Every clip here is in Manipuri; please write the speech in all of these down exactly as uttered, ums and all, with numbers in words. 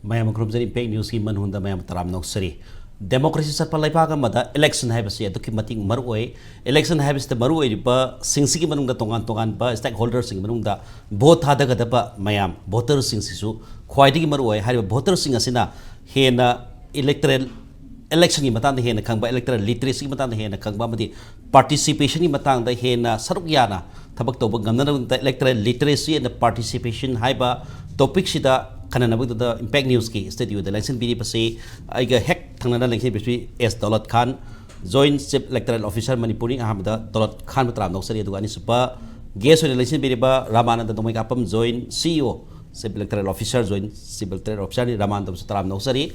ꯃꯌꯥꯝ ꯈꯨꯔꯨꯝꯖꯔꯤ꯫ ꯏꯝꯄꯦꯛ ꯅ꯭ꯌꯨꯁꯀꯤ ꯃꯟ ꯍꯨꯟꯗ ꯃꯌꯥꯝ ꯇꯔꯥꯝ ꯅꯧꯁꯔꯤ꯫ ꯗꯦꯃꯣꯀ꯭ꯔꯦꯁꯤ ꯆꯠꯄ ꯂꯩꯕꯥꯛ ꯑꯃꯗ ꯏꯂꯦꯛꯁꯟ ꯍꯥꯏꯕꯁꯤ ꯑꯗꯨꯛꯀꯤ ꯃꯇꯤꯛ ꯃꯔꯨ ꯑꯣꯏ꯫ ꯏꯂꯦꯛꯁꯟ ꯍꯥꯏꯕꯁꯤꯗ ꯃꯔꯨ ꯑꯣꯏꯔꯤꯕꯁꯤꯡꯁꯤꯒꯤ ꯃꯅꯨꯡꯗ ꯇꯣꯉꯥꯟ ꯇꯣꯉꯥꯟꯕ ꯁ꯭ꯇꯦꯛ ꯍꯣꯜꯗꯔꯁꯤꯡꯒꯤ ꯃꯅꯨꯡꯗ ꯚꯣꯠ ꯊꯥꯗꯒꯗꯕ ꯃꯌꯥꯝ, ꯚꯣꯇꯔꯁꯤꯡꯁꯤꯁꯨ ꯈ꯭ꯋꯥꯏꯗꯒꯤ ꯃꯔꯨ ꯑꯣꯏ꯫ ꯍꯥꯏꯔꯤꯕ ꯚꯣꯇꯔꯁꯤꯡ ꯑꯁꯤꯅ ꯍꯦꯟꯅ ꯏꯂꯦꯛꯇꯔꯦꯜ ꯏꯂꯦꯛꯁꯟꯒꯤ ꯃꯇꯥꯡꯗ ꯍꯦꯟꯅ ꯈꯪꯕ, ꯏꯂꯦꯛꯇꯔꯦꯜ ꯂꯤꯇꯔꯦꯁꯤꯒꯤ ꯃꯇꯥꯡꯗ ꯍꯦꯟꯅ ꯈꯪꯕ ꯑꯃꯗꯤ ꯄꯥꯔꯇꯤꯁꯤꯄꯦꯁꯟꯒꯤ ꯃꯇꯥꯡꯗ ꯍꯦꯟꯅ ꯁꯔꯨꯛ ꯌꯥꯅ ꯊꯕꯛ ꯇꯧꯕ ꯉꯝꯅꯅꯕꯒꯤꯗꯃꯛꯇ electoral literacy and participation ꯍꯥꯏꯕ ꯇꯣꯄꯤꯛꯁꯤꯗ ꯈꯟꯅꯅꯕꯒꯤꯗꯃꯛꯇ ꯏꯝꯄꯦꯛ ꯅ꯭ꯌꯨꯁꯀꯤ ꯁ꯭ꯇꯨꯗꯤꯑꯣꯗ ꯂꯦꯡꯁꯤꯟꯕꯤꯔꯤꯕꯁꯤ ꯑꯩꯒ ꯍꯦꯛ ꯊꯪꯅꯅ ꯂꯦꯡꯁꯤꯟꯕꯤꯔꯤꯕꯁꯤ ꯑꯦꯁ ꯗꯧꯂꯠ ꯈꯥꯟ, ꯖꯣꯏꯟ ꯆꯤꯐ ꯏꯂꯦꯛꯇꯔꯦꯜ ꯑꯣꯐꯤꯁꯥꯔ ꯃꯅꯤꯄꯨꯔꯅꯤ꯫ ꯑꯍꯥꯟꯕꯗ ꯗꯧꯂꯠ ꯈꯥꯟꯕꯨ ꯇꯔꯥꯝꯅ ꯑꯣꯛꯆꯔꯤ, ꯑꯗꯨꯒ ꯑꯅꯤꯁꯨꯕ ꯒꯦꯁ ꯑꯣꯏꯅ ꯂꯦꯡꯁꯤꯟꯕꯤꯔꯤꯕ ꯔꯥꯃꯥꯅꯟꯗ ꯅꯣꯡꯃꯩꯀꯥꯄꯝ, ꯖꯣꯏꯟ ꯁꯤ ꯏ ꯑꯣ, ꯆꯤꯐ ꯏꯂꯦꯛꯇꯔꯦꯜ ꯑꯣꯐꯤꯁꯥꯔ, ꯖꯣꯏꯟ ꯆꯤꯐ ꯏꯂꯦꯛꯇꯔꯦꯜ ꯑꯣꯐꯤꯁꯥꯔꯅꯤ꯫ ꯔꯥꯃꯥꯅꯟꯗꯕꯨꯁꯨ ꯇꯔꯥꯝꯅ ꯑꯣꯛꯆꯔꯤ꯫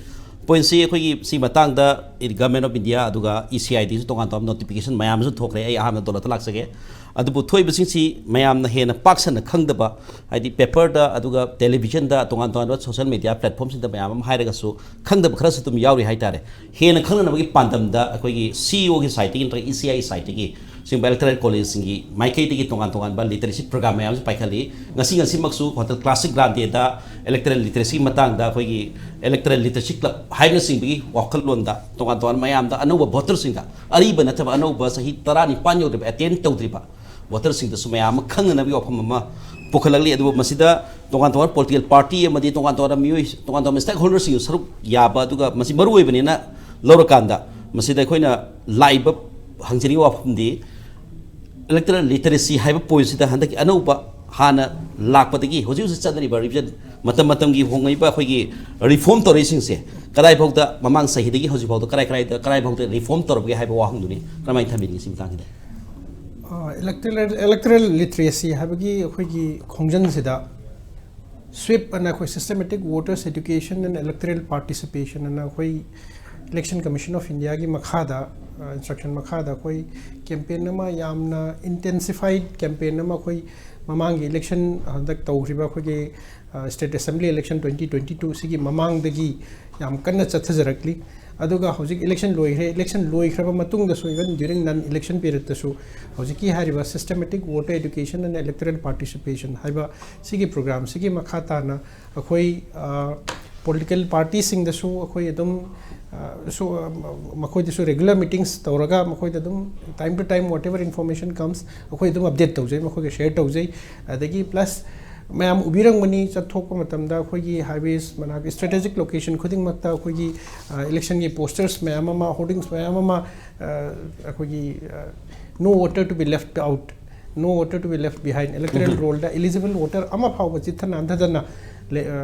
ꯄꯣꯏꯟꯁꯤ ꯑꯩꯈꯣꯏꯒꯤ ꯁꯤ ꯃꯇꯥꯡꯗ Government of India ꯑꯗꯨꯒ ꯏ ꯁꯤ ꯑꯥꯏ ꯗꯤꯁꯨ ꯇꯣꯉꯥꯟ ꯇꯣꯉꯥꯟꯕ ꯅꯣꯇꯤꯐꯤꯀꯦꯁꯟ ꯃꯌꯥꯝ ꯑꯃꯁꯨ ꯊꯣꯛꯈ꯭ꯔꯦ꯫ ꯑꯩ ꯑꯍꯥꯟꯕ ꯗꯧꯂꯠꯇ ꯂꯥꯛꯆꯒꯦ꯫ ꯑꯗꯨꯕꯨ ꯊꯣꯛꯏꯕꯁꯤꯡꯁꯤ ꯃꯌꯥꯝꯅ ꯍꯦꯟꯅ ꯄꯥꯛ ꯁꯟꯅ ꯈꯪꯗꯕ, ꯍꯥꯏꯗꯤ ꯄꯦꯄꯔꯗ ꯑꯗꯨꯒ ꯇꯦꯂꯤꯚꯤꯖꯟꯗ, ꯇꯣꯉꯥꯟ ꯇꯣꯉꯥꯟꯕ ꯁꯣꯁꯤꯌꯦꯜ ꯃꯦꯗꯤꯌꯥ ꯄ꯭ꯂꯦꯠꯐꯣꯝꯁꯤꯡꯗ ꯃꯌꯥꯝ ꯑꯃ ꯍꯥꯏꯔꯒꯁꯨ ꯈꯪꯗꯕ ꯈꯔꯁꯨ ꯑꯗꯨꯝ ꯌꯥꯎꯔꯤ ꯍꯥꯏꯇꯥꯔꯦ꯫ ꯍꯦꯟꯅ ꯈꯪꯅꯅꯕꯒꯤ ꯄꯥꯟꯗꯝꯗ ꯑꯩꯈꯣꯏꯒꯤ ꯁꯤ ꯏ ꯑꯣꯒꯤ ꯁꯥꯏꯠꯇꯒꯤ ꯅꯠꯇ꯭ꯔꯒ ꯏ ꯁꯤ ꯑꯥꯏ ꯁꯥꯏꯠꯇꯒꯤ ꯁꯤꯒꯨꯝꯕ ꯏꯂꯦꯛꯇꯔꯦꯜ ꯀꯣꯂꯦꯖꯁꯤꯡꯒꯤ ꯃꯥꯏꯀꯩꯗꯒꯤ ꯇꯣꯉꯥꯟ ꯇꯣꯉꯥꯟꯕ ꯂꯤꯇꯔꯦꯁꯤ ꯄ꯭ꯔꯣꯒ꯭ꯔꯥꯝ ꯃꯌꯥꯝ ꯑꯃꯁꯨ ꯄꯥꯏꯈꯠꯂꯤ꯫ ꯉꯁꯤ ꯉꯁꯤꯃꯛꯁꯨ ꯍꯣꯇꯦꯜ ꯀ꯭ꯂꯥꯁꯤꯛ ꯒ꯭ꯔꯥꯟꯗꯦꯗ ꯏꯂꯦꯛꯇꯔꯦꯜ ꯂꯤꯇꯔꯦꯁꯤꯒꯤ ꯃꯇꯥꯡꯗ ꯑꯩꯈꯣꯏꯒꯤ ꯏꯂꯦꯛꯇꯔꯦꯜ ꯂꯤꯇꯔꯦꯁꯤ ꯀ꯭ꯂꯕ ꯍꯥꯏꯕꯅꯆꯤꯡꯕꯒꯤ ꯋꯥꯈꯜꯂꯣꯟꯗ ꯇꯣꯉꯥꯟ ꯇꯣꯉꯥꯟꯕ ꯃꯌꯥꯝꯗ ꯑꯅꯧꯕ ꯚꯣꯇꯔꯁꯤꯡꯗ, ꯑꯔꯤꯕ ꯅꯠꯇꯕ ꯑꯅꯧꯕ ꯆꯍꯤ ꯇꯔꯥꯅꯤꯄꯥꯟ ꯌꯧꯗ꯭ꯔꯤꯕ ꯑꯦꯇꯦꯟ ꯇꯧꯗ꯭ꯔꯤꯕ ꯚꯣꯇꯔꯁꯤꯡꯗꯁꯨ ꯃꯌꯥꯝ ꯑꯃ ꯈꯪꯅꯅꯕꯒꯤ ꯋꯥꯐꯝ ꯑꯃ ꯄꯨꯈꯠꯂꯛꯂꯤ꯫ ꯑꯗꯨꯕꯨ ꯃꯁꯤꯗ ꯇꯣꯉꯥꯟ ꯇꯣꯉꯥꯟꯕ ꯄꯣꯂꯤꯇꯤꯀꯦꯜ ꯄꯥꯔꯇꯤ ꯑꯃꯗꯤ ꯇꯣꯉꯥꯟ ꯇꯣꯉꯥꯟꯕ ꯃꯤꯑꯣꯏ, ꯇꯣꯉꯥꯟ ꯇꯣꯉꯥꯟꯕ ꯁ꯭ꯇꯦꯛ ꯍꯣꯜꯗꯔꯁꯤꯡꯁꯨ ꯁꯔꯨꯛ ꯌꯥꯕ, ꯑꯗꯨꯒ ꯃꯁꯤ ꯃꯔꯨ ꯑꯣꯏꯕꯅꯤꯅ ꯂꯧꯔꯀꯥꯟꯗ ꯃꯁꯤꯗ ꯑꯩꯈꯣꯏꯅ ꯂꯥꯛꯏꯕ ꯍꯪꯖꯅꯤꯡꯕ ꯋꯥꯐꯝꯗꯤ, ꯏꯂꯦꯛꯇꯔꯦꯜ ꯂꯤꯇꯔꯦꯁꯤ ꯍꯥꯏꯕ ꯄꯣꯏꯟꯁꯤꯗ ꯍꯟꯗꯛꯀꯤ ꯑꯅꯧꯕ ꯍꯥꯟꯅ ꯂꯥꯛꯄꯗꯒꯤ ꯍꯧꯖꯤꯛ ꯍꯧꯖꯤꯛ ꯆꯠꯅꯔꯤꯕ ꯔꯤꯚꯤꯖꯟ, ꯃꯇꯝ ꯃꯇꯝꯒꯤ ꯍꯣꯡꯂꯛꯏꯕ ꯑꯩꯈꯣꯏꯒꯤ ꯔꯤꯐꯣꯔꯝ ꯇꯧꯔꯛꯏꯁꯤꯡꯁꯦ ꯀꯗꯥꯏꯐꯥꯎꯗ, ꯃꯃꯥꯡ ꯆꯍꯤꯗꯒꯤ ꯍꯧꯖꯤꯛꯐꯥꯎꯗ ꯀꯔꯥꯏ ꯀꯔꯥꯏꯗ, ꯀꯔꯥꯏꯐꯥꯎꯗ ꯔꯤꯐꯣꯔꯝ ꯇꯧꯔꯕꯒꯦ ꯍꯥꯏꯕ ꯋꯥꯍꯪꯗꯨꯅꯤ꯫ ꯀꯔꯝꯍꯥꯏꯅ ꯊꯝꯕꯤꯅꯤꯡꯉꯤ ꯁꯤ ꯃꯇꯥꯡꯁꯤꯗ? ꯏꯂꯦꯛꯇꯔꯦꯜ ꯏꯂꯦꯛꯇꯔꯦꯜ ꯂꯤꯇꯔꯦꯁꯤ ꯍꯥꯏꯕꯒꯤ ꯑꯩꯈꯣꯏꯒꯤ ꯈꯣꯡꯖꯪꯁꯤꯗ ꯁ꯭ꯋꯤꯞ ꯑꯅ ꯑꯩꯈꯣꯏ Systematic Voters Education and Electoral Participation ꯑꯅ ꯑꯩꯈꯣꯏ Election Commission of Indiaꯒꯤ ꯃꯈꯥꯗ, ꯏꯟꯁꯇ꯭ꯔꯛꯁꯟ ꯃꯈꯥꯗ ꯑꯩꯈꯣꯏ ꯀꯦꯝꯄꯦꯟ ꯑꯃ, ꯌꯥꯝꯅ ꯏꯟꯇꯦꯟꯁꯤꯐꯥꯏꯠ ꯀꯦꯝꯄꯦꯟ ꯑꯃ ꯑꯩꯈꯣꯏ ꯃꯃꯥꯡꯒꯤ ꯏꯂꯦꯛꯁꯟ, ꯍꯟꯗꯛ ꯇꯧꯈ꯭ꯔꯤꯕ ꯑꯩꯈꯣꯏꯒꯤ state assembly election twenty twenty two ꯁꯤꯒꯤ ꯃꯃꯥꯡꯗꯒꯤ ꯌꯥꯝ ꯀꯟꯅ ꯆꯠꯊꯖꯔꯛꯂꯤ꯫ ꯑꯗꯨꯒ ꯍꯧꯖꯤꯛ ꯏꯂꯦꯛꯁꯟ ꯂꯣꯏꯈ꯭ꯔꯦ꯫ ꯏꯂꯦꯛꯁꯟ ꯂꯣꯏꯈ꯭ꯔꯕ ꯃꯇꯨꯡꯗꯁꯨ, even during non election periodꯇꯁꯨ, ꯍꯧꯖꯤꯛꯀꯤ ꯍꯥꯏꯔꯤꯕ Systematic Voter Education and Electoral Participation ꯍꯥꯏꯕ ꯁꯤꯒꯤ ꯄ꯭ꯔꯣꯒ꯭ꯔꯥꯝꯁꯤꯒꯤ ꯃꯈꯥ ꯇꯥꯅ ꯑꯩꯈꯣꯏ, ꯑ, ꯄꯣꯂꯤꯇꯤꯀꯦꯜ ꯄꯥꯔꯇꯤꯁꯤꯡꯗꯁꯨ ꯑꯩꯈꯣꯏ ꯑꯗꯨꯝ ꯑ, ꯁꯨ ꯑ, ꯃꯈꯣꯏꯗꯁꯨ ꯔꯦꯒꯨꯂꯔ ꯃꯤꯇꯤꯡꯁ ꯇꯧꯔꯒ ꯃꯈꯣꯏꯗ ꯑꯗꯨꯝ time to time whatever information comes ꯑꯩꯈꯣꯏ ꯑꯗꯨꯝ ꯑꯞꯗꯦꯠ ꯇꯧꯖꯩ, ꯃꯈꯣꯏꯒ ꯁꯦꯌꯔ ꯇꯧꯖꯩ꯫ ꯑꯗꯒꯤ ꯄ꯭ꯂꯁ ꯃꯌꯥꯝ ꯎꯕꯤꯔꯝꯒꯅꯤ, ꯆꯠꯊꯣꯛꯄ ꯃꯇꯝꯗ ꯑꯩꯈꯣꯏꯒꯤ ꯍꯥꯏꯋꯦꯁ ꯃꯅꯥꯛ ꯏꯁꯇ꯭ꯔꯦꯇꯦꯖꯤꯛ ꯂꯣꯀꯦꯁꯟ ꯈꯨꯗꯤꯡꯃꯛꯇ ꯑꯩꯈꯣꯏꯒꯤ ꯏꯂꯦꯛꯁꯟꯒꯤ ꯄꯣꯁꯇꯔꯁ ꯃꯌꯥꯝ ꯑꯃ, ꯍꯣꯔꯗꯤꯡꯁ ꯃꯌꯥꯝ ꯑꯃ ꯑ, ꯑꯩꯈꯣꯏꯒꯤ no voter to be left out, no voter to be left behind, electoral ꯔꯣꯜꯗ ꯏꯂꯤꯖꯤꯕꯜ ꯋꯣꯇꯔ ꯑꯃ ꯐꯥꯎꯕ ꯆꯤꯠꯊ ꯅꯥꯟꯊꯗꯅ ꯂꯦ- ꯑ,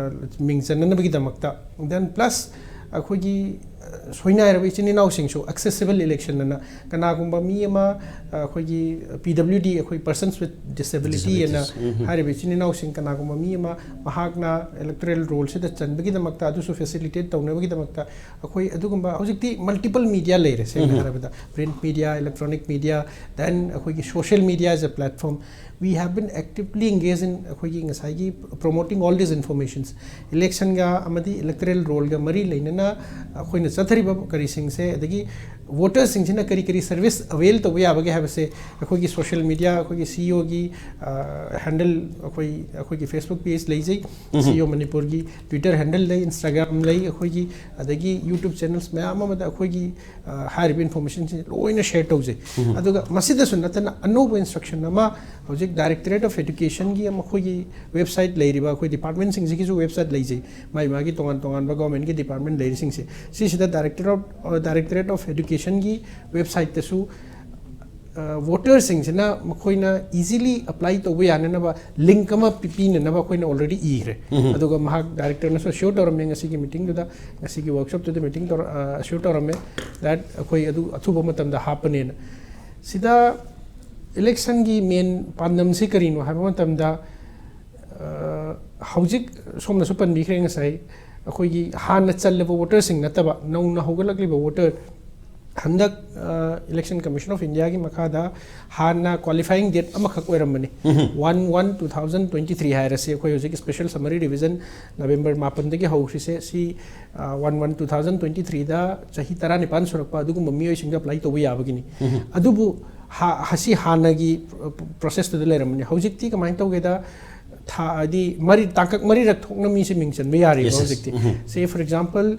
ꯃꯤꯡ ꯆꯟꯅꯅꯕꯒꯤꯗꯃꯛꯇ꯫ ꯗꯦꯟ ꯄ꯭ꯂꯁ ꯑꯩꯈꯣꯏꯒꯤ ꯑ, ꯁꯣꯏꯅꯥꯏꯔꯕ ꯏꯆꯤꯟ ꯏꯅꯥꯎꯁꯤꯡꯁꯨ ꯑꯦꯛꯁꯦꯁꯤꯕꯜ ꯏꯂꯦꯛꯁꯟ ꯑꯅ, ꯀꯅꯥꯒꯨꯝꯕ ꯃꯤ ꯑꯃ ꯑ, ꯑꯩꯈꯣꯏꯒꯤ P W D, ꯑꯩꯈꯣꯏ Persons with Disability ꯑꯅ ꯍꯥꯏꯔꯤꯕ ꯏꯆꯤꯟ ꯏꯅꯥꯎꯁꯤꯡ ꯀꯅꯥꯒꯨꯝꯕ ꯃꯤ ꯑꯃ ꯃꯍꯥꯛꯅ ꯏꯂꯦꯛꯇꯣꯔꯦꯜ ꯔꯣꯜꯁꯤꯗ ꯆꯟꯕꯒꯤꯗꯃꯛꯇ, ꯑꯗꯨꯁꯨ ꯐꯦꯁꯤꯂꯤꯇꯦꯠ ꯇꯧꯅꯕꯒꯤꯗꯃꯛꯇ ꯑꯩꯈꯣꯏ ꯑꯗꯨꯒꯨꯝꯕ ꯍꯧꯖꯤꯛꯇꯤ ꯃꯜꯇꯤꯄꯜ ꯃꯤꯗꯤꯌꯥ ꯂꯩꯔꯦ, ꯁꯦꯡꯅ ꯍꯥꯏꯔꯕꯗ print media, electronic media, then ꯑꯩꯈꯣꯏꯒꯤ social media as a platform, we have been actively engaged in ꯑꯩꯈꯣꯏꯒꯤ ꯉꯁꯥꯏꯒꯤ promoting all these informations, ꯏꯂꯦꯛꯁꯟꯒ ꯑꯃꯗꯤ ꯏꯂꯦꯛꯇꯣꯔꯦꯜ ꯔꯣꯜꯒ ꯃꯔꯤ ꯂꯩꯅꯅ ꯑꯩꯈꯣꯏꯅ ꯆꯠꯊꯔꯤꯕ ꯀꯔꯤꯁꯤꯡꯁꯦ, ꯑꯗꯒꯤ ꯋꯣꯇꯔꯁꯤꯡꯁꯤꯅ ꯀꯔꯤ ꯀꯔꯤ ꯁꯔꯚꯤꯁ ꯑꯚꯦꯜ ꯇꯧꯕ ꯌꯥꯕꯒꯦ ꯍꯥꯏꯕꯁꯦ ꯑꯩꯈꯣꯏꯒꯤ ꯁꯣꯁꯤꯌꯦꯜ ꯃꯤꯗꯤꯌꯥ, ꯑꯩꯈꯣꯏꯒꯤ ꯁꯤ ꯏ ꯑꯣꯒꯤ ꯍꯦꯟꯗꯜ, ꯑꯩꯈꯣꯏ ꯑꯩꯈꯣꯏꯒꯤ ꯐꯦꯁꯕꯨꯛ ꯄꯦꯖ ꯂꯩꯖꯩ, ꯁꯤ ꯏ ꯑꯣ ꯃꯅꯤꯄꯨꯔꯒꯤ ꯇ꯭ꯋꯤꯇꯔ ꯍꯦꯟꯗꯜ ꯂꯩ, ꯏꯟꯁꯇꯥꯒ꯭ꯔꯥꯝ ꯂꯩ, ꯑꯩꯈꯣꯏꯒꯤ ꯑꯗꯒꯤ ꯌꯨꯇ꯭ꯌꯨꯕ ꯆꯦꯅꯦꯜꯁ ꯃꯌꯥꯝ ꯑꯃꯗ ꯑꯩꯈꯣꯏꯒꯤ ꯑ, ꯍꯥꯏꯔꯤꯕ ꯏꯟꯐꯣꯔꯃꯦꯁꯟꯁꯦ ꯂꯣꯏꯅ ꯁꯦꯌꯔ ꯇꯧꯖꯩ꯫ ꯑꯗꯨꯒ ꯃꯁꯤꯗꯁꯨ ꯅꯠꯇꯅ ꯑꯅꯧꯕ ꯏꯟꯁꯇ꯭ꯔꯛꯁꯟ ꯑꯃ ꯍꯧꯖꯤꯛ ꯗꯥꯏꯔꯦꯛꯇꯣꯔꯦꯠ ꯑꯣꯐ ꯑꯦꯗꯨꯀꯦꯁꯟꯒꯤ ꯑꯃ ꯑꯩꯈꯣꯏꯒꯤ ꯋꯦꯕꯁꯥꯏꯠ ꯂꯩꯔꯤꯕ, ꯑꯩꯈꯣꯏ ꯗꯤꯄꯥꯔꯠꯃꯦꯟꯁꯤꯡꯁꯤꯒꯤꯁꯨ ꯋꯦꯕꯁꯥꯏꯠ ꯂꯩꯖꯩ, ꯃꯥꯒꯤ ꯃꯥꯒꯤ ꯇꯣꯉꯥꯟ ꯇꯣꯉꯥꯟꯕ ꯒꯣꯔꯃꯦꯟꯒꯤ ꯗꯤꯄꯥꯔꯠꯃꯦꯟ ꯂꯩꯔꯤꯁꯤꯡꯁꯦ꯫ ꯁꯤꯁꯤꯗ ꯗꯥꯏꯔꯦꯛꯇꯣꯔꯦꯠ ꯑꯣꯐ, ꯗꯥꯏꯔꯦꯛꯇꯣꯔꯦꯠ ꯑꯣꯐ ꯑꯦꯗꯨꯀꯦꯁꯟꯒꯤ ꯋꯦꯕꯁꯥꯏꯠꯇꯁꯨ ꯑ, ꯋꯣꯇꯔꯁꯤꯡꯁꯤꯅ ꯃꯈꯣꯏꯅ ꯏꯖꯤꯂꯤ ꯑꯦꯄ꯭ꯂꯥꯏ ꯇꯧꯕ ꯌꯥꯅꯅꯕ ꯂꯤꯡꯛ ꯑꯃ ꯄꯤ-, ꯄꯤꯅꯅꯕ ꯑꯩꯈꯣꯏꯅ ꯑꯣꯜꯔꯦꯗꯤ ꯏꯈ꯭ꯔꯦ꯫ ꯑꯗꯨꯒ ꯃꯍꯥꯛ ꯗꯥꯏꯔꯦꯛꯇꯣꯔꯅꯁꯨ ꯑꯦꯁ꯭ꯌꯣꯔ ꯇꯧꯔꯝꯃꯦ ꯉꯁꯤꯒꯤ ꯃꯤꯇꯤꯡꯗꯨꯗ, ꯉꯁꯤꯒꯤ ꯋꯔꯛꯁꯣꯞꯇꯨꯗ ꯃꯤꯇꯤꯡ ꯇꯧꯔ-, ꯑ, ꯑꯦꯁ꯭ꯌꯣꯔ ꯇꯧꯔꯝꯃꯦ that ꯑꯩꯈꯣꯏ ꯑꯗꯨ ꯑꯊꯨꯕ ꯃꯇꯝꯗ ꯍꯥꯞꯄꯅꯦꯅ꯫ ꯁꯤꯗ ꯏꯂꯦꯛꯁꯟꯒꯤ ꯃꯦꯟ ꯄꯥꯟꯗꯝꯁꯤ ꯀꯔꯤꯅꯣ ꯍꯥꯏꯕ ꯃꯇꯝꯗ, ꯑ, ꯍꯧꯖꯤꯛ ꯁꯣꯝꯅꯁꯨ ꯄꯟꯕꯤꯈ꯭ꯔꯦ ꯉꯁꯥꯏ, ꯑꯩꯈꯣꯏꯒꯤ ꯍꯥꯟꯅ ꯆꯜꯂꯕ ꯋꯣꯇꯔꯁꯤꯡ ꯅꯠꯇꯕ ꯅꯧꯅ ꯍꯧꯒꯠꯂꯛꯂꯤꯕ ꯋꯣꯇꯔ, ꯍꯟꯗꯛ, ꯑ, ꯏꯂꯦꯛꯁꯟ ꯀꯃꯤꯁꯟ ꯑꯣꯐ ꯏꯟꯗꯤꯌꯥꯒꯤ ꯃꯈꯥꯗ ꯍꯥꯟꯅ ꯀ꯭ꯋꯥꯂꯤꯐꯥꯏꯌꯤꯡ ꯗꯦꯠ ꯑꯃꯈꯛ ꯑꯣꯏꯔꯝꯕꯅꯤ, one one two thousand twenty three ꯍꯥꯏꯔꯁꯤ, ꯑꯩꯈꯣꯏ ꯍꯧꯖꯤꯛ ꯁ꯭ꯄꯦꯁꯦꯜ ꯁꯝꯃꯔꯤ ꯔꯤꯚꯤꯖꯟ ꯅꯕꯦꯝꯕꯔ ꯃꯥꯄꯟꯗꯒꯤ ꯍꯧꯈ꯭ꯔꯤꯁꯦ, ꯁꯤ, ꯑ, one one two thousand twenty threeꯗ ꯆꯍꯤ ꯇꯔꯥꯅꯤꯄꯥꯟ ꯁꯨꯔꯛꯄ ꯑꯗꯨꯒꯨꯝꯕ ꯃꯤꯑꯣꯏꯁꯤꯡꯗ ꯑꯦꯄ꯭ꯂꯥꯏ ꯇꯧꯕ ꯌꯥꯕꯒꯤꯅꯤ꯫ ꯑꯗꯨꯕꯨ ꯍꯥ-, ꯍꯥ-, ꯁꯤ ꯍꯥꯟꯅꯒꯤ ꯄ꯭ꯔꯣꯁꯦꯁꯇꯨꯗ ꯂꯩꯔꯝꯕꯅꯤ꯫ ꯍꯧꯖꯤꯛꯇꯤ ꯀꯃꯥꯏꯅ ꯇꯧꯒꯦꯗ, ꯊꯥ ꯍꯥꯏꯗꯤ ꯃꯔꯤ, ꯇꯥꯡꯀꯛ ꯃꯔꯤꯔꯛ ꯊꯣꯛꯅ ꯃꯤꯁꯦ ꯃꯤꯡ ꯆꯟꯕ ꯌꯥꯔꯦꯕ Yes, yes. ꯍꯧꯖꯤꯛꯇꯤ꯫ ꯁꯦ, ꯐꯣꯔ ꯑꯦꯛꯖꯥꯝꯄꯜ,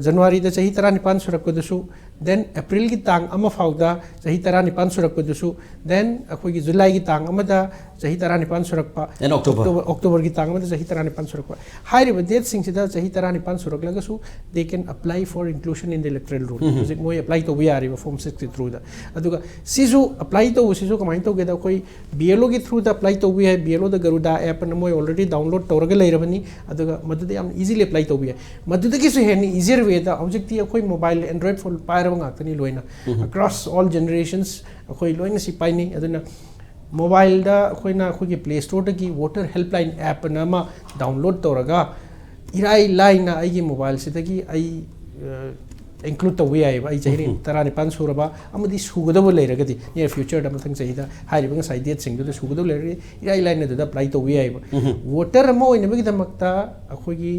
ꯖꯅꯋꯥꯔꯤꯗ ꯆꯍꯤ ꯇꯔꯥꯅꯤꯄꯥꯟ ꯁꯨꯔꯛꯄꯗꯨꯁꯨ, ꯗꯦꯟ ꯑꯦꯄ꯭ꯔꯤꯜꯒꯤ ꯇꯥꯡ ꯑꯃ ꯐꯥꯎꯗ ꯆꯍꯤ ꯇꯔꯥꯅꯤꯄꯥꯟ ꯁꯨꯔꯛꯄꯗꯨꯁꯨ, ꯗꯦꯟ ꯑꯩꯈꯣꯏꯒꯤ ꯖꯨꯂꯥꯏꯒꯤ ꯇꯥꯡ ꯑꯃꯗ ꯆꯍꯤ ꯇꯔꯥꯅꯤꯄꯥꯟ ꯁꯨꯔꯛꯄ, And October. ꯑꯣꯛꯇꯣꯕꯔ, ꯑꯣꯛꯇꯣꯕꯔꯒꯤ ꯇꯥꯡ ꯑꯃꯗ ꯆꯍꯤ ꯇꯔꯥꯅꯤꯄꯥꯟ ꯁꯨꯔꯛꯄ꯫ ꯍꯥꯏꯔꯤꯕ ꯗꯦꯠꯁꯤꯡꯁꯤꯗ ꯆꯍꯤ ꯇꯔꯥꯅꯤꯄꯥꯟ ꯁꯨꯔꯛꯂꯒꯁꯨ they can apply for inclusion in the electoral roll. ꯍꯧꯖꯤꯛ ꯃꯣꯏ ꯑꯦꯄ꯭ꯂꯥꯏ ꯇꯧꯕ ꯌꯥꯔꯤꯕ ꯐꯣꯔꯝ ꯁꯤꯛꯁꯇꯤ ꯊ꯭ꯔꯨꯗ꯫ ꯑꯗꯨꯒ ꯁꯤꯁꯨ ꯑꯦꯄ꯭ꯂꯥꯏ ꯇꯧꯕꯁꯤꯁꯨ ꯀꯃꯥꯏꯅ ꯇꯧꯒꯦꯗ, ꯑꯩꯈꯣꯏ ꯕꯤ ꯑꯦꯜ ꯑꯣꯒꯤ ꯊ꯭ꯔꯨꯗ ꯑꯦꯄ꯭ꯂꯥꯏ ꯇꯧꯕ ꯌꯥꯏ꯫ ꯕꯤ ꯑꯦꯜ ꯑꯣꯗ ꯒꯔꯨꯗꯥ ꯑꯦꯞ ꯑꯅ ꯃꯣꯏ ꯑꯣꯜꯔꯦꯗꯤ ꯗꯥꯎꯟꯂꯣꯗ ꯇꯧꯔꯒ ꯂꯩꯔꯕꯅꯤ꯫ ꯑꯗꯨꯒ ꯃꯗꯨꯗ ꯌꯥꯝ ꯏꯖꯤꯂꯤ ꯑꯦꯄ꯭ꯂꯥꯏ ꯇꯧꯕ ꯌꯥꯏ꯫ ꯃꯗꯨꯗꯒꯤꯁꯨ ꯍꯦꯟꯅ ꯏꯖꯤꯌꯔ ꯋꯦꯗ ꯍꯧꯖꯤꯛꯇꯤ ꯑꯩꯈꯣꯏ ꯃꯣꯕꯥꯏꯜ ꯑꯦꯟꯗ꯭ꯔꯣꯏꯗ ꯐꯣꯟ ꯄꯥꯏꯔꯕ ꯉꯥꯛꯇꯅꯤ ꯂꯣꯏꯅ꯫ Across all generations ꯑꯩꯈꯣꯏ ꯂꯣꯏꯅ ꯁꯤ ꯄꯥꯏꯅꯩ꯫ ꯑꯗꯨꯅ ꯃꯣꯕꯥꯏꯜꯗ ꯑꯩꯈꯣꯏꯅ ꯑꯩꯈꯣꯏꯒꯤ ꯄ꯭ꯂꯦ ꯁ꯭ꯇꯣꯔꯗꯒꯤ ꯋꯣꯇꯔ ꯍꯦꯜꯞꯂꯥꯏꯟ ꯑꯦꯞ ꯑꯅ ꯑꯃ ꯗꯥꯎꯟꯂꯣꯗ ꯇꯧꯔꯒ ꯏꯔꯥꯏ ꯂꯥꯏꯅ ꯑꯩꯒꯤ ꯃꯣꯕꯥꯏꯜꯁꯤꯗꯒꯤ ꯑꯩ ꯏꯟꯀ꯭ꯂꯨꯗ ꯇꯧꯕ ꯌꯥꯏꯑꯕ꯫ ꯑꯩ ꯆꯍꯤ ꯇꯔꯥꯅꯤꯄꯥꯟ ꯁꯨꯔꯕ ꯑꯃꯗꯤ ꯁꯨꯒꯗꯕ ꯂꯩꯔꯒꯗꯤ, ꯅꯤꯌꯔ ꯐ꯭ꯌꯨꯆꯔꯗ ꯃꯊꯪ ꯆꯍꯤꯗ ꯍꯥꯏꯔꯤꯕ ꯉꯁꯥꯏ ꯗꯦꯠꯁꯤꯡꯗꯨꯗ ꯁꯨꯒꯗꯕ ꯂꯩꯔꯒꯗꯤ ꯏꯔꯥꯏ ꯂꯥꯏꯅ ꯑꯗꯨꯗ ꯑꯦꯄ꯭ꯂꯥꯏ ꯇꯧꯕ ꯌꯥꯏꯑꯕ꯫ ꯋꯣꯇꯔ ꯑꯃ ꯑꯣꯏꯅꯕꯒꯤꯗꯃꯛꯇ ꯑꯩꯈꯣꯏꯒꯤ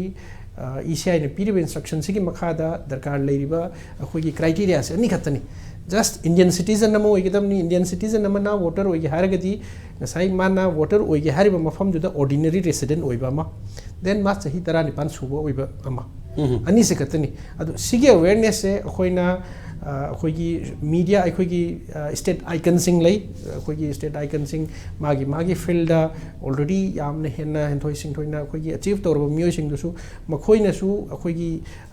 ꯏ ꯁꯤ ꯑꯥꯏꯅ ꯄꯤꯔꯤꯕ ꯏꯟꯁꯇ꯭ꯔꯛꯁꯟꯁꯤꯒꯤ ꯃꯈꯥꯗ ꯗꯔꯀꯥꯔ ꯂꯩꯔꯤꯕ ꯑꯩꯈꯣꯏꯒꯤ ꯀ꯭ꯔꯥꯏꯇꯦꯔꯤꯌꯥꯁꯦ ꯑꯅꯤꯈꯛꯇꯅꯤ꯫ ꯖꯁ ꯏꯟꯗꯤꯌꯟ ꯁꯤꯇꯤꯖꯟ ꯑꯃ ꯑꯣꯏꯒꯗꯕꯅꯤ꯫ ꯏꯟꯗꯤꯌꯟ ꯁꯤꯇꯤꯖꯟ ꯑꯃꯅ ꯋꯣꯇꯔ ꯑꯣꯏꯒꯦ ꯍꯥꯏꯔꯒꯗꯤ ꯉꯁꯥꯏ ꯃꯥꯅ ꯋꯣꯇꯔ ꯑꯣꯏꯒꯦ ꯍꯥꯏꯔꯤꯕ ꯃꯐꯝꯗꯨꯗ ꯑꯣꯔꯗꯤꯅꯔꯤ ꯔꯦꯁꯤꯗꯦꯟ ꯑꯣꯏꯕ ꯑꯃ, ꯗꯦꯟ ꯃꯥ ꯆꯍꯤ ꯇꯔꯥꯅꯤꯄꯥꯟ ꯁꯨꯕ ꯑꯣꯏꯕ ꯑꯃ, ꯑꯅꯤꯁꯦ ꯈꯛꯇꯅꯤ꯫ ꯑꯗꯣ ꯁꯤꯒꯤ ꯑꯦꯋꯦꯔꯅꯦꯁꯁꯦ ꯑꯩꯈꯣꯏꯅ, ꯑ, ꯑꯩꯈꯣꯏꯒꯤ ꯃꯤꯗꯤꯌꯥ, ꯑꯩꯈꯣꯏꯒꯤ ꯁ꯭ꯇꯦꯠ ꯑꯥꯏꯀꯟꯁꯤꯡ ꯂꯩ꯫ ꯑꯩꯈꯣꯏꯒꯤ ꯁ꯭ꯇꯦꯠ ꯑꯥꯏꯀꯟꯁꯤꯡ ꯃꯥꯒꯤ ꯃꯥꯒꯤ ꯐꯤꯜꯗ ꯑꯣꯜꯔꯦꯗꯤ ꯌꯥꯝꯅ ꯍꯦꯟꯅ ꯍꯦꯟꯊꯣꯏ ꯁꯤꯡꯊꯣꯏꯅ ꯑꯩꯈꯣꯏꯒꯤ ꯑꯆꯤꯞ ꯇꯧꯔꯕ ꯃꯤꯑꯣꯏꯁꯤꯡꯗꯨꯁꯨ ꯃꯈꯣꯏꯅꯁꯨ ꯑꯩꯈꯣꯏꯒꯤ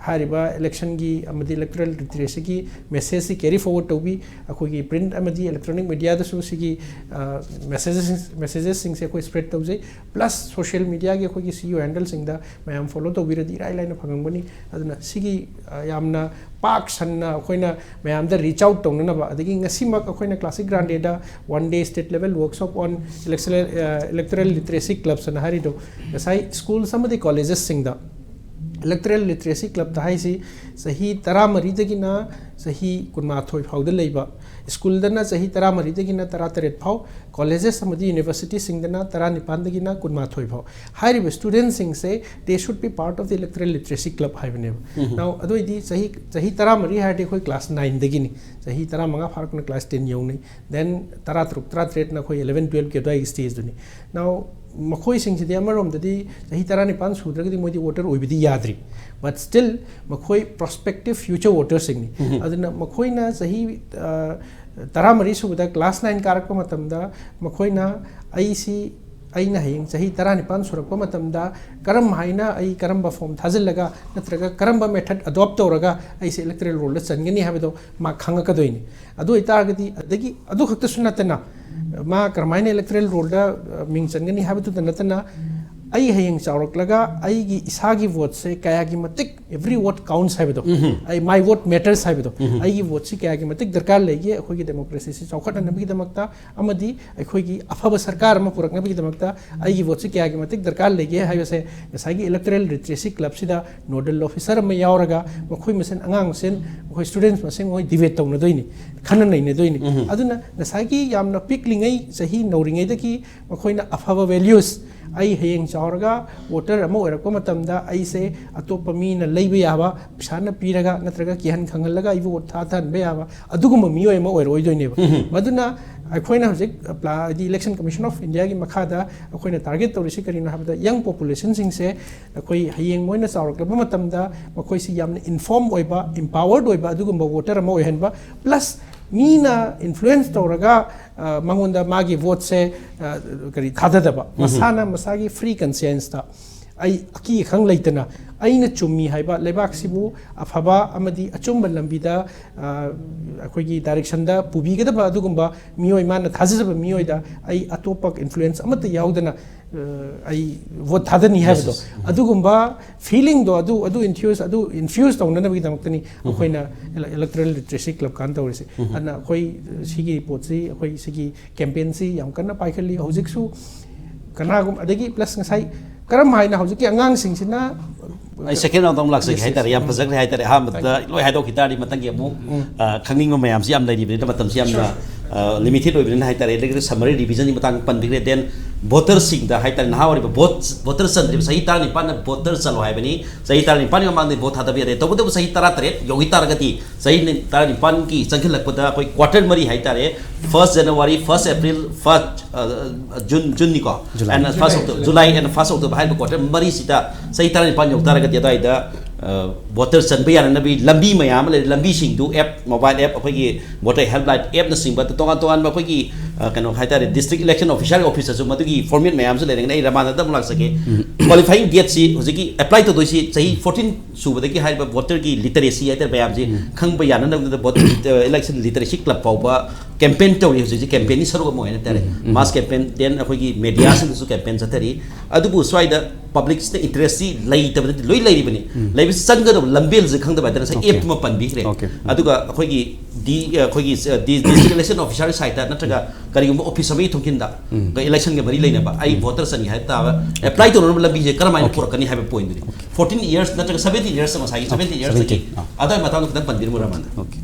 ꯍꯥꯏꯔꯤꯕ ꯏꯂꯦꯛꯁꯟꯒꯤ ꯑꯃꯗꯤ ꯏꯂꯦꯛꯇꯣꯔꯦꯜ ꯂꯤꯇꯔꯦꯁꯤꯒꯤ ꯃꯦꯁꯦꯖꯁꯤ ꯀꯦꯔꯤ ꯐꯣꯔꯋꯥꯔꯗ ꯇꯧꯕꯤ꯫ ꯑꯩꯈꯣꯏꯒꯤ ꯄ꯭ꯔꯤꯟꯠ ꯑꯃꯗꯤ ꯏꯂꯦꯛꯇ꯭ꯔꯣꯅꯤꯛ ꯃꯦꯗꯤꯌꯥꯗꯁꯨ ꯁꯤꯒꯤ, ꯑ, ꯃꯦꯁꯦꯖꯦꯁ, ꯃꯦꯁꯦꯖꯦꯁꯁꯤꯡꯁꯦ ꯑꯩꯈꯣꯏ ꯁ꯭ꯄ꯭ꯔꯦꯗ ꯇꯧꯖꯩ꯫ ꯄ꯭ꯂꯁ ꯁꯣꯁꯤꯌꯦꯜ ꯃꯤꯗꯤꯌꯥꯒꯤ ꯑꯩꯈꯣꯏꯒꯤ ꯁꯤ ꯌꯨ ꯍꯦꯟꯗꯜꯁꯤꯡꯗ ꯃꯌꯥꯝ ꯐꯣꯂꯣ ꯇꯧꯕꯤꯔꯗꯤ ꯏꯔꯥꯏ ꯂꯥꯏꯅ ꯐꯪꯉꯝꯒꯅꯤ꯫ ꯑꯗꯨꯅ ꯁꯤꯒꯤ, ꯑ, ꯌꯥꯝꯅ ꯄꯥꯛ ꯁꯟꯅ ꯑꯩꯈꯣꯏꯅ ꯃꯌꯥꯝꯗ ꯔꯤꯆ ꯑꯥꯎꯠ ꯇꯧꯅꯅꯕ, ꯑꯗꯒꯤ ꯉꯁꯤꯃꯛ ꯑꯩꯈꯣꯏꯅ ꯀ꯭ꯂꯥꯁꯤꯛ ꯒ꯭ꯔꯥꯟꯗꯦꯗ one day state level workshop on electoral literacy clubs ꯑꯅ ꯍꯥꯏꯔꯤꯗꯣ ꯉꯁꯥꯏ ꯁ꯭ꯀꯨꯜꯁ ꯑꯃꯗꯤ ꯀꯣꯂꯦꯖꯦꯁꯁꯤꯡꯗ ꯏꯂꯦꯛꯇꯣꯔꯦꯜ ꯂꯤꯇꯔꯦꯁꯤ ꯀ꯭ꯂꯕꯇ ꯍꯥꯏꯁꯤ ꯆꯍꯤ ꯇꯔꯥꯃꯔꯤꯗꯒꯤꯅ ꯆꯍꯤ ꯀꯨꯟꯃꯥꯊꯣꯏ ꯐꯥꯎꯗ ꯂꯩꯕ, ꯁ꯭ꯀꯨꯜꯗꯅ ꯆꯍꯤ ꯇꯔꯥꯃꯔꯤꯗꯒꯤꯅ ꯇꯔꯥꯇꯔꯦꯠ ꯐꯥꯎ, ꯀꯣꯂꯦꯖꯦꯁ ꯑꯃꯗꯤ ꯌꯨꯅꯤꯚꯔꯁꯤꯇꯤꯁꯤꯡꯗꯅ ꯇꯔꯥꯅꯤꯄꯥꯟꯗꯒꯤꯅ ꯀꯨꯟꯃꯥꯊꯣꯏ ꯐꯥꯎ꯫ ꯍꯥꯏꯔꯤꯕ ꯁ꯭ꯇꯨꯗꯦꯟꯠꯁꯤꯡꯁꯦ they should be part of the electoral literacy club ꯍꯥꯏꯕꯅꯦꯕ꯫ Now ꯑꯗꯨ ꯑꯣꯏꯗꯤ ꯆꯍꯤ, ꯆꯍꯤ ꯇꯔꯥꯃꯔꯤ ꯍꯥꯏꯔꯗꯤ ꯑꯩꯈꯣꯏ ꯀ꯭ꯂꯥꯁ ꯅꯥꯏꯟꯗꯒꯤꯅꯤ, ꯆꯍꯤ ꯇꯔꯥꯃꯉꯥ ꯐꯥꯔꯛꯄꯅ ꯀ꯭ꯂꯥꯁ ꯇꯦꯟ ꯌꯧꯅꯩ, ꯗꯦꯟ ꯇꯔꯥꯇꯔꯨꯛ ꯇꯔꯥꯇꯔꯦꯠꯅ ꯑꯩꯈꯣꯏ ꯏꯂꯦꯚꯦꯟ ꯇꯨꯌꯦꯜꯞꯀꯤ ꯑꯗꯨꯋꯥꯏꯒꯤ ꯁ꯭ꯇꯦꯖꯇꯨꯅꯤ꯫ Now ꯃꯈꯣꯏꯁꯤꯡꯁꯤꯗꯤ ꯑꯃꯔꯣꯝꯗꯗꯤ ꯆꯍꯤ ꯇꯔꯥꯅꯤꯄꯥꯟ ꯁꯨꯗ꯭ꯔꯒꯗꯤ ꯃꯣꯏꯗꯤ voter ꯑꯣꯏꯕꯗꯤ ꯌꯥꯗ꯭ꯔꯤ, but still ꯃꯈꯣꯏ prospective future voterꯁꯤꯡꯅꯤ꯫ ꯑꯗꯨꯅ ꯃꯈꯣꯏꯅ ꯆꯍꯤ ꯇꯔꯥꯃꯔꯤ ꯁꯨꯕꯗ class nine ꯀꯥꯔꯛꯄ ꯃꯇꯝꯗ ꯃꯈꯣꯏꯅ ꯑꯩꯁꯤ ꯑꯩꯅ ꯍꯌꯦꯡ ꯆꯍꯤ ꯇꯔꯥꯅꯤꯄꯥꯟ ꯁꯨꯔꯛꯄ ꯃꯇꯝꯗ ꯀꯔꯝ ꯍꯥꯏꯅ ꯑꯩ ꯀꯔꯝꯕ form ꯊꯥꯖꯤꯜꯂꯒ ꯅꯠꯇ꯭ꯔꯒ ꯀꯔꯝꯕ method adopt ꯇꯧꯔꯒ ꯑꯩꯁꯦ electoral rollꯗ ꯆꯟꯒꯅꯤ ꯍꯥꯏꯕꯗꯣ ꯃꯥ ꯈꯪꯉꯛꯀꯗꯣꯏꯅꯤ꯫ ꯑꯗꯨ ꯑꯣꯏꯇꯥꯔꯒꯗꯤ ꯑꯗꯒꯤ ꯑꯗꯨ ꯈꯛꯇꯁꯨ ꯅꯠꯇꯅ ꯃꯥ ꯀꯔꯝꯍꯥꯏꯅ electoral rollꯗ ꯃꯤꯡ ꯆꯟꯒꯅꯤ ꯍꯥꯏꯕꯗꯨꯗ ꯅꯠꯇꯅ ꯑꯩ ꯍꯌꯦꯡ ꯆꯥꯎꯔꯛꯂꯒ ꯑꯩꯒꯤ ꯏꯁꯥꯒꯤ voteꯁꯦ ꯀꯌꯥꯒꯤ ꯃꯇꯤꯛ, every vote counts ꯍꯥꯏꯕꯗꯣ, ꯑꯩ my vote matters ꯍꯥꯏꯕꯗꯣ, ꯑꯩꯒꯤ voteꯁꯤ ꯀꯌꯥꯒꯤ ꯃꯇꯤꯛ ꯗꯔꯀꯥꯔ ꯂꯩꯒꯦ ꯑꯩꯈꯣꯏꯒꯤ democracyꯁꯤ ꯆꯥꯎꯈꯠꯅꯅꯕꯒꯤꯗꯃꯛꯇ ꯑꯃꯗꯤ ꯑꯩꯈꯣꯏꯒꯤ ꯑꯐꯕ ꯁꯔꯀꯥꯔ ꯑꯃ ꯄꯨꯔꯛꯅꯕꯒꯤꯗꯃꯛꯇ ꯑꯩꯒꯤ voteꯁꯤ ꯀꯌꯥꯒꯤ ꯃꯇꯤꯛ ꯗꯔꯀꯥꯔ ꯂꯩꯒꯦ ꯍꯥꯏꯕꯁꯦ ꯉꯁꯥꯏꯒꯤ electoral literacy clubꯁꯤꯗ nodal officer ꯑꯃ ꯌꯥꯎꯔꯒ ꯃꯈꯣꯏ ꯃꯁꯦꯟ, ꯑꯉꯥꯡ ꯃꯁꯦꯟ, ꯃꯈꯣꯏ students ꯃꯁꯦꯟ ꯃꯈꯣꯏ debate ꯇꯧꯅꯗꯣꯏꯅꯤ, ꯈꯟꯅ ꯅꯩꯅꯗꯣꯏꯅꯤ꯫ ꯑꯗꯨꯅ ꯉꯁꯥꯏꯒꯤ ꯌꯥꯝꯅ ꯄꯤꯛꯂꯤꯉꯩ, ꯆꯍꯤ ꯅꯧꯔꯤꯉꯩꯗꯒꯤ ꯃꯈꯣꯏꯅ ꯑꯐꯕ values, ꯑꯩ ꯍꯌꯦꯡ ꯆꯥꯎꯔꯒ voter ꯑꯃ ꯑꯣꯏꯔꯛꯄ ꯃꯇꯝꯗ ꯑꯩꯁꯦ ꯑꯇꯣꯞꯄ ꯃꯤꯅ ꯂꯩꯕ ꯌꯥꯕ, ꯄꯩꯁꯥꯅ ꯄꯤꯔꯒ ꯅꯠꯇ꯭ꯔꯒ ꯀꯤꯍꯟ ꯈꯪꯍꯜꯂꯒ ꯑꯩꯕꯨ vote ꯊꯥꯗꯍꯟꯕ ꯌꯥꯕ ꯑꯗꯨꯒꯨꯝꯕ ꯃꯤꯑꯣꯏ ꯑꯃ ꯑꯣꯏꯔꯛꯑꯣꯏꯗꯣꯏꯅꯦꯕ꯫ ꯃꯗꯨꯅ ꯑꯩꯈꯣꯏꯅ ꯍꯧꯖꯤꯛ ꯄ꯭ꯂꯥ-, ꯍꯥꯏꯗꯤ Election Commission of Indiaꯒꯤ ꯃꯈꯥꯗ ꯑꯩꯈꯣꯏꯅ target ꯇꯧꯔꯤꯁꯤ ꯀꯔꯤꯅꯣ ꯍꯥꯏꯕꯗ, young populationꯁꯤꯡꯁꯦ ꯑꯩꯈꯣꯏ ꯍꯌꯦꯡ ꯃꯣꯏꯅ ꯆꯥꯎꯔꯛꯂꯕ ꯃꯇꯝꯗ ꯃꯈꯣꯏꯁꯤ ꯌꯥꯝꯅ inform ꯑꯣꯏꯕ, empowered ꯑꯣꯏꯕ ꯑꯗꯨꯒꯨꯝꯕ voter ꯑꯃ ꯑꯣꯏꯍꯟꯕ, plus ꯃꯤꯅ influence ꯇꯧꯔꯒ, ꯑ, ꯃꯉꯣꯟꯗ ꯃꯥꯒꯤ voteꯁꯦ, ꯑ, ꯀꯔꯤ, ꯊꯥꯗꯗꯕ, ꯃꯁꯥꯅ ꯃꯁꯥꯒꯤ free conscienceꯇ ꯑꯩ ꯑꯀꯤ ꯑꯈꯪ ꯂꯩꯇꯅ ꯑꯩꯅ ꯆꯨꯝꯃꯤ ꯍꯥꯏꯕ, ꯂꯩꯕꯥꯛꯁꯤꯕꯨ ꯑꯐꯕ ꯑꯃꯗꯤ ꯑꯆꯨꯝꯕ ꯂꯝꯕꯤꯗ, ꯑ, ꯑꯩꯈꯣꯏꯒꯤ directionꯗ ꯄꯨꯕꯤꯒꯗꯕ ꯑꯗꯨꯒꯨꯝꯕ ꯃꯤꯑꯣꯏ, ꯃꯥꯅ ꯊꯥꯖꯖꯕ ꯃꯤꯑꯣꯏꯗ ꯑꯩ ꯑꯇꯣꯞꯄ influence ꯑꯃꯠꯇ ꯌꯥꯎꯗꯅ, ꯑ, ꯑꯩ vote ꯊꯥꯗꯅꯤ ꯍꯥꯏꯕꯗꯣ, ꯑꯗꯨꯒꯨꯝꯕ feelingꯗꯣ, ꯑꯗꯨ, ꯑꯗꯨ infuse, ꯑꯗꯨ infuse ꯇꯧꯅꯅꯕꯒꯤꯗꯃꯛꯇꯅꯤ ꯑꯩꯈꯣꯏꯅ ele-, electoral literacy club ꯀꯥꯟ ꯇꯧꯔꯤꯁꯦ꯫ ꯑꯗꯨꯅ ꯑꯩꯈꯣꯏ ꯁꯤꯒꯤ ꯄꯣꯠꯁꯤ, ꯑꯩꯈꯣꯏ ꯁꯤꯒꯤ campaignꯁꯤ ꯌꯥꯝ ꯀꯟꯅ ꯄꯥꯏꯈꯠꯂꯤ꯫ ꯍꯧꯖꯤꯛꯁꯨ ꯀꯅꯥꯒꯨꯝ-, ꯑꯗꯒꯤ plus ꯉꯁꯥꯏ ꯀꯔꯝ ꯍꯥꯏꯅ ꯍꯧꯖꯤꯛꯀꯤ ꯑꯉꯥꯡꯁꯤꯡꯁꯤꯅ ꯑꯩ second round ꯑꯃꯨꯛ ꯂꯥꯛꯆꯒꯦ ꯍꯥꯏꯇꯥꯔꯦ꯫ ꯌꯥꯝ ꯐꯖꯈ꯭ꯔꯦ ꯍꯥꯏꯇꯥꯔꯦ꯫ ꯑꯍꯥꯟꯕꯗ ꯂꯣꯏ ꯍꯥꯏꯗꯣꯛꯈꯤ ꯇꯥꯔꯗꯤ ꯃꯊꯪꯒꯤ ꯑꯃꯨꯛ, ꯑ, ꯈꯪꯅꯤꯡꯕ ꯃꯌꯥꯝꯁꯤ ꯌꯥꯝ ꯂꯩꯔꯤꯕꯅꯤꯅ ꯃꯇꯝꯁꯤ ꯌꯥꯝꯅ, ꯑ, limited ꯑꯣꯏꯕꯅꯤꯅ ꯍꯥꯏꯇꯥꯔꯦ꯫ ꯑꯗꯒꯤ summary revisionꯒꯤ ꯃꯇꯥꯡ ꯄꯟꯕꯤꯈ꯭ꯔꯦ꯫ Then ꯚꯣꯇꯔꯁꯤꯡꯗ ꯍꯥꯏꯇꯥꯔꯦ, ꯅꯍꯥ ꯑꯣꯏꯔꯤꯕ ꯚꯣꯠ ꯚꯣꯇꯔ ꯆꯟꯗ꯭ꯔꯤꯕ, ꯆꯍꯤ ꯇꯔꯥꯅꯤꯄꯥꯟꯅ ꯚꯣꯇꯔ ꯆꯜꯂꯣ ꯍꯥꯏꯕꯅꯤ꯫ ꯆꯍꯤ ꯇꯔꯥꯅꯤꯄꯥꯟꯒꯤ ꯃꯃꯥꯡꯗ ꯚꯣꯠ ꯊꯥꯗꯕ ꯌꯥꯗꯦ꯫ ꯇꯧꯕꯇꯕꯨ ꯆꯍꯤ ꯇꯔꯥꯇꯔꯦꯠ ꯌꯧꯈꯤ ꯇꯥꯔꯒꯗꯤ, ꯆꯍꯤ ꯇꯔꯥꯅꯤꯄꯥꯟꯒꯤ ꯆꯪꯁꯤꯜꯂꯛꯄꯗ ꯑꯩꯈꯣꯏ ꯀ꯭ꯋꯥꯇꯔ ꯃꯔꯤ ꯍꯥꯏꯇꯥꯔꯦ, first January, first April, first, ꯑ, ꯑ, June, June ꯅꯤꯀꯣ, July. And first October, July and first October ꯍꯥꯏꯔꯤꯕ ꯀ꯭ꯋꯥꯇꯔ ꯃꯔꯤꯁꯤꯗ ꯆꯍꯤ ꯇꯔꯥꯅꯤꯄꯥꯟ ꯌꯧ ꯇꯥꯔꯒꯗꯤ, ꯑꯗꯨꯋꯥꯏꯗ, ꯑ, ꯚꯣꯇꯔ ꯆꯟꯕ ꯌꯥꯅꯅꯕꯒꯤ ꯂꯝꯕꯤ ꯃꯌꯥꯝ ꯑꯃ ꯂꯩꯔꯦ꯫ ꯂꯝꯕꯤꯁꯤꯡꯗꯨ ꯑꯦꯞ, ꯃꯣꯕꯥꯏꯜ ꯑꯦꯞ, ꯑꯩꯈꯣꯏꯒꯤ ꯚꯣꯇꯔ ꯍꯦꯜꯞꯂꯥꯏꯟ ꯑꯦꯞꯅꯆꯤꯡꯕ, ꯇꯣꯉꯥꯟ ꯇꯣꯉꯥꯟꯕ ꯑꯩꯈꯣꯏꯒꯤ, ꯑ, ꯀꯩꯅꯣ ꯍꯥꯏꯇꯥꯔꯦ, ꯗꯤꯁꯇ꯭ꯔꯤꯛ ꯏꯂꯦꯛꯁꯟ ꯑꯣꯐꯤꯁꯥꯔꯒꯤ ꯑꯣꯐꯤꯁꯇꯁꯨ ꯃꯗꯨꯒꯤ ꯐꯣꯔꯃꯦꯠ ꯃꯌꯥꯝꯁꯨ ꯂꯩꯔꯦ꯫ ꯑꯩ ꯔꯃꯥꯅꯟꯗ ꯑꯃꯨꯛ ꯂꯥꯛꯆꯒꯦ꯫ ꯀ꯭ꯋꯥꯂꯤꯐꯥꯏꯌꯤꯡ ꯗꯦꯠꯁꯤ ꯍꯧꯖꯤꯛꯀꯤ ꯑꯦꯄ꯭ꯂꯥꯏ ꯇꯧꯗꯣꯏꯁꯤ ꯆꯍꯤ ꯐꯣꯔꯇꯤꯟ ꯁꯨꯕꯗꯒꯤ ꯍꯥꯏꯔꯤꯕ ꯚꯣꯇꯔꯒꯤ ꯂꯤꯇꯔꯦꯁꯤ ꯍꯥꯏꯇꯥꯔꯦ, ꯃꯌꯥꯝꯁꯤ ꯎꯝ꯫ ꯈꯪꯕ ꯌꯥꯅꯅꯕꯗ ꯚꯣꯇꯔ, ꯑ, ꯏꯂꯦꯛꯁꯟ ꯂꯤꯇꯔꯦꯁꯤ ꯀ꯭ꯂꯕ ꯐꯥꯎꯕ ꯀꯦꯝꯄꯦꯟ ꯇꯧꯔꯤ꯫ ꯍꯧꯖꯤꯛ ꯍꯧꯖꯤꯛ ꯀꯦꯝꯄꯦꯟꯒꯤ ꯁꯔꯨꯛ ꯑꯃ ꯑꯣꯏꯅ ꯍꯥꯏꯇꯥꯔꯦ, ꯎꯝ, ꯎꯝ꯫ ꯃꯥꯁ ꯀꯦꯝꯄꯦꯟ, then ꯑꯩꯈꯣꯏꯒꯤ ꯃꯦꯗꯤꯌꯥꯁꯤꯡꯗꯁꯨ ꯀꯦꯝꯄꯦꯟ ꯆꯠꯊꯔꯤ꯫ ꯑꯗꯨꯕꯨ ꯁ꯭ꯋꯥꯏꯗ ꯄꯕ꯭ꯂꯤꯛꯁꯤꯅ ꯏꯟꯇꯔꯦꯁꯁꯤ ꯂꯩꯇꯕꯗꯗꯤ ꯂꯣꯏ ꯂꯩꯔꯤꯕꯅꯤ꯫ ꯎꯝ꯫ ꯂꯩꯕꯁꯤ ꯆꯪꯒꯗꯕ ꯂꯝꯕꯦꯜꯁꯤ ꯈꯪꯗꯕ ꯍꯥꯏꯇꯥꯔꯦ, ꯉꯁꯥꯏ ꯑꯣꯀꯦ꯫ ꯑꯦꯞꯇꯨꯃ ꯄꯟꯕꯤꯈ꯭ꯔꯦ꯫ ꯑꯣꯀꯦ꯫ ꯎꯝ꯫ ꯑꯗꯨꯒ ꯑꯩꯈꯣꯏꯒꯤ ꯗꯤ, ꯑꯩꯈꯣꯏꯒꯤ, ꯑ, ꯗꯤ, ꯗꯤꯁꯇ꯭ꯔꯤꯛ ꯏꯂꯦꯛꯁꯟ ꯑꯣꯐꯤꯁꯥꯔꯒꯤ ꯁꯥꯏꯠꯇ ꯅꯠꯇ꯭ꯔꯒ ꯀꯔꯤꯒꯨꯝꯕ ꯑꯣꯐꯤꯁ ꯑꯃꯒꯤ ꯊꯣꯡꯈꯤꯟꯗ ꯎꯝ꯫ ꯏꯂꯦꯛꯁꯟꯒ ꯃꯔꯤ ꯂꯩꯅꯕ ꯑꯩ ꯎꯝ꯫ ꯚꯣꯇꯔ ꯆꯟꯒꯦ ꯍꯥꯏꯕ ꯇꯥꯕ, ꯑꯦꯄ꯭ꯂꯥꯏ ꯇꯧꯅꯅꯕ ꯂꯝꯕꯤꯁꯦ ꯀꯔꯝꯍꯥꯏꯅ ꯑꯣꯀꯦ꯫ ꯄꯨꯔꯛꯀꯅꯤ ꯍꯥꯏꯕ ꯄꯣꯏꯟꯗꯨꯅꯤ꯫ ꯑꯣꯀꯦ꯫ ꯐꯣꯔꯇꯤꯟ ꯏꯌꯔꯁ ꯅꯠꯇ꯭ꯔꯒ ꯁꯕꯦꯟꯇꯤꯟ ꯏꯌꯔꯁ ꯉꯁꯥꯏꯒꯤ ꯑꯣꯀꯦ, ꯁꯕꯦꯟꯇꯤꯟ ꯏꯌꯔꯁꯇꯒꯤ ꯁꯕꯦꯟꯇꯤꯟ, ꯑꯥ꯫ ꯑꯗꯨꯒꯤ ꯃꯇꯥꯡꯗ ꯈꯤꯇꯪ ꯄꯟꯕꯤꯔꯝꯃꯨ, ꯔꯃꯥꯅꯟꯗ꯫ ꯑꯣꯀꯦ꯫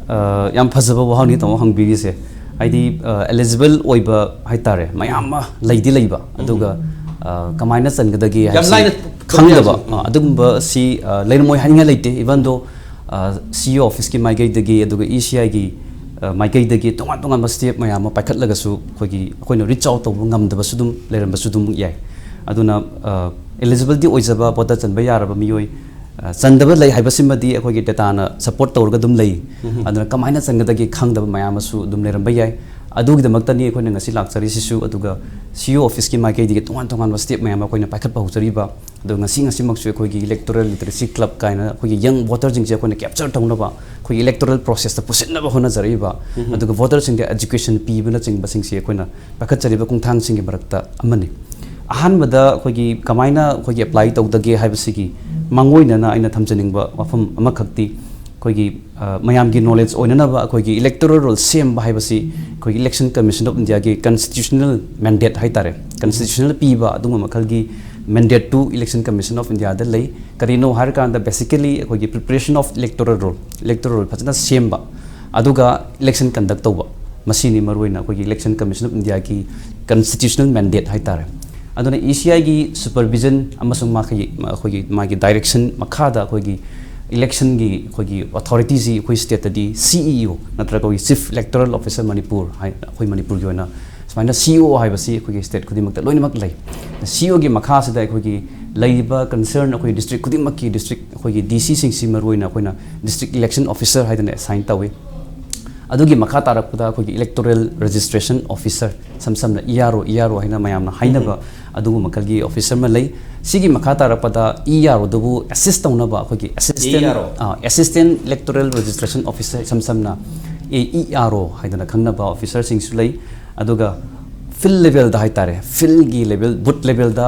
ꯑ, ꯌꯥꯝ ꯐꯖꯕ ꯋꯥꯍꯪꯅꯤ ꯇꯥꯃꯣ ꯍꯪꯕꯤꯔꯤꯁꯦ꯫ ꯍꯥꯏꯗꯤ, ꯑ, ꯑꯦꯂꯤꯖꯤꯕꯜ ꯑꯣꯏꯕ ꯍꯥꯏꯇꯥꯔꯦ, ꯃꯌꯥꯝ ꯑꯃ ꯂꯩꯗꯤ ꯂꯩꯕ, ꯎꯝ꯫ ꯑꯗꯨꯒ, ꯑ, ꯀꯃꯥꯏꯅ ꯆꯟꯒꯗꯒꯦ ꯌꯥꯝ ꯍꯥꯏꯕꯁꯤ ꯂꯥꯏꯅ ꯈꯪꯗꯕ, ꯈꯨꯝꯕ ꯌꯥꯕꯁꯨ꯫ ꯑ, ꯑꯗꯨꯒꯨꯝꯕ ꯁꯤ, ꯑ, ꯂꯩꯔꯝꯃꯣꯏ ꯍꯥꯏꯅꯤꯡꯉꯥꯏ ꯂꯩꯇꯦ꯫ Even though, ꯑ, ꯁꯤ ꯏ ꯑꯣ ꯑꯣꯐꯤꯁꯀꯤ ꯃꯥꯏꯀꯩꯗꯒꯤ, ꯑꯗꯨꯒ ꯏ ꯁꯤ ꯑꯥꯏꯒꯤ, ꯑ, ꯃꯥꯏꯀꯩꯗꯒꯤ ꯇꯣꯉꯥꯟ ꯇꯣꯉꯥꯟꯕ ꯁ꯭ꯇꯦꯞ ꯃꯌꯥꯝ ꯑꯃ ꯄꯥꯏꯈꯠꯂꯒꯁꯨ, ꯑꯩꯈꯣꯏꯒꯤ, ꯑꯩꯈꯣꯏꯅ ꯔꯤꯆ ꯑꯥꯎꯠ ꯇꯧꯕ ꯉꯝꯗꯕꯁꯨ ꯑꯗꯨꯝ ꯂꯩꯔꯝꯕꯁꯨ ꯑꯗꯨꯝ ꯌꯥꯏ꯫ ꯑꯗꯨꯅ, ꯑ, ꯑꯦꯂꯤꯖꯤꯕꯤꯂꯤꯇꯤ ꯑꯣꯏꯖꯕ, ꯚꯣꯇꯔ ꯆꯟꯕ ꯌꯥꯔꯕ ꯃꯤꯑꯣꯏ, ꯑ, ꯆꯟꯗꯕ ꯂꯩ ꯍꯥꯏꯕꯁꯤꯃꯗꯤ ꯑꯩꯈꯣꯏꯒꯤ ꯗꯦꯇꯥꯅ ꯁꯄꯣꯔꯠ ꯇꯧꯔꯒ ꯑꯗꯨꯝ ꯂꯩ꯫ ꯎꯝ꯫ ꯑꯗꯨꯅ ꯀꯃꯥꯏꯅ ꯆꯟꯒꯗꯒꯦ ꯈꯪꯗꯕ ꯃꯌꯥꯝ ꯑꯃꯁꯨ ꯑꯗꯨꯝ ꯂꯩꯔꯝꯕ ꯌꯥꯏ꯫ ꯑꯗꯨꯒꯤꯗꯃꯛꯇꯅꯤ ꯑꯩꯈꯣꯏꯅ ꯉꯁꯤ ꯂꯥꯛꯆꯔꯤꯁꯤꯁꯨ, ꯑꯗꯨꯒ ꯁꯤ ꯏ ꯑꯣ ꯑꯣꯐꯤꯁꯀꯤ ꯃꯥꯏꯀꯩꯗꯒꯤ ꯇꯣꯉꯥꯟ ꯇꯣꯉꯥꯟꯕ ꯁ꯭ꯇꯦꯞ ꯃꯌꯥꯝ ꯑꯃ ꯑꯩꯈꯣꯏꯅ ꯄꯥꯏꯈꯠꯄ ꯍꯧꯖꯔꯤꯕ꯫ ꯑꯗꯣ ꯉꯁꯤ ꯉꯁꯤꯃꯛꯁꯨ ꯑꯩꯈꯣꯏꯒꯤ ꯏꯂꯦꯛꯇꯣꯔꯦꯜ ꯂꯤꯇꯔꯦꯁꯤ ꯀ꯭ꯂꯕ ꯀꯥꯏꯅ ꯑꯩꯈꯣꯏꯒꯤ ꯌꯪ ꯚꯣꯇꯔꯁꯤꯡꯁꯦ ꯑꯩꯈꯣꯏꯅ ꯀꯦꯞꯆꯔ ꯇꯧꯅꯕ, ꯑꯩꯈꯣꯏꯒꯤ ꯏꯂꯦꯛꯇꯣꯔꯦꯜ ꯄ꯭ꯔꯣꯁꯦꯁꯇ ꯄꯨꯁꯤꯟꯅꯕ ꯍꯣꯠꯅꯖꯔꯛꯏꯕ, ꯎꯝ꯫ ꯑꯗꯨꯒ ꯚꯣꯇꯔꯁꯤꯡꯗ ꯑꯦꯖꯨꯀꯦꯁꯟ ꯄꯤꯕꯅꯆꯤꯡꯕꯁꯤꯡꯁꯤ ꯑꯩꯈꯣꯏꯅ ꯄꯥꯏꯈꯠꯆꯔꯤꯕ ꯈꯣꯡꯊꯥꯡꯁꯤꯡꯒꯤ ꯃꯔꯛꯇ ꯑꯃꯅꯤ꯫ ꯑꯍꯥꯟꯕꯗ ꯑꯩꯈꯣꯏꯒꯤ ꯀꯃꯥꯏꯅ ꯑꯩꯈꯣꯏꯒꯤ ꯑꯦꯄ꯭ꯂꯥꯏ ꯇꯧꯗꯒꯦ ꯍꯥꯏꯕꯁꯤꯒꯤ ꯃꯥꯡꯑꯣꯏꯅꯅ ꯑꯩꯅ ꯊꯝꯖꯅꯤꯡꯕ ꯋꯥꯐꯝ ꯑꯃꯈꯛꯇꯤ, ꯑꯩꯈꯣꯏꯒꯤ, ꯑ, ꯃꯌꯥꯝꯒꯤ ꯅꯣꯂꯦꯖ ꯑꯣꯏꯅꯅꯕ ꯑꯩꯈꯣꯏꯒꯤ ꯏꯂꯦꯛꯇꯣꯔꯦꯜ ꯔꯣꯜ ꯁꯦꯝꯕ ꯍꯥꯏꯕꯁꯤ ꯑꯩꯈꯣꯏꯒꯤ ꯏꯂꯦꯛꯁꯟ ꯀꯃꯤꯁꯟ ꯑꯣꯐ ꯏꯟꯗꯤꯌꯥꯒꯤ ꯀꯟꯁꯇꯤꯇ꯭ꯌꯨꯁꯅꯦꯜ ꯃꯦꯟꯗꯦꯠ ꯍꯥꯏꯇꯥꯔꯦ, ꯀꯟꯁꯇꯤꯇ꯭ꯌꯨꯁꯅꯦꯜ ꯄꯤꯕ ꯑꯗꯨꯒꯨꯝꯕ ꯃꯈꯜꯒꯤ ꯃꯦꯟꯗꯦꯠꯇꯨ ꯏꯂꯦꯛꯁꯟ ꯀꯃꯤꯁꯟ ꯑꯣꯐ ꯏꯟꯗꯤꯌꯥꯗ ꯂꯩ꯫ ꯀꯔꯤꯅꯣ ꯍꯥꯏꯔꯀꯥꯟꯗ, basically ꯑꯩꯈꯣꯏꯒꯤ preparation of electoral roll, electoral roll ꯐꯖꯅ ꯁꯦꯝꯕ, ꯑꯗꯨꯒ ꯏꯂꯦꯛꯁꯟ ꯀꯟꯗꯛ ꯇꯧꯕ, ꯃꯁꯤꯅꯤ ꯃꯔꯨꯑꯣꯏꯅ ꯑꯩꯈꯣꯏꯒꯤ Election Commission of Indiaꯒꯤ constitutional mandate ꯍꯥꯏꯇꯥꯔꯦ꯫ ꯑꯗꯨꯅ E C Iꯒꯤ supervision ꯑꯃꯁꯨꯡ ꯃꯥꯒꯤ, ꯑꯩꯈꯣꯏꯒꯤ ꯃꯥꯒꯤ direction ꯃꯈꯥꯗ ꯑꯩꯈꯣꯏꯒꯤ electionꯒꯤ ꯑꯩꯈꯣꯏꯒꯤ authorityꯁꯤ ꯑꯩꯈꯣꯏ stateꯇꯗꯤ C E O ꯅꯠꯇ꯭ꯔꯒ ꯑꯩꯈꯣꯏꯒꯤ Chief Electoral Officer ꯃꯅꯤꯄꯨꯔ ꯍꯥꯏ, ꯑꯩꯈꯣꯏ ꯃꯅꯤꯄꯨꯔꯒꯤ ꯑꯣꯏꯅ ꯁꯨꯃꯥꯏꯅ C E O ꯍꯥꯏꯕꯁꯤ ꯑꯩꯈꯣꯏꯒꯤ state ꯈꯨꯗꯤꯡꯃꯛꯇ ꯂꯣꯏꯅꯃꯛ ꯂꯩ꯫ C E Oꯒꯤ ꯃꯈꯥꯁꯤꯗ ꯑꯩꯈꯣꯏꯒꯤ ꯂꯩꯔꯤꯕ concern ꯑꯩꯈꯣꯏ district ꯈꯨꯗꯤꯡꯃꯛꯀꯤ district ꯑꯩꯈꯣꯏꯒꯤ D Cꯁꯤꯡꯁꯤ ꯃꯔꯨꯑꯣꯏꯅ ꯑꯩꯈꯣꯏꯅ District Election Officer ꯍꯥꯏꯗꯅ assign ꯇꯧꯏ꯫ ꯑꯗꯨꯒꯤ ꯃꯈꯥ ꯇꯥꯔꯛꯄꯗ ꯑꯩꯈꯣꯏꯒꯤ Electoral Registration Officer, ꯏꯁꯝ ꯁꯝꯅ E R O, E R O ꯍꯥꯏꯅ ꯃꯌꯥꯝꯅ ꯍꯥꯏꯅꯕ ꯑꯗꯨꯒꯨꯝꯕ ꯃꯈꯜꯒꯤ officer ꯑꯃ ꯂꯩ꯫ ꯁꯤꯒꯤ ꯃꯈꯥ ꯇꯥꯔꯛꯄꯗ E R Oꯗꯨꯕꯨ assist ꯇꯧꯅꯕ ꯑꯩꯈꯣꯏꯒꯤ assistant, E R O. ꯑ, Assistant Electoral Registration Officer, ꯏꯁꯝ ꯁꯝꯅ A E R O ꯍꯥꯏꯗꯅ ꯈꯪꯅꯕ officerꯁꯤꯡꯁꯨ ꯂꯩ꯫ ꯑꯗꯨꯒ field levelꯗ ꯍꯥꯏꯇꯥꯔꯦ, fieldꯒꯤ level, booth levelꯗ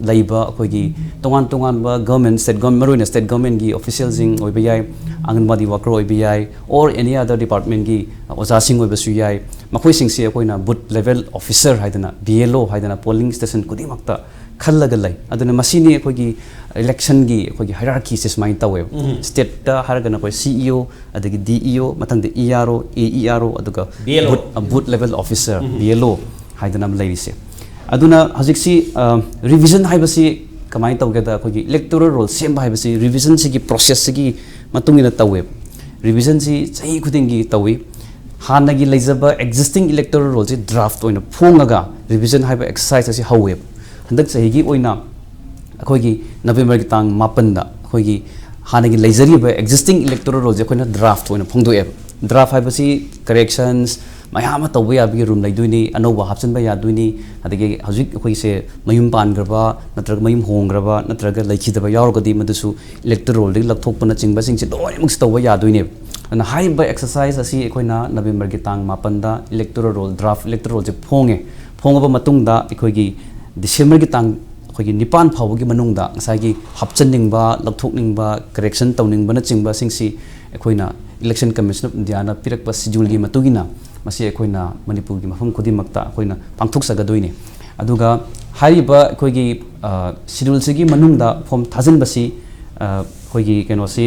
ꯂꯩꯕ ꯑꯩꯈꯣꯏꯒꯤ ꯇꯣꯉꯥꯟ ꯇꯣꯉꯥꯟꯕ government, state government, ꯃꯔꯨꯑꯣꯏꯅ state governmentꯀꯤ officialꯁꯤꯡ ꯑꯣꯏꯕ ꯌꯥꯏ, ꯑꯪꯒꯟꯋꯥꯗꯤ worker ꯑꯣꯏꯕ ꯌꯥꯏ, or any other departmentꯀꯤ ꯑꯣꯖꯥꯁꯤꯡ ꯑꯣꯏꯕꯁꯨ ꯌꯥꯏ꯫ ꯃꯈꯣꯏꯁꯤꯡꯁꯤ ꯑꯩꯈꯣꯏꯅ booth level officer ꯍꯥꯏꯗꯅ, B L O ꯍꯥꯏꯗꯅ polling station ꯈꯨꯗꯤꯡꯃꯛꯇ ꯈꯜꯂꯒ ꯂꯩ꯫ ꯑꯗꯨꯅ ꯃꯁꯤꯅꯤ ꯑꯩꯈꯣꯏꯒꯤ electionꯒꯤ ꯑꯩꯈꯣꯏꯒꯤ hierarchyꯁꯦ ꯁꯨꯃꯥꯏꯅ ꯇꯧꯋꯦꯕ꯫ Stateꯇ ꯍꯥꯏꯔꯒꯅ ꯑꯩꯈꯣꯏ C E O, ꯑꯗꯒꯤ D E O, ꯃꯊꯪꯗ E R O, A E R O, ꯑꯗꯨꯒ B L O. Booth, booth level officer, B L O ꯍꯥꯏꯗꯅ ꯑꯃ ꯂꯩꯔꯤꯁꯦ꯫ ꯑꯗꯨꯅ ꯍꯧꯖꯤꯛꯁꯤ, ꯑ, revision ꯍꯥꯏꯕꯁꯤ ꯀꯃꯥꯏꯅ ꯇꯧꯒꯦꯗ, ꯑꯩꯈꯣꯏꯒꯤ electoral roll ꯁꯦꯝꯕ ꯍꯥꯏꯕꯁꯤ revisionꯁꯤꯒꯤ processꯁꯤꯒꯤ ꯃꯇꯨꯡ ꯏꯟꯅ ꯇꯧꯋꯦꯕ꯫ Revisionꯁꯤ ꯆꯍꯤ ꯈꯨꯗꯤꯡꯒꯤ ꯇꯧꯏ꯫ ꯍꯥꯟꯅꯒꯤ ꯂꯩꯖꯕ existing electoral rollꯁꯤ draft ꯑꯣꯏꯅ ꯐꯣꯡꯉꯒ revision ꯍꯥꯏꯕ exercise ꯑꯁꯤ ꯍꯧꯋꯦꯕ꯫ ꯍꯟꯗꯛ ꯆꯍꯤꯒꯤ ꯑꯣꯏꯅ ꯑꯩꯈꯣꯏꯒꯤ Novemberꯒꯤ ꯇꯥꯡ ꯃꯥꯄꯟꯗ ꯑꯩꯈꯣꯏꯒꯤ ꯍꯥꯟꯅꯒꯤ ꯂꯩꯖꯔꯤꯕ existing electoral rollꯁꯦ ꯑꯩꯈꯣꯏꯅ draft ꯑꯣꯏꯅ ꯐꯣꯡꯗꯣꯛꯑꯦꯕ꯫ Draft ꯍꯥꯏꯕꯁꯤ corrections ꯃꯌꯥꯝ ꯑꯃ ꯇꯧꯕ ꯌꯥꯕꯒꯤ room ꯂꯩꯗꯣꯏꯅꯤ, ꯑꯅꯧꯕ ꯍꯥꯞꯆꯤꯟꯕ ꯌꯥꯗꯣꯏꯅꯤ, ꯑꯗꯒꯤ ꯍꯧꯖꯤꯛ ꯑꯩꯈꯣꯏꯁꯦ ꯃꯌꯨꯝ ꯄꯥꯟꯈ꯭ꯔꯕ ꯅꯠꯇ꯭ꯔꯒ ꯃꯌꯨꯝ ꯍꯣꯡꯈ꯭ꯔꯕ ꯅꯠꯇ꯭ꯔꯒ ꯂꯩꯈꯤꯗꯕ ꯌꯥꯎꯔꯒꯗꯤ ꯃꯗꯨꯁꯨ electoral rollꯗꯒꯤ ꯂꯧꯊꯣꯛꯄꯅꯆꯤꯡꯕꯁꯤꯡꯁꯦ ꯂꯣꯏꯅꯃꯛꯁꯦ ꯇꯧꯕ ꯌꯥꯗꯣꯏꯅꯦꯕ꯫ ꯑꯗꯨꯅ ꯍꯥꯏꯔꯤꯕ exercise ꯑꯁꯤ ꯑꯩꯈꯣꯏꯅ Novemberꯒꯤ ꯇꯥꯡ ꯃꯥꯄꯟꯗ electoral roll, draft electoral rollꯁꯦ ꯐꯣꯡꯉꯦ꯫ ꯐꯣꯡꯉꯕ ꯃꯇꯨꯡꯗ ꯑꯩꯈꯣꯏꯒꯤ Decemberꯒꯤ ꯇꯥꯡ ꯑꯩꯈꯣꯏꯒꯤ ꯅꯤꯄꯥꯟ ꯐꯥꯎꯕꯒꯤ ꯃꯅꯨꯡꯗ ꯉꯁꯥꯏꯒꯤ ꯍꯥꯞꯆꯤꯟꯅꯤꯡꯕ, ꯂꯧꯊꯣꯛꯅꯤꯡꯕ, correction ꯇꯧꯅꯤꯡꯕꯅꯆꯤꯡꯕꯁꯤꯡꯁꯤ ꯑꯩꯈꯣꯏꯅ Election Commission of Indiaꯅ ꯄꯤꯔꯛꯄ scheduleꯒꯤ ꯃꯇꯨꯡ ꯏꯟꯅ ꯃꯁꯤ ꯑꯩꯈꯣꯏꯅ ꯃꯅꯤꯄꯨꯔꯒꯤ ꯃꯐꯝ ꯈꯨꯗꯤꯡꯃꯛꯇ ꯑꯩꯈꯣꯏꯅ ꯄꯥꯡꯊꯣꯛꯆꯒꯗꯣꯏꯅꯤ꯫ ꯑꯗꯨꯒ ꯍꯥꯏꯔꯤꯕ ꯑꯩꯈꯣꯏꯒꯤ, ꯑ, scheduleꯁꯤꯒꯤ ꯃꯅꯨꯡꯗ form ꯊꯥꯖꯤꯟꯕꯁꯤ, ꯑ, ꯑꯩꯈꯣꯏꯒꯤ ꯀꯩꯅꯣꯁꯤ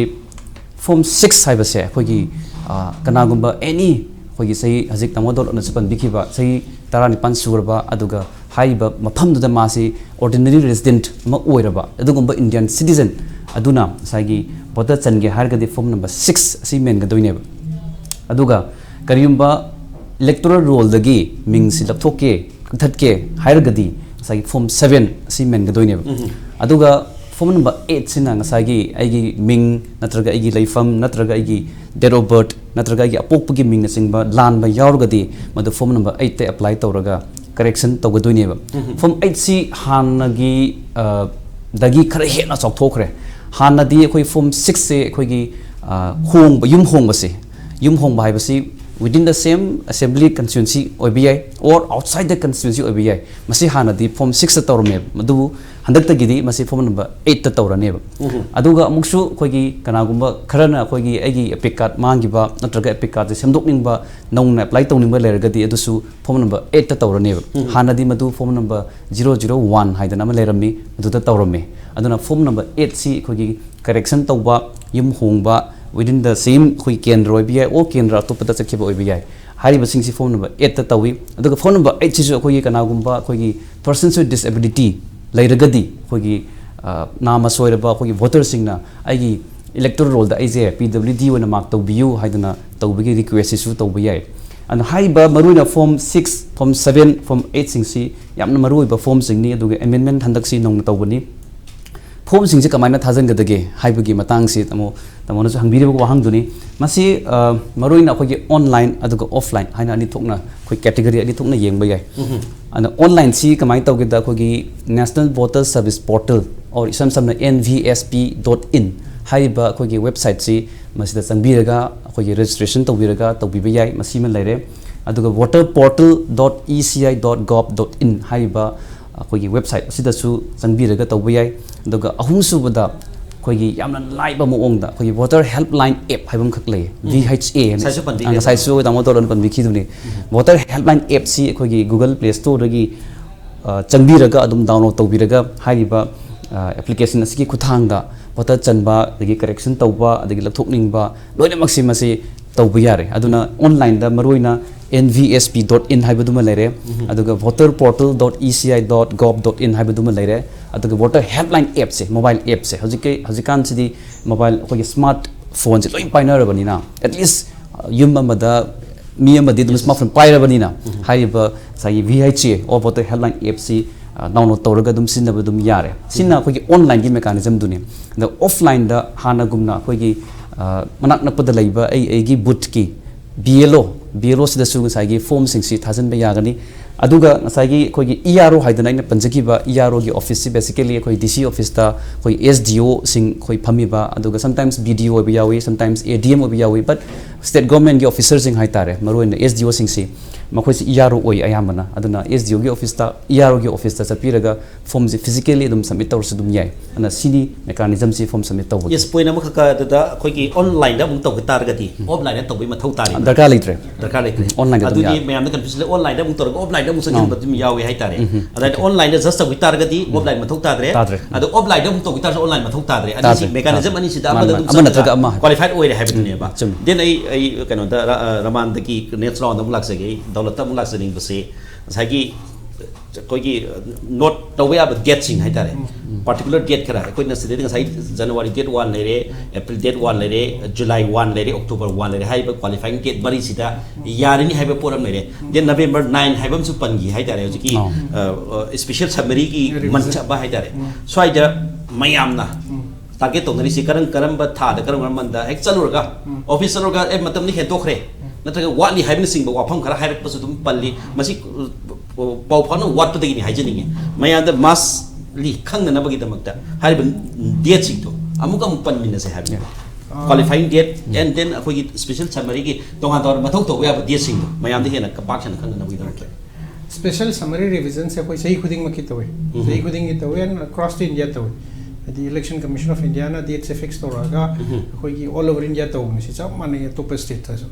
form six ꯍꯥꯏꯕꯁꯦ ꯑꯩꯈꯣꯏꯒꯤ, ꯑ, ꯀꯅꯥꯒꯨꯝꯕ any ꯑꯩꯈꯣꯏꯒꯤ ꯆꯍꯤ, ꯍꯧꯖꯤꯛ ꯇꯥꯃꯣ ꯗꯣꯂꯠꯅꯁꯨ ꯄꯟꯕꯤꯈꯤꯕ, ꯆꯍꯤ ꯇꯔꯥꯅꯤꯄꯥꯟ ꯁꯨꯔꯕ, ꯑꯗꯨꯒ ꯍꯥꯏꯔꯤꯕ ꯃꯐꯝꯗꯨꯗ ꯃꯥꯁꯤ ordinary resident ꯑꯃ ꯑꯣꯏꯔꯕ ꯑꯗꯨꯒꯨꯝꯕ Indian citizen ꯑꯗꯨꯅ ꯉꯁꯥꯏꯒꯤ ꯚꯣꯇꯔ ꯆꯟꯒꯦ ꯍꯥꯏꯔꯒꯗꯤ form number six ꯑꯁꯤ ꯃꯦꯟꯒꯗꯣꯏꯅꯦꯕ꯫ ꯑꯗꯨꯒ ꯀꯔꯤꯒꯨꯝꯕ electoral rollꯗꯒꯤ ꯃꯤꯡꯁꯤ ꯂꯧꯊꯣꯛꯀꯦ, ꯀꯛꯊꯠꯀꯦ ꯍꯥꯏꯔꯒꯗꯤ ꯉꯁꯥꯏꯒꯤ form seven ꯑꯁꯤ ꯃꯦꯟꯒꯗꯣꯏꯅꯦꯕ꯫ ꯑꯗꯨꯒ form number eightꯁꯤꯅ ꯉꯁꯥꯏꯒꯤ ꯑꯩꯒꯤ ꯃꯤꯡ ꯅꯠꯇ꯭ꯔꯒ ꯑꯩꯒꯤ ꯂꯩꯐꯝ ꯅꯠꯇ꯭ꯔꯒ ꯑꯩꯒꯤ date of birth ꯅꯠꯇ꯭ꯔꯒ ꯑꯩꯒꯤ ꯑꯄꯣꯛꯄꯒꯤ ꯃꯤꯡꯅꯆꯤꯡꯕ ꯂꯥꯟꯕ ꯌꯥꯎꯔꯒꯗꯤ ꯃꯗꯨ form number eightꯇ apply ꯇꯧꯔꯒ correction ꯇꯧꯒꯗꯣꯏꯅꯦꯕ꯫ Form eightꯁꯤ ꯍꯥꯟꯅꯒꯤ, ꯑ, ꯗꯒꯤ ꯈꯔ ꯍꯦꯟꯅ ꯆꯥꯎꯊꯣꯛꯈ꯭ꯔꯦ꯫ ꯍꯥꯟꯅꯗꯤ ꯑꯩꯈꯣꯏ form sixꯁꯦ ꯑꯩꯈꯣꯏꯒꯤ, ꯑ, ꯍꯣꯡꯕ, ꯌꯨꯝ ꯍꯣꯡꯕꯁꯦ, ꯌꯨꯝ ꯍꯣꯡꯕ ꯍꯥꯏꯕꯁꯤ within the same assembly constituency ꯑꯣꯏꯕ ꯌꯥꯏ, or outside the constituency ꯑꯣꯏꯕ ꯌꯥꯏ꯫ ꯃꯁꯤ ꯍꯥꯟꯅꯗꯤ form sixꯇ ꯇꯧꯔꯝꯃꯦꯕ, ꯑꯗꯨꯕꯨ ꯍꯟꯗꯛꯇꯒꯤꯗꯤ ꯃꯁꯤ form number eightꯇ ꯇꯧꯔꯅꯦꯕ꯫ ꯑꯗꯨꯒ ꯑꯃꯨꯛꯁꯨ ꯑꯩꯈꯣꯏꯒꯤ ꯀꯅꯥꯒꯨꯝꯕ ꯈꯔꯅ ꯑꯩꯈꯣꯏꯒꯤ ꯑꯩꯒꯤ EPIC card ꯃꯥꯡꯈꯤꯕ ꯅꯠꯇ꯭ꯔꯒ EPIC cardꯁꯦ ꯁꯦꯝꯗꯣꯛꯅꯤꯡꯕ, ꯅꯧꯅ apply ꯇꯧꯅꯤꯡꯕ ꯂꯩꯔꯒꯗꯤ ꯑꯗꯨꯁꯨ form number eightꯇ ꯇꯧꯔꯅꯦꯕ꯫ ꯍꯥꯟꯅꯗꯤ ꯃꯗꯨ form number zero zero one ꯍꯥꯏꯗꯅ ꯑꯃ ꯂꯩꯔꯝꯃꯤ, ꯑꯗꯨꯗ ꯇꯧꯔꯝꯃꯤ꯫ ꯑꯗꯨꯅ form number eightꯁꯤ ꯑꯩꯈꯣꯏꯒꯤ correction ꯇꯧꯕ, ꯌꯨꯝ ꯍꯣꯡꯕ, within the same ꯑꯩꯈꯣꯏꯒꯤ ꯀꯦꯟꯗ꯭ꯔ ꯑꯣꯏꯕ ꯌꯥꯏ, or ꯀꯦꯟꯗ꯭ꯔ ꯑꯇꯣꯞꯄꯗ ꯆꯠꯈꯤꯕ ꯑꯣꯏꯕ ꯌꯥꯏ꯫ ꯍꯥꯏꯔꯤꯕꯁꯤꯡꯁꯤ form number eightꯇ ꯇꯧꯏ꯫ ꯑꯗꯨꯒ form number eightꯁꯤꯁꯨ ꯑꯩꯈꯣꯏꯒꯤ ꯀꯅꯥꯒꯨꯝꯕ ꯑꯩꯈꯣꯏꯒꯤ persons with disability ꯂꯩꯔꯒꯗꯤ ꯑꯩꯈꯣꯏꯒꯤ, ꯑ, ꯅꯥꯃ ꯁꯣꯏꯔꯕ ꯑꯩꯈꯣꯏꯒꯤ voterꯁꯤꯡꯅ ꯑꯩꯒꯤ electoral rollꯗ ꯑꯩꯁꯦ PWD ꯑꯣꯏꯅ mark ꯇꯧꯕꯤꯌꯨ ꯍꯥꯏꯗꯅ ꯇꯧꯕꯒꯤ requestꯁꯤꯁꯨ ꯇꯧꯕ ꯌꯥꯏ꯫ ꯑꯗꯨꯅ ꯍꯥꯏꯔꯤꯕ ꯃꯔꯨꯑꯣꯏꯅ form six, form seven, form eightꯁꯤꯡꯁꯤ ꯌꯥꯝꯅ ꯃꯔꯨꯑꯣꯏꯕ formꯁꯤꯡꯅꯤ꯫ ꯑꯗꯨꯒ amendment ꯍꯟꯗꯛꯁꯤ ꯅꯧꯅ ꯇꯧꯕꯅꯤ꯫ Formꯁꯤꯡꯁꯦ ꯀꯃꯥꯏꯅ ꯊꯥꯖꯤꯟꯒꯗꯒꯦ ꯍꯥꯏꯕꯒꯤ ꯃꯇꯥꯡꯁꯤ ꯇꯥꯃꯣ, ꯇꯥꯃꯣꯅꯁꯨ ꯍꯪꯕꯤꯔꯤꯕ ꯋꯥꯍꯪꯗꯨꯅꯤ꯫ ꯃꯁꯤ, ꯑ, ꯃꯔꯨꯑꯣꯏꯅ ꯑꯩꯈꯣꯏꯒꯤ online ꯑꯗꯨꯒ offline ꯍꯥꯏꯅ ꯑꯅꯤ ꯊꯣꯛꯅ, ꯑꯩꯈꯣꯏ category ꯑꯅꯤ ꯊꯣꯛꯅ ꯌꯦꯡꯕ ꯌꯥꯏ꯫ ꯑꯗ onlineꯁꯤ ꯀꯃꯥꯏꯅ ꯇꯧꯒꯦꯗ, ꯑꯩꯈꯣꯏꯒꯤ National Voter Service Portal, or ꯏꯁꯝ ꯁꯝꯅ N V S P dot in ꯍꯥꯏꯔꯤꯕ ꯑꯩꯈꯣꯏꯒꯤ websiteꯁꯤ, ꯃꯁꯤꯗ ꯆꯪꯕꯤꯔꯒ ꯑꯩꯈꯣꯏꯒꯤ registration ꯇꯧꯕꯤꯔꯒ ꯇꯧꯕꯤꯕ ꯌꯥꯏ꯫ ꯃꯁꯤꯃ ꯂꯩꯔꯦ꯫ ꯑꯗꯨꯒ voter portal dot E C I dot gov dot in ꯍꯥꯏꯔꯤꯕ ꯑꯩꯈꯣꯏꯒꯤ website ꯑꯁꯤꯗꯁꯨ ꯆꯪꯕꯤꯔꯒ ꯇꯧꯕ ꯌꯥꯏ꯫ ꯑꯗꯨꯒ ꯑꯍꯨꯝꯁꯨꯕꯗ ꯑꯩꯈꯣꯏꯒꯤ ꯌꯥꯝꯅ ꯂꯥꯏꯕ ꯃꯑꯣꯡꯗ ꯑꯩꯈꯣꯏꯒꯤ Voter Helpline app ꯍꯥꯏꯕ ꯑꯃꯈꯛ ꯂꯩꯌꯦ, V H A ꯍꯥꯏꯅ꯫ ꯉꯁꯥꯏꯁꯨ ꯄꯟꯕꯤꯈ꯭ꯔꯦ꯫ ꯑ, ꯉꯁꯥꯏꯁꯨ ꯇꯥꯃꯣ ꯇꯣꯂꯟ ꯄꯟꯕꯤꯈꯤꯗꯨꯅꯤ꯫ Voter Helpline appꯁꯤ ꯑꯩꯈꯣꯏꯒꯤ Google Play Storeꯗꯒꯤ, ꯑ, ꯆꯪꯕꯤꯔꯒ ꯑꯗꯨꯝ download ꯇꯧꯕꯤꯔꯒ ꯍꯥꯏꯔꯤꯕ, ꯑ, application ꯑꯁꯤꯒꯤ ꯈꯨꯠꯊꯥꯡꯗ voter ꯆꯟꯕ, ꯑꯗꯒꯤ correction ꯇꯧꯕ, ꯑꯗꯒꯤ ꯂꯧꯊꯣꯛꯅꯤꯡꯕ ꯂꯣꯏꯅꯃꯛꯁꯤ ꯃꯁꯤ ꯇꯧꯕ ꯌꯥꯔꯦ꯫ ꯑꯗꯨꯅ ꯑꯣꯟꯂꯥꯏꯟꯗ ꯃꯔꯨꯑꯣꯏꯅ N V S P dot in ꯍꯥꯏꯕꯗꯨꯃ ꯂꯩꯔꯦ, ꯑꯗꯨꯒ voter portal dot E C I dot gov dot in ꯍꯥꯏꯕꯗꯨꯃ ꯂꯩꯔꯦ, ꯑꯗꯨꯒ voter helpline appꯁꯦ, mobile appꯁꯦ, ꯍꯧꯖꯤꯛꯀꯤ ꯍꯧꯖꯤꯛꯀꯥꯟꯁꯤꯗꯤ mobile, ꯑꯩꯈꯣꯏꯒꯤ smart phoneꯁꯦ ꯂꯣꯏ ꯄꯥꯏꯅꯔꯕꯅꯤꯅ, at least ꯌꯨꯝ ꯑꯃꯗ ꯃꯤ ꯑꯃꯗꯤ ꯑꯗꯨꯝ smartphone ꯄꯥꯏꯔꯕꯅꯤꯅ, ꯍꯥꯏꯔꯤꯕ ꯉꯁꯥꯏꯒꯤ V H A or voter helpline appꯁꯤ download ꯇꯧꯔꯒ ꯑꯗꯨꯝ ꯁꯤꯖꯤꯟꯅꯕ ꯑꯗꯨꯝ ꯌꯥꯔꯦ꯫ ꯁꯤꯅ ꯑꯩꯈꯣꯏꯒꯤ ꯑꯣꯟꯂꯥꯏꯟꯒꯤ mechanismꯗꯨꯅꯤ꯫ ꯑꯗ ꯑꯣꯐꯂꯥꯏꯟꯗ ꯍꯥꯟꯅꯒꯨꯝꯅ ꯑꯩꯈꯣꯏꯒꯤ ꯃꯅꯥꯛ ꯅꯛꯄꯗ ꯂꯩꯕ ꯑꯩ ꯑꯩꯒꯤ ꯕꯨꯠꯀꯤ B L O, B L O ꯁꯤꯗꯁꯨ ꯉꯁꯥꯏꯒꯤ ꯐꯣꯝꯁꯤꯡꯁꯤ ꯊꯥꯖꯤꯟꯕ ꯌꯥꯒꯅꯤ꯫ ꯑꯗꯨꯒ ꯉꯁꯥꯏꯒꯤ ꯑꯩꯈꯣꯏꯒꯤ E R O ꯍꯥꯏꯗꯅ ꯑꯩꯅ ꯄꯟꯖꯈꯤꯕ E R Oꯒꯤ officeꯁꯤ basically ꯑꯩꯈꯣꯏ D C officeꯇ ꯑꯩꯈꯣꯏ S D Oꯁꯤꯡ ꯑꯩꯈꯣꯏ ꯐꯝꯃꯤꯕ, ꯑꯗꯨꯒ sometimes B D O ꯑꯣꯏꯕ ꯌꯥꯎꯏ, sometimes A D M ꯑꯣꯏꯕ ꯌꯥꯎꯏ, but state governmentꯀꯤ officerꯁꯤꯡ ꯍꯥꯏꯇꯥꯔꯦ, ꯃꯔꯨꯑꯣꯏꯅ S D Oꯁꯤꯡꯁꯤ ꯃꯈꯣꯏꯁꯤ E R O ꯑꯣꯏ ꯑꯌꯥꯝꯕꯅ꯫ ꯑꯗꯨꯅ S D Oꯒꯤ officeꯇ, E R Oꯒꯤ officeꯇ ꯆꯠꯄꯤꯔꯒ ꯐꯣꯝꯁꯤ physically ꯑꯗꯨꯝ submit ꯇꯧꯔꯁꯨ ꯑꯗꯨꯝ ꯌꯥꯏ꯫ ꯑꯗꯨꯅ ꯁꯤꯅꯤ mechanismꯁꯤ ꯐꯣꯝ submit ꯇꯧꯕꯒꯤ꯫ Yes, point ꯑꯃꯈꯛꯀ ꯑꯗꯨꯗ ꯑꯩꯈꯣꯏꯒꯤ online ꯑꯃꯨꯛ ꯇꯧꯒꯦ ꯇꯥꯔꯒꯗꯤ offlineꯗ ꯇꯧꯕꯒꯤ ꯃꯊꯧ ꯇꯥꯔꯤꯕ꯭ꯔꯥ? ꯗꯔꯀꯥꯔ ꯂꯩꯇ꯭ꯔꯦ꯫ ꯗꯔꯀꯥꯔ ꯂꯩꯇ꯭ꯔꯦ꯫ Onlineꯗ ꯑꯗꯨꯝ ꯑꯗꯨꯗꯤ ꯌꯥꯔꯦ꯫ ꯃꯌꯥꯝꯅ confusion ꯂꯩ, onlineꯗ ꯑꯃꯨꯛ ꯇꯧꯔꯒ offlineꯗ ꯑꯃꯨꯛ ꯆꯪꯁꯤꯟꯕ ꯑꯗꯨꯝ ꯌꯥꯎꯋꯦ ꯍꯥꯏꯇꯥꯔꯦ꯫ ꯑꯗꯨꯅ onlineꯗ just ꯇꯧꯒꯦ ꯇꯥꯔꯒꯗꯤ offline ꯃꯊꯧ ꯇꯥꯗ꯭ꯔꯦ꯫ ꯇꯥꯗ꯭ꯔꯦ꯫ ꯑꯗꯣ offlineꯗ ꯑꯃꯨꯛ ꯇꯧꯒꯦ ꯇꯥꯔꯁꯨ online ꯃꯊꯧ ꯇꯥꯗ꯭ꯔꯦ꯫ ꯑꯅꯤꯁꯤ, ꯇꯥꯗ꯭ꯔꯦ, mechanism ꯇꯥꯗ꯭ꯔꯦ꯫ ꯑꯅꯤꯁꯤꯗ ꯃꯥꯅꯦ, ꯑꯃꯗ ꯃꯥꯅꯦ꯫ ꯑꯗꯨꯝ ꯑꯃ ꯆꯪꯉꯒ ꯅꯠꯇ꯭ꯔꯒ ꯑꯃ ꯍꯥꯏꯕ꯫ Qualified ꯑꯣꯏꯔꯦ ꯍꯥꯏꯕꯗꯨꯅꯦꯕ꯫ ꯎꯝ, ꯆꯨꯝꯃꯤ꯫ Then ꯑꯩ, ꯑꯩ ꯀꯩꯅꯣꯗ ꯔ-, ꯑ, ꯔꯃꯥꯟꯗꯒꯤ next round ꯑꯃꯨꯛ ꯂꯥꯛꯆꯒꯦ꯫ ꯑꯩ ꯗꯧꯂꯠꯇ ꯑꯃꯨꯛ ꯂꯥꯛꯆꯅꯤꯡꯕꯁꯦ ꯉꯁꯥꯏꯒꯤ ꯑꯩꯈꯣꯏꯒꯤ note ꯇꯧꯕ ꯌꯥꯕ dateꯁꯤꯡ ꯍꯥꯏꯇꯥꯔꯦ꯫ Particular date ꯈꯔ ꯑꯩꯈꯣꯏꯅ ꯁꯤꯗꯩꯗ ꯉꯁꯥꯏ January date one ꯂꯩꯔꯦ, April date one ꯂꯩꯔꯦ, July one ꯂꯩꯔꯦ, October one ꯂꯩꯔꯦ꯫ ꯍꯥꯏꯔꯤꯕ qualifying date ꯃꯔꯤꯁꯤꯗ ꯌꯥꯔꯅꯤ ꯍꯥꯏꯕ ꯄꯣꯠ ꯑꯃ ꯂꯩꯔꯦ꯫ Then November nine ꯍꯥꯏꯕ ꯑꯃꯁꯨ ꯄꯟꯈꯤ ꯍꯥꯏꯇꯥꯔꯦ꯫ ꯍꯧꯖꯤꯛꯀꯤ, ꯑꯣ꯫ ꯑ, ꯑ, special summaryꯒꯤ revision month ꯑꯃ ꯍꯥꯏꯇꯥꯔꯦ꯫ ꯎꯝ꯫ ꯁ꯭ꯋꯥꯏꯗ ꯃꯌꯥꯝꯅ ꯎꯝ꯫ Target ꯇꯧꯅꯔꯤꯁꯤ ꯀꯔꯝ ꯀꯔꯝꯕ ꯊꯥꯗ, ꯀꯔꯝ ꯀꯔꯝꯕ monthꯗ ꯍꯦꯛ ꯆꯠꯂꯨꯔꯒ ꯎꯝ꯫ Office ꯆꯠꯂꯨꯔꯒ, "ꯑꯦ, ꯃꯇꯝꯗꯤ ꯍꯦꯟꯗꯣꯛꯈ꯭ꯔꯦ, ꯎꯝ꯫ ꯅꯠꯇ꯭ꯔꯒ ꯋꯥꯠꯂꯤ" ꯍꯥꯏꯕꯅꯆꯤꯡꯕ ꯋꯥꯐꯝ ꯈꯔ ꯍꯥꯏꯔꯛꯄꯁꯨ ꯑꯗꯨꯝ ꯄꯜꯂꯤ꯫ ꯃꯁꯤ, ꯑ, ꯄꯥꯎ ꯐꯥꯎꯅ ꯋꯥꯠꯄꯗꯒꯤꯅꯤ ꯍꯥꯏꯖꯅꯤꯡꯉꯤ꯫ ꯃꯌꯥꯝꯗ massly ꯈꯪꯅꯅꯕꯒꯤꯗꯃꯛꯇ ꯍꯥꯏꯔꯤꯕ dateꯁꯤꯡꯗꯣ ꯑꯃꯨꯛ ꯑꯃꯨꯛ ꯄꯟꯃꯤꯟꯅꯁꯦ ꯍꯥꯏꯕꯅꯤ꯫ ꯑꯥ꯫ Qualifying date, um. And then ꯑꯩꯈꯣꯏꯒꯤ special summaryꯒꯤ ꯇꯣꯉꯥꯟ ꯇꯣꯉꯥꯟꯕ ꯃꯊꯧ ꯇꯧꯕ ꯌꯥꯕ dateꯁꯤꯡꯗꯣ ꯃꯌꯥꯝꯗ ꯍꯦꯟꯅ ꯄꯥꯛ ꯁꯟꯅ ꯈꯪꯅꯅꯕꯒꯤꯗꯃꯛꯇ꯫ Special summary revisionꯁꯦ ꯑꯩꯈꯣꯏ ꯆꯍꯤ ꯈꯨꯗꯤꯡꯃꯛꯀꯤ ꯇꯧꯏ꯫ ꯎꯝ꯫ ꯆꯍꯤ ꯈꯨꯗꯤꯡꯒꯤ ꯇꯧꯏ and across the India ꯇꯧꯏ꯫ ꯍꯥꯏꯗꯤ Election Commission of Indiaꯅ dateꯁꯦ fix ꯇꯧꯔꯛꯑꯒ ꯎꯝ꯫ ꯑꯩꯈꯣꯏꯒꯤ all over India ꯇꯧꯕꯅꯤ꯫ ꯁꯤ ꯆꯞ ꯃꯥꯟꯅꯩ ꯑꯇꯣꯞꯄ stateꯇꯁꯨ꯫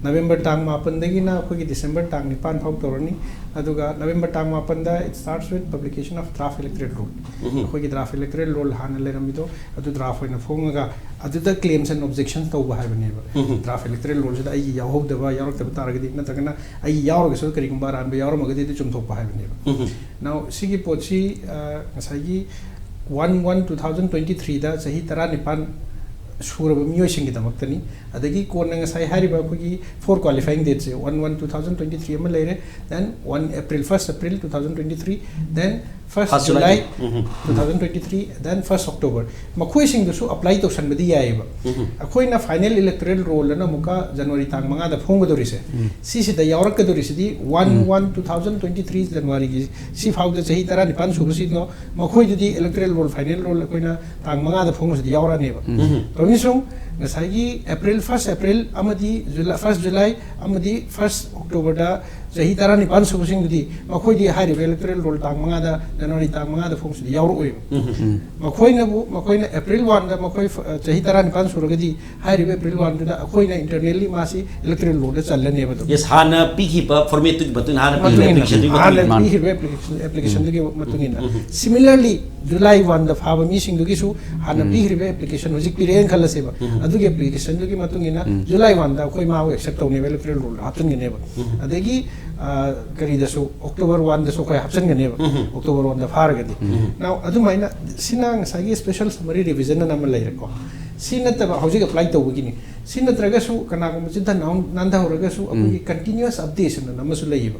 ꯅꯕꯦꯝꯕꯔ ꯇꯥꯡ ꯃꯥꯄꯟꯗꯒꯤꯅ ꯑꯩꯈꯣꯏꯒꯤ ꯗꯤꯁꯦꯝꯕꯔ ꯇꯥꯡ ꯅꯤꯄꯥꯟ ꯐꯥꯎ ꯇꯧꯔꯅꯤ꯫ ꯑꯗꯨꯒ ꯅꯕꯦꯝꯕꯔ ꯇꯥꯡ ꯃꯥꯄꯟꯗ it starts with publication of draft electoral roll. ꯎꯝ꯫ ꯑꯩꯈꯣꯏꯒꯤ draft electoral roll ꯍꯥꯟꯅ ꯂꯩꯔꯝꯃꯤꯗꯣ, ꯑꯗꯨ draft ꯑꯣꯏꯅ ꯐꯣꯡꯉꯒ ꯑꯗꯨꯗ claims and objections ꯇꯧꯕ ꯍꯥꯏꯕꯅꯦꯕ꯫ ꯎꯝ꯫ Draft electoral rollꯁꯤꯗ ꯑꯩꯒꯤ ꯌꯥꯎꯍꯧꯗꯕ ꯌꯥꯎꯔꯛꯇꯕ ꯇꯥꯔꯒꯗꯤ, ꯅꯠꯇ꯭ꯔꯒꯅ ꯑꯩꯒꯤ ꯌꯥꯎꯔꯒꯁꯨ ꯀꯔꯤꯒꯨꯝꯕ ꯑꯔꯥꯟꯕ ꯌꯥꯎꯔꯝꯃꯒꯗꯤ ꯑꯗꯨ ꯆꯨꯝꯊꯣꯛꯄ ꯍꯥꯏꯕꯅꯦꯕ꯫ ꯎꯝ꯫ Now, ꯁꯤꯒꯤ ꯄꯣꯠꯁꯤ, ꯑ, ꯉꯁꯥꯏꯒꯤ one one two thousand twenty threeꯗ ꯆꯍꯤ ꯇꯔꯥꯅꯤꯄꯥꯟ ꯁꯨꯔꯕ ꯃꯤꯑꯣꯏꯁꯤꯡꯒꯤꯗꯃꯛꯇꯅꯤ꯫ ꯑꯗꯒꯤ ꯀꯣꯟꯅ ꯉꯁꯥꯏ ꯍꯥꯏꯔꯤꯕ ꯑꯩꯈꯣꯏꯒꯤ four qualifying datesꯁꯦ, one one two thousand twenty three ꯑꯃ ꯂꯩꯔꯦ, then one April, first April two thousand twenty three, then first First July. July ꯎꯝ꯫ two thousand twenty three, then first October, ꯃꯈꯣꯏꯁꯤꯡꯗꯨꯁꯨ apply ꯇꯧꯁꯟꯕꯗꯤ ꯌꯥꯏꯑꯕ꯫ ꯎꯝ꯫ ꯑꯩꯈꯣꯏꯅ final electoral roll ꯑꯅ ꯑꯃꯨꯛꯀ January ꯇꯥꯡ ꯃꯉꯥꯗ ꯐꯣꯡꯒꯗꯧꯔꯤꯁꯦ, ꯁꯤꯁꯤꯗ ꯌꯥꯎꯔꯛꯀꯗꯧꯔꯤꯁꯤꯗꯤ one one two thousand twenty three Januaryꯒꯤ ꯁꯤ ꯐꯥꯎꯗ ꯆꯍꯤ ꯇꯔꯥꯅꯤꯄꯥꯟ ꯁꯨꯕꯁꯤꯡꯗꯣ, ꯃꯈꯣꯏꯗꯨꯗꯤ electoral roll, final roll ꯑꯩꯈꯣꯏꯅ ꯇꯥꯡ ꯃꯉꯥꯗ ꯐꯣꯡꯕꯁꯤꯗ ꯌꯥꯎꯔꯛꯑꯅꯦꯕ꯫ ꯎꯝ꯫ ꯇꯧꯕꯤꯁꯨ ꯉꯁꯥꯏꯒꯤ April, first April ꯑꯃꯗꯤ July, first July ꯑꯃꯗꯤ first Octoberꯗ ꯆꯍꯤ ꯇꯔꯥꯅꯤꯄꯥꯟ ꯁꯨꯕꯁꯤꯡꯗꯨꯗꯤ ꯃꯈꯣꯏꯗꯤ ꯍꯥꯏꯔꯤꯕ electoral roll ꯇꯥꯡ ꯃꯉꯥꯗ, January ꯇꯥꯡ ꯃꯉꯥꯗ ꯐꯣꯡꯕꯁꯤꯗ ꯌꯥꯎꯔꯛꯑꯣꯏꯕ꯫ ꯎꯝ꯫ ꯃꯈꯣꯏꯅꯕꯨ, ꯃꯈꯣꯏꯅ April oneꯗ ꯃꯈꯣꯏ, ꯑ, ꯆꯍꯤ ꯇꯔꯥꯅꯤꯄꯥꯟ ꯁꯨꯔꯒꯗꯤ ꯍꯥꯏꯔꯤꯕ April oneꯗꯨꯗ ꯑꯩꯈꯣꯏꯅ internally ꯃꯥꯁꯤ electoral rollꯗ ꯆꯜꯂꯅꯦꯕ ꯑꯗꯨꯝ꯫ Yes, ꯍꯥꯟꯅ ꯄꯤꯈꯤꯕ formatꯇꯨꯒꯤ ꯃꯇꯨꯡ ꯏꯟꯅ, ꯍꯥꯟꯅ ꯄꯤꯈꯤꯕ ꯃꯇꯨꯡ ꯏꯟꯅ, applicationꯗꯨꯒꯤ ꯃꯇꯨꯡ ꯍꯥꯟꯅ ꯏꯟꯅ꯫ ꯄꯤꯈ꯭ꯔꯤꯕ application, applicationꯗꯨꯒꯤ ꯃꯇꯨꯡ ꯏꯟꯅ꯫ Similarly, July oneꯗ ꯐꯥꯕ ꯃꯤꯁꯤꯡꯗꯨꯒꯤꯁꯨ ꯍꯥꯟꯅ ꯄꯤꯈ꯭ꯔꯤꯕ application ꯍꯧꯖꯤꯛ ꯄꯤꯔꯛꯑꯦꯅ ꯈꯜꯂꯁꯦꯕ꯫ ꯑꯗꯨꯒꯤ applicationꯗꯨꯒꯤ ꯃꯇꯨꯡ ꯏꯟꯅ July oneꯗ ꯑꯩꯈꯣꯏ ꯃꯥꯕꯨ accept ꯇꯧꯅꯦꯕ, electoral rollꯗ ꯍꯥꯞꯆꯤꯟꯒꯅꯦꯕ꯫ ꯑꯗꯒꯤ, ꯑ, ꯀꯔꯤꯗꯁꯨ, October oneꯗꯁꯨ ꯑꯩꯈꯣꯏ ꯍꯥꯞꯆꯤꯟꯒꯅꯦꯕ, October oneꯗ ꯐꯥꯔꯒꯗꯤ꯫ Now, ꯑꯗꯨꯃꯥꯏꯅ ꯁꯤꯅ ꯉꯁꯥꯏꯒꯤ special summary revision ꯑꯅ ꯑꯃ ꯂꯩꯔꯦꯀꯣ꯫ ꯁꯤ ꯅꯠꯇꯕ ꯍꯧꯖꯤꯛ apply ꯇꯧꯕꯒꯤꯅꯤ꯫ ꯁꯤ ꯅꯠꯇ꯭ꯔꯒꯁꯨ ꯀꯅꯥꯒꯨꯝꯕ ꯆꯤꯟꯊ ꯅꯥꯟꯊꯍꯧꯔꯒꯁꯨ ꯑꯩꯈꯣꯏꯒꯤ continuous updation ꯑꯅ ꯑꯃꯁꯨ ꯂꯩꯌꯦꯕ꯫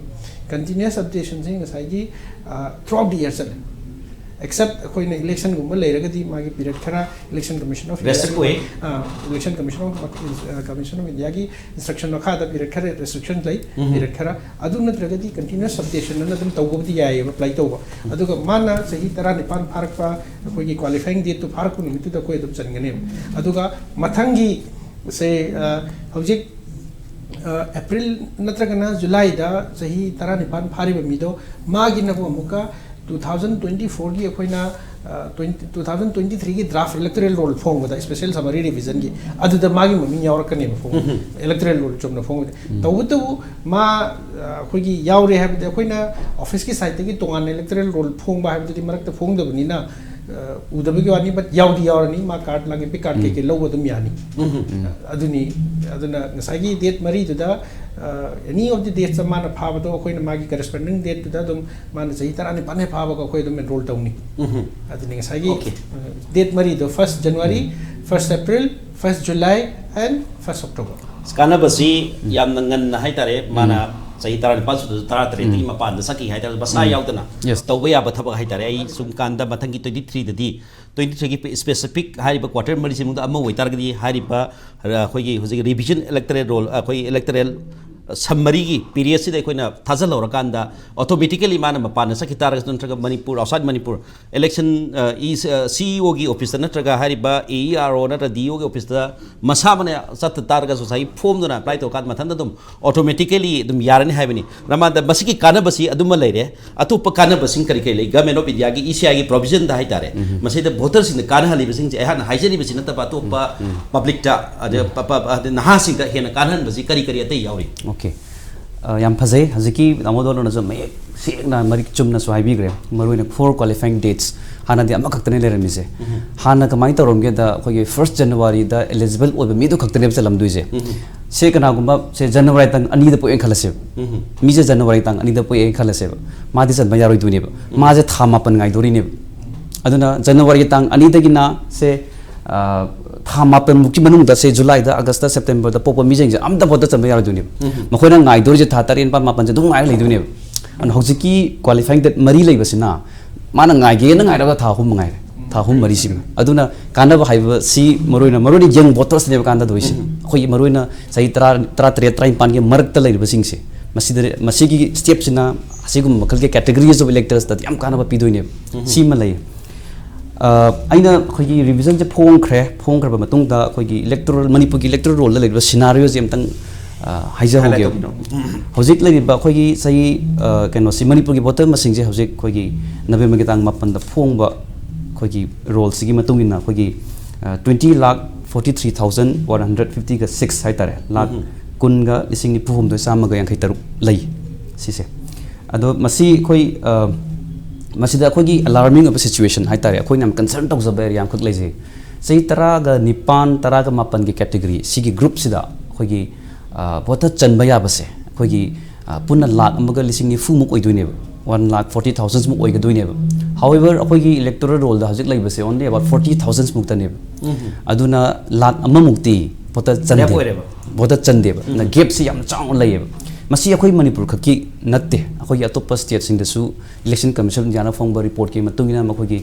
Continuous updationꯁꯤ ꯉꯁꯥꯏꯒꯤ, ꯑ, throughout the year ꯆꯠꯂꯦ꯫ Except ꯑꯩꯈꯣꯏꯅ electionꯒꯨꯝꯕ ꯂꯩꯔꯒꯗꯤ ꯃꯥꯒꯤ period ꯈꯔ Election Commission of India, Restrict ꯑꯣꯏ꯫ ꯑ, Election Commission of, ꯑ, Commission of Indiaꯒꯤ instruction ꯃꯈꯥꯗ period ꯈꯔ restriction ꯂꯩ, period ꯈꯔ꯫ ꯑꯗꯨ ꯅꯠꯇ꯭ꯔꯒꯗꯤ continuous updation ꯑꯅ ꯑꯗꯨꯝ ꯇꯧꯕꯕꯨꯗꯤ ꯌꯥꯏꯌꯦꯕ, apply ꯇꯧꯕ꯫ ꯑꯗꯨꯒ ꯃꯥꯅ ꯆꯍꯤ ꯇꯔꯥꯅꯤꯄꯥꯟ ꯐꯥꯔꯛꯄ, ꯑꯩꯈꯣꯏꯒꯤ qualifying dateꯇꯨ ꯐꯥꯔꯛꯄ ꯅꯨꯃꯤꯠꯇꯨꯗ ꯑꯩꯈꯣꯏ ꯑꯗꯨꯝ ꯆꯟꯒꯅꯦꯕ꯫ ꯑꯗꯨꯒ ꯃꯊꯪꯒꯤ ꯁꯦ, ꯑ, ꯍꯧꯖꯤꯛ, ꯑ, April ꯅꯠꯇ꯭ꯔꯒꯅ Julyꯗ ꯆꯍꯤ ꯇꯔꯥꯅꯤꯄꯥꯟ ꯐꯥꯔꯤꯕ ꯃꯤꯗꯣ, ꯃꯥꯒꯤꯅꯕꯨ ꯑꯃꯨꯛꯀ two thousand twenty fourꯒꯤ ꯑꯩꯈꯣꯏꯅ, ꯇ꯭ꯋꯦꯟꯇꯤ ꯇꯨ ꯊꯥꯎꯖꯟ ꯇ꯭ꯋꯦꯟꯇꯤ ꯊ꯭ꯔꯤꯒꯤ ꯗ꯭ꯔꯥꯐ ꯏꯂꯦꯛꯇꯣꯔꯦꯜ ꯔꯣꯜ ꯐꯣꯡꯕꯗ, ꯏꯁꯄꯦꯁꯦꯜ ꯁꯃꯔꯤ ꯔꯤꯚꯤꯖꯟꯒꯤ, ꯑꯗꯨꯗ ꯃꯥꯒꯤ ꯃꯃꯤꯡ ꯌꯥꯎꯔꯛꯀꯅꯦꯕ ꯐꯣꯡꯕ, ꯏꯂꯦꯛꯇꯣꯔꯦꯜ ꯔꯣꯜ ꯆꯨꯝꯅ ꯐꯣꯡꯕꯗ꯫ ꯇꯧꯕꯇꯕꯨ ꯃꯥ, ꯑ, ꯑꯩꯈꯣꯏꯒꯤ ꯌꯥꯎꯔꯦ ꯍꯥꯏꯕꯗꯤ ꯑꯩꯈꯣꯏꯅ ꯑꯣꯐꯤꯁꯀꯤ ꯁꯥꯏꯠꯇꯒꯤ ꯇꯣꯉꯥꯟꯅ ꯏꯂꯦꯛꯇꯣꯔꯦꯜ ꯔꯣꯜ ꯐꯣꯡꯕ ꯍꯥꯏꯕꯗꯨꯗꯤ ꯃꯔꯛꯇ ꯐꯣꯡꯗꯕꯅꯤꯅ, ꯑ, ꯎꯗꯕꯒꯤ ꯋꯥꯅꯤ, ꯕꯠ ꯌꯥꯎꯗꯤ ꯌꯥꯎꯔꯅꯤ꯫ ꯃꯥ ꯀꯥꯔꯗ ꯃꯥꯒꯤ ꯄꯤꯛ ꯀꯥꯔꯗ ꯀꯩꯀꯩ ꯂꯧꯕ ꯑꯗꯨꯝ ꯌꯥꯅꯤ꯫ ꯑꯗꯨꯅꯤ꯫ ꯑꯗꯨꯅ ꯉꯁꯥꯏꯒꯤ ꯗꯦꯠ ꯃꯔꯤꯗꯨꯗ, ꯑꯦꯅꯤ ꯑꯣꯐ ꯗꯤ ꯗꯦꯠꯁꯇ ꯃꯥꯅ ꯐꯥꯕꯗꯣ, ꯑꯩꯈꯣꯏꯅ ꯃꯥꯒꯤ ꯀꯔꯦꯁꯄꯣꯟꯗꯤꯡ ꯗꯦꯠꯇꯨꯗ ꯑꯗꯨꯝ, ꯃꯥꯅ ꯆꯍꯤ ꯇꯔꯥꯅꯤꯄꯥꯟ ꯍꯦꯛ ꯐꯥꯕꯒ ꯑꯩꯈꯣꯏ ꯑꯗꯨꯝ ꯑꯦꯟꯔꯣꯜ ꯇꯧꯅꯤ꯫ ꯑꯗꯨꯅꯤ ꯉꯁꯥꯏꯒꯤ, Okay. ꯑ, ꯗꯦꯠ ꯃꯔꯤꯗꯣ, first January, first April, first July and first October꯫ ꯀꯥꯟꯅꯕꯁꯤ ꯌꯥꯝꯅ ꯉꯟꯅ ꯍꯥꯏꯇꯥꯔꯦ, ꯃꯥꯅ ꯆꯍꯤ ꯇꯔꯥꯅꯤꯄꯥꯟ ꯁꯨꯗꯁꯨ ꯇꯔꯥꯇꯔꯦꯠꯇꯒꯤ ꯃꯄꯥꯟꯗ ꯆꯠꯈꯤ ꯍꯥꯏꯇꯥꯔꯦ, ꯃꯁꯥ ꯌꯥꯎꯗꯅ Yes. ꯇꯧꯕ ꯌꯥꯕ ꯊꯕꯛ ꯍꯥꯏꯇꯥꯔꯦ꯫ ꯑꯩ ꯁꯨꯝ ꯀꯥꯟꯗ ꯃꯊꯪꯒꯤ ꯇ꯭ꯋꯦꯟꯇꯤ ꯊ꯭ꯔꯤꯗꯗꯤ, ꯇ꯭ꯋꯦꯟꯇꯤ ꯊ꯭ꯔꯤꯒꯤ ꯏꯁꯄꯦꯁꯤꯐꯤꯛ ꯍꯥꯏꯔꯤꯕ ꯀ꯭ꯋꯥꯇꯔ ꯃꯔꯤꯁꯤ ꯃꯅꯨꯡꯗ ꯑꯃ ꯑꯣꯏꯇꯥꯔꯒꯗꯤ, ꯍꯥꯏꯔꯤꯕ, ꯑ, ꯑꯩꯈꯣꯏꯒꯤ ꯍꯧꯖꯤꯛ ꯔꯤꯚꯤꯖꯟ ꯏꯂꯦꯛꯇꯣꯔꯦꯜ ꯔꯣꯜ, ꯑꯩꯈꯣꯏ ꯏꯂꯦꯛꯇꯣꯔꯦꯜ ꯁꯝꯃꯔꯤꯒꯤ ꯄꯤꯔꯤꯌꯗꯁꯤꯗ ꯑꯩꯈꯣꯏꯅ ꯊꯥꯖꯤꯜꯍꯧꯔꯀꯥꯟꯗ, ꯑꯣꯇꯣꯃꯦꯇꯤꯀꯦꯂꯤ ꯃꯥꯅ ꯃꯄꯥꯟꯗ ꯆꯠꯈꯤ ꯇꯥꯔꯒꯁꯨ, ꯅꯠꯇ꯭ꯔꯒ ꯃꯅꯤꯄꯨꯔ, ꯑꯥꯎꯠꯁꯥꯏꯠ ꯃꯅꯤꯄꯨꯔ, ꯏꯂꯦꯛꯁꯟ, ꯑ, ꯏ-, ꯑ, ꯁꯤ ꯏ ꯑꯣꯒꯤ ꯑꯣꯐꯤꯁꯇ ꯅꯠꯇ꯭ꯔꯒ ꯍꯥꯏꯔꯤꯕ ꯑꯦ ꯏ ꯑꯥꯔ ꯑꯣ ꯅꯠꯇ꯭ꯔꯒ ꯗꯤ ꯏ ꯑꯣꯒꯤ ꯑꯣꯐꯤꯁꯇ ꯃꯁꯥꯃꯛꯅ ꯆꯠꯇ ꯇꯥꯔꯒꯁꯨ, ꯉꯁꯥꯏꯒꯤ ꯐꯣꯝꯗꯨꯅ ꯑꯦꯄ꯭ꯂꯥꯏ ꯇꯧꯔꯀꯥꯟꯗ ꯃꯊꯟꯇ ꯑꯗꯨꯝ ꯑꯣꯇꯣꯃꯦꯇꯤꯀꯦꯂꯤ ꯑꯗꯨꯝ ꯌꯥꯔꯅꯤ ꯍꯥꯏꯕꯅꯤ꯫ ꯔꯃꯥꯟꯗ, ꯃꯁꯤꯒꯤ ꯀꯥꯟꯅꯕꯁꯤ ꯑꯗꯨꯃ ꯂꯩꯔꯦ꯫ ꯑꯇꯣꯞꯄ ꯀꯥꯟꯅꯕꯁꯤꯡ ꯀꯔꯤ ꯀꯔꯤ ꯂꯩ? ꯒꯚꯔꯟꯃꯦꯟ ꯑꯣꯐ ꯏꯟꯗꯤꯌꯥꯒꯤ ꯏ ꯁꯤ ꯑꯥꯏꯒꯤ ꯄ꯭ꯔꯣꯚꯤꯖꯟꯗ ꯍꯥꯏꯇꯥꯔꯦ, ꯃꯁꯤꯗ ꯚꯣꯇꯔꯁꯤꯡꯗ ꯀꯥꯟꯅꯍꯜꯂꯤꯕꯁꯤꯡꯁꯦ ꯑꯩꯍꯥꯛꯅ ꯍꯥꯏꯖꯔꯤꯕꯁꯤ ꯅꯠꯇꯕ, ꯑꯇꯣꯞꯄ ꯄꯕ꯭ꯂꯤꯛꯇ, ꯑꯗ, ꯄ-, ꯄ-, ꯑꯗ, ꯅꯍꯥꯁꯤꯡꯗ ꯍꯦꯟꯅ ꯀꯥꯟꯅꯍꯟꯕꯁꯤ ꯀꯔꯤ ꯀꯔꯤ ꯑꯇꯩ ꯌꯥꯎꯔꯤ? Okay. ꯑ, ꯌꯥꯝ ꯐꯖꯩ꯫ ꯍꯧꯖꯤꯛꯀꯤ ꯇꯥꯃꯣ ꯗꯣꯂꯣꯅꯁꯨ ꯃꯌꯦꯛ ꯁꯦꯡꯅ, ꯃꯔꯤꯛ ꯆꯨꯝꯅꯁꯨ ꯍꯥꯏꯕꯤꯈ꯭ꯔꯦ꯫ ꯃꯔꯨꯑꯣꯏꯅ four qualifying dates, ꯍꯥꯟꯅꯗꯤ ꯑꯃꯈꯛꯇꯅꯦ ꯂꯩꯔꯝꯃꯤꯁꯦ꯫ ꯍꯥꯟꯅ ꯀꯃꯥꯏꯅ ꯇꯧꯔꯝꯒꯦꯗ, ꯑꯩꯈꯣꯏꯒꯤ first Januaryꯗ eligible ꯑꯣꯏꯕ ꯃꯤꯗꯨ ꯈꯛꯇꯅꯦꯕ ꯆꯠꯂꯝꯗꯣꯏꯁꯦ꯫ ꯁꯦ, ꯀꯅꯥꯒꯨꯝꯕ, ꯁꯦ, ꯖꯅꯋꯥꯔꯤ ꯇꯥꯡ ꯑꯅꯤꯗ ꯄꯣꯛꯑꯦꯅ ꯈꯜꯂꯁꯦꯕ꯫ ꯃꯤꯁꯦ ꯖꯅꯋꯥꯔꯤ ꯇꯥꯡ ꯑꯅꯤꯗ ꯄꯣꯛꯑꯦꯅ ꯈꯜꯂꯁꯦꯕ꯫ ꯃꯥꯗꯤ ꯆꯟꯕ ꯌꯥꯔꯣꯏꯗꯣꯏꯅꯦꯕ꯫ ꯃꯥꯁꯦ ꯊꯥ ꯃꯥꯄꯟ ꯉꯥꯏꯗꯣꯔꯤꯅꯦꯕ꯫ ꯑꯗꯨꯅ ꯖꯅꯋꯥꯔꯤꯒꯤ ꯇꯥꯡ ꯑꯅꯤꯗꯒꯤꯅ, ꯁꯦ, ꯑ, ꯊꯥ ꯃꯥꯄꯟꯃꯨꯛꯀꯤ ꯃꯅꯨꯡꯗ, ꯁꯦ, ꯖꯨꯂꯥꯏꯗ, ꯑꯥꯒꯁꯇ, ꯁꯦꯞꯇꯦꯝꯕꯔꯗ ꯄꯣꯛꯄ ꯃꯤꯁꯤꯡꯁꯦ ꯑꯝꯇ ꯚꯣꯠꯇ ꯆꯟꯕ ꯌꯥꯔꯣꯏꯗꯣꯏꯅꯦꯕ꯫ ꯃꯈꯣꯏꯅ ꯉꯥꯏꯗꯣꯔꯤꯁꯦ ꯊꯥ ꯇꯔꯦꯠ, ꯅꯤꯄꯥꯜ, ꯃꯥꯄꯟꯁꯦ ꯑꯗꯨꯝ ꯉꯥꯏꯔ ꯂꯩꯗꯣꯏꯅꯦꯕ꯫ ꯑꯗꯨꯅ ꯍꯧꯖꯤꯛꯀꯤ qualifying date ꯃꯔꯤ ꯂꯩꯕꯁꯤꯅ ꯃꯥꯅ ꯉꯥꯏꯒꯦꯅ ꯉꯥꯏꯔꯒ ꯊꯥ ꯑꯍꯨꯝ ꯉꯥꯏꯔꯦ꯫ ꯊꯥ ꯑꯍꯨꯝ ꯃꯔꯤꯁꯤꯃ꯫ ꯑꯗꯨꯅ ꯀꯥꯟꯅꯕ ꯍꯥꯏꯕꯁꯤ ꯃꯔꯨꯑꯣꯏꯅ, ꯃꯔꯨꯑꯣꯏꯅ young votersꯅꯦꯕ ꯀꯥꯟꯅꯗꯣꯏꯁꯦ꯫ ꯑꯩꯈꯣꯏꯒꯤ ꯃꯔꯨꯑꯣꯏꯅ ꯆꯍꯤ ꯇꯔꯥ, ꯇꯔꯥꯇꯔꯦꯠ, ꯇꯔꯥꯅꯤꯄꯥꯟꯒꯤ ꯃꯔꯛꯇ ꯂꯩꯔꯤꯕꯁꯤꯡꯁꯦ꯫ ꯃꯁꯤꯗ, ꯃꯁꯤꯒꯤ stepꯁꯤꯅ ꯑꯁꯤꯒꯨꯝꯕ ꯃꯈꯜꯒꯤ categories of electorsꯇꯗꯤ ꯌꯥꯝ ꯀꯥꯟꯅꯕ ꯄꯤꯗꯣꯏꯅꯦꯕ꯫ ꯁꯤꯃ ꯂꯩ꯫ ꯑ, ꯑꯩꯅ ꯑꯩꯈꯣꯏꯒꯤ revisionꯁꯦ ꯐꯣꯡꯈ꯭ꯔꯦ꯫ ꯐꯣꯡꯈ꯭ꯔꯕ ꯃꯇꯨꯡꯗ ꯑꯩꯈꯣꯏꯒꯤ electoral, ꯃꯅꯤꯄꯨꯔꯒꯤ electoral rollꯗ ꯂꯩꯔꯤꯕ scenarioꯁꯦ ꯑꯝꯇꯪ, ꯑ, ꯍꯥꯏꯖꯍꯧꯒꯦ꯫ Highlight ꯇꯧꯕꯤꯔꯣ꯫ ꯍꯧꯖꯤꯛ ꯂꯩꯔꯤꯕ ꯑꯩꯈꯣꯏꯒꯤ ꯆꯍꯤ, ꯑ, ꯀꯩꯅꯣꯁꯤ, ꯃꯅꯤꯄꯨꯔꯒꯤ voter ꯃꯁꯤꯡꯁꯦ ꯍꯧꯖꯤꯛ ꯑꯩꯈꯣꯏꯒꯤ Novemberꯒꯤ ꯇꯥꯡ ꯃꯥꯄꯟꯗ ꯐꯣꯡꯕ ꯑꯩꯈꯣꯏꯒꯤ ꯔꯣꯜꯁꯤꯒꯤ ꯃꯇꯨꯡ ꯏꯟꯅ ꯑꯩꯈꯣꯏꯒꯤ twenty lakh forty three thousand one hundred fifty six ꯍꯥꯏꯇꯥꯔꯦ, ꯂꯥꯛ ꯀꯨꯟꯒ ꯂꯤꯁꯤꯡ ꯅꯤꯐꯨ ꯍꯨꯝꯗꯣꯏ ꯆꯥꯝꯃꯒ ꯌꯥꯡꯈꯩ ꯇꯔꯨꯛ ꯂꯩ ꯁꯤꯁꯦ꯫ ꯑꯗꯣ ꯃꯁꯤ ꯑꯩꯈꯣꯏ ꯃꯁꯤꯗ ꯑꯩꯈꯣꯏꯒꯤ ꯑꯦꯂꯥꯔꯃꯤꯡ ꯑꯣꯏꯕ ꯁꯤꯆꯨꯋꯦꯁꯟ ꯍꯥꯏꯇꯥꯔꯦ, ꯑꯩꯈꯣꯏꯅ ꯌꯥꯝ ꯀꯟꯁꯔꯟ ꯇꯧꯖꯕ ꯑꯦꯔꯤꯌꯥ ꯑꯃꯈꯛ ꯂꯩꯖꯩ꯫ ꯆꯍꯤ ꯇꯔꯥꯒ ꯅꯤꯄꯥꯟ, ꯇꯔꯥꯒ ꯃꯥꯄꯟꯒꯤ ꯀꯦꯇꯦꯒꯣꯔꯤ ꯁꯤꯒꯤ ꯒ꯭ꯔꯨꯞꯁꯤꯗ ꯑꯩꯈꯣꯏꯒꯤ ꯚꯣꯇꯔ ꯆꯟꯕ ꯌꯥꯕꯁꯦ ꯑꯩꯈꯣꯏꯒꯤ ꯄꯨꯟꯅ ꯂꯥꯛ ꯑꯃꯒ ꯂꯤꯁꯤꯡ ꯅꯤꯐꯨꯃꯨꯛ ꯑꯣꯏꯗꯣꯏꯅꯦꯕ, ꯋꯥꯟ ꯂꯥꯛ ꯐꯣꯔꯇꯤ ꯊꯥꯎꯖꯟꯃꯨꯛ ꯑꯣꯏꯒꯗꯣꯏꯅꯦꯕ꯫ ꯍꯥꯎꯑꯦꯚꯔ, ꯑꯩꯈꯣꯏꯒꯤ ꯏꯂꯦꯛꯇꯣꯔꯦꯜ ꯔꯣꯜꯗ ꯍꯧꯖꯤꯛ ꯂꯩꯕꯁꯦ only about forty thousand ꯃꯨꯛꯇꯅꯦꯕ꯫ ꯑꯗꯨꯅ ꯂꯥꯛ ꯑꯃꯃꯨꯛꯇꯤ ꯚꯣꯇꯔ ꯆꯟꯗꯦ꯫ ꯑꯣꯏꯔꯦꯕ꯫ ꯚꯣꯇꯔ ꯆꯟꯗꯦꯕ꯫ ꯎꯝ꯫ ꯒꯦꯞꯁꯤ ꯌꯥꯝ ꯆꯥꯎꯅ ꯂꯩꯌꯦꯕ꯫ ꯃꯁꯤ ꯑꯩꯈꯣꯏ ꯃꯅꯤꯄꯨꯔ ꯈꯛꯀꯤ ꯅꯠꯇꯦ, ꯑꯩꯈꯣꯏꯒꯤ ꯑꯇꯣꯞꯄ ꯁ꯭ꯇꯦꯠꯁꯤꯡꯗꯁꯨ ꯏꯂꯦꯛꯁꯟ ꯀꯃꯤꯁꯟ ꯏꯟꯗꯤꯌꯥꯅ ꯐꯣꯡꯕ ꯔꯤꯄꯣꯔꯠꯀꯤ ꯃꯇꯨꯡ ꯏꯟꯅ ꯃꯈꯣꯏꯒꯤ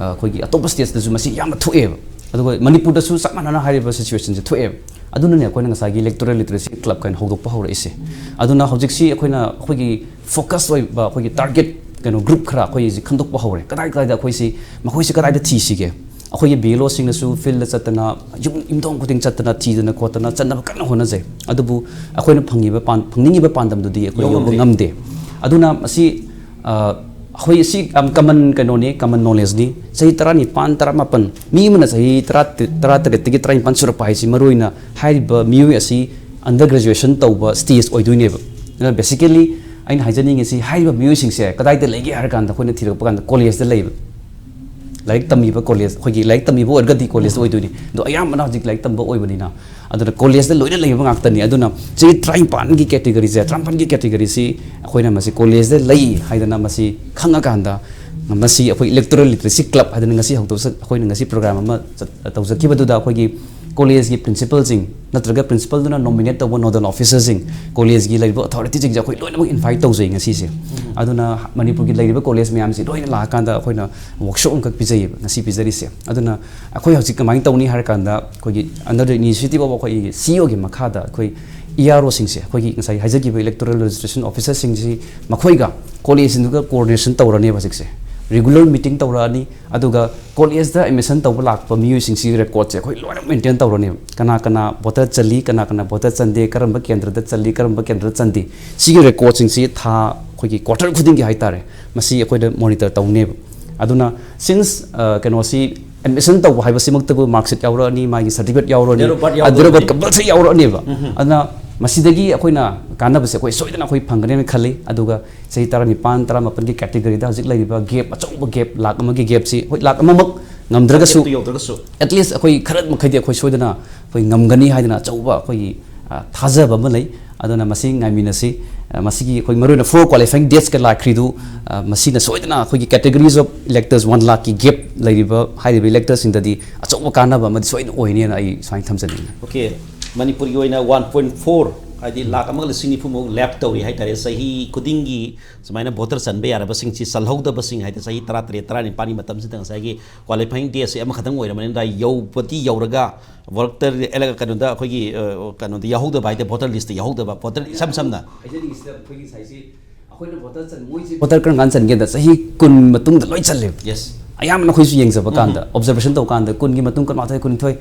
ꯑꯩꯈꯣꯏꯒꯤ ꯑꯇꯣꯞꯄ ꯁ꯭ꯇꯦꯠꯁꯇꯁꯨ ꯃꯁꯤ ꯌꯥꯝꯅ ꯊꯣꯛꯑꯦꯕ꯫ ꯑꯗꯨꯒ ꯃꯅꯤꯄꯨꯔꯗꯁꯨ ꯆꯞ ꯃꯥꯟꯅꯅ ꯍꯥꯏꯔꯤꯕ ꯁꯤꯆꯨꯋꯦꯁꯟꯁꯦ ꯊꯣꯛꯑꯦꯕ꯫ ꯑꯗꯨꯅꯅꯦ ꯑꯩꯈꯣꯏꯅ ꯉꯁꯥꯏꯒꯤ ꯏꯂꯦꯛꯇꯣꯔꯦꯜ ꯂꯤꯇꯔꯦꯁꯤ ꯀ꯭ꯂꯕ ꯀꯥꯏꯅ ꯍꯧꯗꯣꯛꯄ ꯍꯧꯔꯛꯏꯁꯦ꯫ ꯑꯗꯨꯅ ꯍꯧꯖꯤꯛꯁꯤ ꯑꯩꯈꯣꯏꯅ ꯑꯩꯈꯣꯏꯒꯤ ꯐꯣꯀꯁ ꯑꯣꯏꯕ ꯑꯩꯈꯣꯏꯒꯤ ꯇꯥꯔꯒꯦꯠ ꯀꯩꯅꯣ ꯒ꯭ꯔꯨꯞ ꯈꯔ ꯑꯩꯈꯣꯏꯁꯤ ꯈꯟꯗꯣꯛꯄ ꯍꯧꯔꯦ꯫ ꯀꯗꯥꯏ ꯀꯗꯥꯏꯗ ꯑꯩꯈꯣꯏꯁꯤ ꯃꯈꯣꯏꯁꯤ ꯀꯗꯥꯏꯗ ꯊꯤꯁꯤꯒꯦ? ꯑꯩꯈꯣꯏꯒꯤ ꯕꯤ ꯑꯦꯜ ꯑꯣꯁꯤꯡꯅꯁꯨ ꯐꯤꯜꯗ ꯆꯠꯇꯅ, ꯌꯨꯝ ꯌꯨꯝꯊꯣꯡ ꯈꯨꯗꯤꯡ ꯆꯠꯇꯅ ꯊꯤꯗꯅ ꯈꯣꯠꯇꯅ ꯆꯠꯅꯕ ꯀꯟꯅ ꯍꯣꯠꯅꯖꯩ꯫ ꯑꯗꯨꯕꯨ ꯑꯩꯈꯣꯏꯅ ꯐꯪꯉꯤꯕ ꯄꯥꯟ-, ꯐꯪꯅꯤꯡꯉꯤꯕ ꯄꯥꯟꯗꯝꯗꯨꯗꯤ ꯑꯩꯈꯣꯏ ꯌꯧꯕ ꯌꯧꯕ ꯉꯝꯗꯦ꯫ ꯉꯝꯗꯦ꯫ ꯑꯗꯨꯅ ꯃꯁꯤ ꯑꯩꯈꯣꯏ ꯁꯤ ꯌꯥꯝ ꯀꯃꯟ ꯀꯩꯅꯣꯅꯤ, ꯀꯃꯟ ꯅꯣꯂꯦꯖꯅꯤ꯫ ꯆꯍꯤ ꯇꯔꯥꯅꯤꯄꯥꯟ, ꯇꯔꯥꯃꯥꯄꯟ, ꯃꯤ ꯑꯃꯅ ꯆꯍꯤ ꯇꯔꯥ, ꯇꯔꯥꯇꯔꯦꯠꯇꯒꯤ ꯇꯔꯥꯅꯤꯄꯥꯟ ꯁꯨꯔꯛꯄ ꯍꯥꯏꯁꯤ ꯃꯔꯨꯑꯣꯏꯅ ꯍꯥꯏꯔꯤꯕ ꯃꯤꯑꯣꯏ ꯑꯁꯤ ꯑꯟꯗꯔ ꯒ꯭ꯔꯦꯖꯨꯑꯦꯁꯟ ꯇꯧꯕ ꯁ꯭ꯇꯦꯖ ꯑꯣꯏꯗꯣꯏꯅꯦꯕ꯫ ꯑꯗꯨꯅ basically ꯑꯩꯅ ꯍꯥꯏꯖꯅꯤꯡꯉꯤꯁꯤ, ꯍꯥꯏꯔꯤꯕ ꯃꯤꯑꯣꯏꯁꯤꯡꯁꯦ ꯀꯗꯥꯏꯗ ꯂꯩꯒꯦ ꯍꯥꯏꯔ ꯀꯥꯟꯗ ꯑꯩꯈꯣꯏꯅ ꯊꯤꯔꯛꯄ ꯀꯥꯟꯗ ꯀꯣꯂꯦꯖꯇ ꯂꯩꯕ, ꯂꯥꯏꯔꯤꯛ ꯇꯝꯃꯤꯕ ꯀꯣꯂꯦꯖ, ꯑꯩꯈꯣꯏꯒꯤ ꯂꯥꯏꯔꯤꯛ ꯇꯝꯃꯤꯕ ꯑꯣꯏꯔꯒꯗꯤ ꯀꯣꯂꯦꯖꯇ ꯑꯣꯏꯗꯣꯏꯅꯤ꯫ ꯑꯗꯣ ꯑꯌꯥꯝꯕꯅ ꯍꯧꯖꯤꯛ ꯂꯥꯏꯔꯤꯛ ꯇꯝꯕ ꯑꯣꯏꯕꯅꯤꯅ, ꯑꯗꯨꯅ ꯀꯣꯂꯦꯖꯇ ꯂꯣꯏꯅ ꯂꯩꯕ ꯉꯥꯛꯇꯅꯤ꯫ ꯑꯗꯨꯅ ꯆꯍꯤ ꯇꯔꯥꯅꯤꯄꯥꯟꯒꯤ ꯀꯦꯇꯦꯒꯣꯔꯤꯁꯦ, ꯇꯔꯥꯃꯥꯄꯟꯒꯤ ꯀꯦꯇꯦꯒꯣꯔꯤꯁꯤ ꯑꯩꯈꯣꯏꯅ ꯃꯁꯤ ꯀꯣꯂꯦꯖꯇ ꯂꯩ ꯍꯥꯏꯗꯅ ꯃꯁꯤ ꯈꯪꯉꯀꯥꯟꯗ, ꯃꯁꯤ ꯑꯩꯈꯣꯏ ꯏꯂꯦꯛꯇꯣꯔꯦꯜ ꯂꯤꯇꯔꯦꯁꯤ ꯀ꯭ꯂꯕ ꯍꯥꯏꯗꯅ ꯉꯁꯤ ꯍꯧꯗꯣꯛꯆ-, ꯑꯩꯈꯣꯏꯅ ꯉꯁꯤ ꯄ꯭ꯔꯣꯒ꯭ꯔꯥꯝ ꯑꯃ ꯆꯠ-, ꯇꯧꯖꯈꯤꯕꯗꯨꯗ ꯑꯩꯈꯣꯏꯒꯤ ꯀꯣꯂꯦꯖꯀꯤ ꯄ꯭ꯔꯤꯟꯁꯤꯄꯜꯁꯤꯡ ꯅꯠꯇ꯭ꯔꯒ ꯄ꯭ꯔꯤꯟꯁꯤꯄꯜꯗꯨꯅ ꯅꯣꯃꯤꯅꯦꯠ ꯇꯧꯕ ꯅꯣꯗꯜ ꯑꯣꯐꯤꯁꯔꯁꯤꯡ, ꯀꯣꯂꯦꯖꯀꯤ ꯂꯩꯔꯤꯕ ꯑꯣꯊꯣꯔꯤꯇꯤꯁꯤꯡꯁꯦ ꯑꯩꯈꯣꯏ ꯂꯣꯏꯅꯃꯛ ꯏꯟꯚꯥꯏꯠ ꯇꯧꯖꯩ ꯉꯁꯤꯁꯦ꯫ ꯑꯗꯨꯅ ꯃꯅꯤꯄꯨꯔꯒꯤ ꯂꯩꯔꯤꯕ ꯀꯣꯂꯦꯖ ꯃꯌꯥꯝꯁꯤ ꯂꯣꯏꯅ ꯂꯥꯛꯑꯀꯥꯟꯗ ꯑꯩꯈꯣꯏꯅ ꯋꯥꯔꯛꯁꯣꯞ ꯑꯃꯈꯛ ꯄꯤꯖꯩꯌꯦꯕ ꯉꯁꯤ ꯄꯤꯖꯔꯤꯁꯦ꯫ ꯑꯗꯨꯅ ꯑꯩꯈꯣꯏ ꯍꯧꯖꯤꯛ ꯀꯃꯥꯏꯅ ꯇꯧꯅꯤ ꯍꯥꯏꯔ ꯀꯥꯟꯗ, ꯑꯩꯈꯣꯏꯒꯤ under the initiative of ꯑꯩꯈꯣꯏꯒꯤ ꯁꯤ ꯏ ꯑꯣꯒꯤ ꯃꯈꯥꯗ ꯑꯩꯈꯣꯏ ꯏ ꯑꯥꯔ ꯑꯣꯁꯤꯡꯁꯦ, ꯑꯩꯈꯣꯏꯒꯤ ꯉꯁꯥꯏ ꯍꯥꯏꯖꯈꯤꯕ ꯏꯂꯦꯛꯇꯣꯔꯦꯜ ꯔꯦꯖꯤꯁꯇ꯭ꯔꯦꯁꯟ ꯑꯣꯐꯤꯁꯔꯁꯤꯡꯁꯤ ꯃꯈꯣꯏꯒ ꯀꯣꯂꯦꯖꯁꯤꯡꯗꯨꯒ ꯀꯣꯑꯣꯔꯗꯤꯅꯦꯁꯟ ꯇꯧꯔꯅꯦꯕ ꯍꯧꯖꯤꯛꯁꯦ꯫ ꯔꯤꯒꯨꯂꯔ ꯃꯤꯇꯤꯡ ꯇꯧꯔꯛꯑꯅꯤ, ꯑꯗꯨꯒ ꯀꯣꯂꯦꯖꯇ ꯑꯦꯗꯃꯤꯁꯟ ꯇꯧꯕ ꯂꯥꯛꯄ ꯃꯤꯑꯣꯏꯁꯤꯡꯁꯤꯒꯤ ꯔꯦꯀꯣꯔꯠꯁꯦ ꯑꯩꯈꯣꯏ ꯂꯣꯏꯅ ꯃꯦꯟꯇꯦꯟ ꯇꯧꯔꯅꯦꯕ꯫ ꯀꯅꯥ ꯀꯅꯥ ꯚꯣꯇꯔ ꯆꯜꯂꯤ, ꯀꯅꯥ ꯀꯅꯥ ꯚꯣꯇꯔ ꯆꯟꯗꯦ, ꯀꯔꯝꯕ ꯀꯦꯟꯗ꯭ꯔꯗ ꯆꯜꯂꯤ, ꯀꯔꯝꯕ ꯀꯦꯟꯗ꯭ꯔꯗ ꯆꯟꯗꯦ, ꯁꯤꯒꯤ ꯔꯦꯀꯣꯔꯠꯁꯤꯡꯁꯤ ꯊꯥ, ꯑꯩꯈꯣꯏꯒꯤ ꯀ꯭ꯋꯥꯔꯇꯔ ꯈꯨꯗꯤꯡꯒꯤ ꯍꯥꯏꯇꯥꯔꯦ, ꯃꯁꯤ ꯑꯩꯈꯣꯏꯗ ꯃꯣꯅꯤꯇꯔ ꯇꯧꯅꯦꯕ꯫ ꯑꯗꯨꯅ since ꯀꯩꯅꯣꯁꯤ admission ꯇꯧꯕ ꯍꯥꯏꯕꯁꯤꯃꯛꯇꯕꯨ mark sheet ꯌꯥꯎꯔꯛꯑꯅꯤ, ꯃꯥꯒꯤ certificate ꯌꯥꯎꯔꯛꯑꯅꯤ, Date of birth ꯑꯗꯨꯗ ꯌꯥꯎꯗꯕꯗꯤ? Compulsory ꯌꯥꯎꯔꯛꯑꯅꯦꯕ꯫ ꯎꯝ. ꯑꯗꯨꯅ ꯃꯁꯤꯗꯒꯤ ꯑꯩꯈꯣꯏꯅ ꯀꯥꯟꯅꯕꯁꯦ ꯑꯩꯈꯣꯏ ꯁꯣꯏꯗꯅ ꯑꯩꯈꯣꯏ ꯐꯪꯒꯅꯦꯅ ꯈꯜꯂꯤ꯫ ꯑꯗꯨꯒ ꯆꯍꯤ ꯇꯔꯥꯅꯤꯄꯥꯟ, ꯇꯔꯥꯃꯥꯄꯟꯒꯤ category ꯗ ꯍꯧꯖꯤꯛ ꯂꯩꯔꯤꯕ gap, ꯑꯆꯧꯕ gap, ꯂꯥꯛ ꯑꯃꯒꯤ gap ꯁꯤ, ꯍꯣꯏ, ꯂꯥꯛ ꯑꯃꯃꯛ ꯉꯝꯗ꯭ꯔꯒꯁꯨ, ꯌꯧꯗ꯭ꯔꯒꯁꯨ at least ꯑꯩꯈꯣꯏ ꯈꯔ ꯃꯈꯩꯗꯤ ꯑꯩꯈꯣꯏ ꯁꯣꯏꯗꯅ ꯑꯩꯈꯣꯏ ꯉꯝꯒꯅꯤ ꯍꯥꯏꯗꯅ ꯑꯆꯧꯕ ꯑꯩꯈꯣꯏꯒꯤ, ꯑ, ꯊꯥꯖꯕ ꯑꯃ ꯂꯩ꯫ ꯑꯗꯨꯅ ꯃꯁꯤ ꯉꯥꯏꯃꯤꯟꯅꯁꯤ꯫ ꯑ, ꯃꯁꯤꯒꯤ ꯑꯩꯈꯣꯏ ꯃꯔꯨꯑꯣꯏꯅ four qualifying dates ꯀ ꯂꯥꯛꯈ꯭ꯔꯤꯗꯨ, ꯑ, ꯃꯁꯤꯅ ꯁꯣꯏꯗꯅ ꯑꯩꯈꯣꯏꯒꯤ categories of electors, one ꯂꯥꯛꯀꯤ gap ꯂꯩꯔꯤꯕ, ꯍꯥꯏꯔꯤꯕ elector ꯁꯤꯡꯗꯗꯤ ꯑꯆꯧꯕ ꯀꯥꯟꯅꯕ ꯑꯃꯗꯤ ꯁꯣꯏꯗꯅ ꯑꯣꯏꯅꯦꯅ ꯑꯩ ꯁꯨꯃꯥꯏꯅ ꯊꯝꯖꯅꯤꯡꯉꯤ꯫ Okay, ꯃꯅꯤꯄꯨꯔꯒꯤ ꯑꯣꯏꯅ one point four, ꯍꯥꯏꯗꯤ ꯂꯥꯛ ꯑꯃꯒ ꯂꯤꯁꯤꯡ ꯅꯤꯐꯨꯃꯨꯛ ꯂꯦꯞ ꯇꯧꯔꯤ ꯍꯥꯏꯇꯥꯔꯦ꯫ ꯆꯍꯤ ꯈꯨꯗꯤꯡꯒꯤ ꯁꯨꯃꯥꯏꯅ voter ꯆꯟꯕ ꯌꯥꯔꯕꯁꯤꯡꯁꯤ ꯆꯜꯍꯧꯗꯕꯁꯤꯡ ꯍꯥꯏꯗꯤ ꯆꯍꯤ ꯇꯔꯥ ꯇꯔꯦꯠ, ꯇꯔꯥꯅꯤꯄꯥꯟꯒꯤ ꯃꯇꯝꯁꯤꯗ ꯉꯁꯥꯏꯒꯤ qualifying date ꯁꯤ ꯑꯃꯈꯛꯇꯪ ꯑꯣꯏꯔꯕꯅꯤꯅ ꯌꯧꯕꯗꯤ ꯌꯧꯔꯒ voter ꯑꯦꯂ-, ꯀꯩꯅꯣꯗ ꯑꯩꯈꯣꯏꯒꯤ, ꯑ, ꯀꯩꯅꯣꯗ ꯌꯥꯎꯍꯧꯗꯕ ꯍꯥꯏꯗꯤ voter list ꯇ ꯌꯥꯎꯍꯧꯗꯕ, voter ꯏꯁꯝ ꯁꯝꯅ ꯍꯥꯏꯖꯅꯤꯡꯉꯤꯁꯤꯗ ꯑꯩꯈꯣꯏꯒꯤ ꯉꯁꯥꯏꯁꯤ ꯑꯩꯈꯣꯏꯅ voter ꯆꯟ-, ꯃꯣꯏꯁꯦ voter ꯀꯔꯝ ꯀꯥꯟꯗ ꯆꯟꯒꯦꯗ ꯆꯍꯤ ꯀꯨꯟ ꯃꯇꯨꯡꯗ ꯂꯣꯏ ꯆꯜꯂꯦꯕ꯫ Yes. ꯑꯌꯥꯝꯕꯅ ꯑꯩꯈꯣꯏꯁꯨ ꯌꯦꯡꯖꯕ ꯀꯥꯟꯗ, observation ꯇꯧꯕ ꯀꯥꯟꯗ ꯀꯨꯟꯒꯤ ꯃꯇꯨꯡ ꯀꯨꯟꯃꯥꯊꯣꯏ, ꯀꯨꯟꯅꯤꯊꯣꯏ,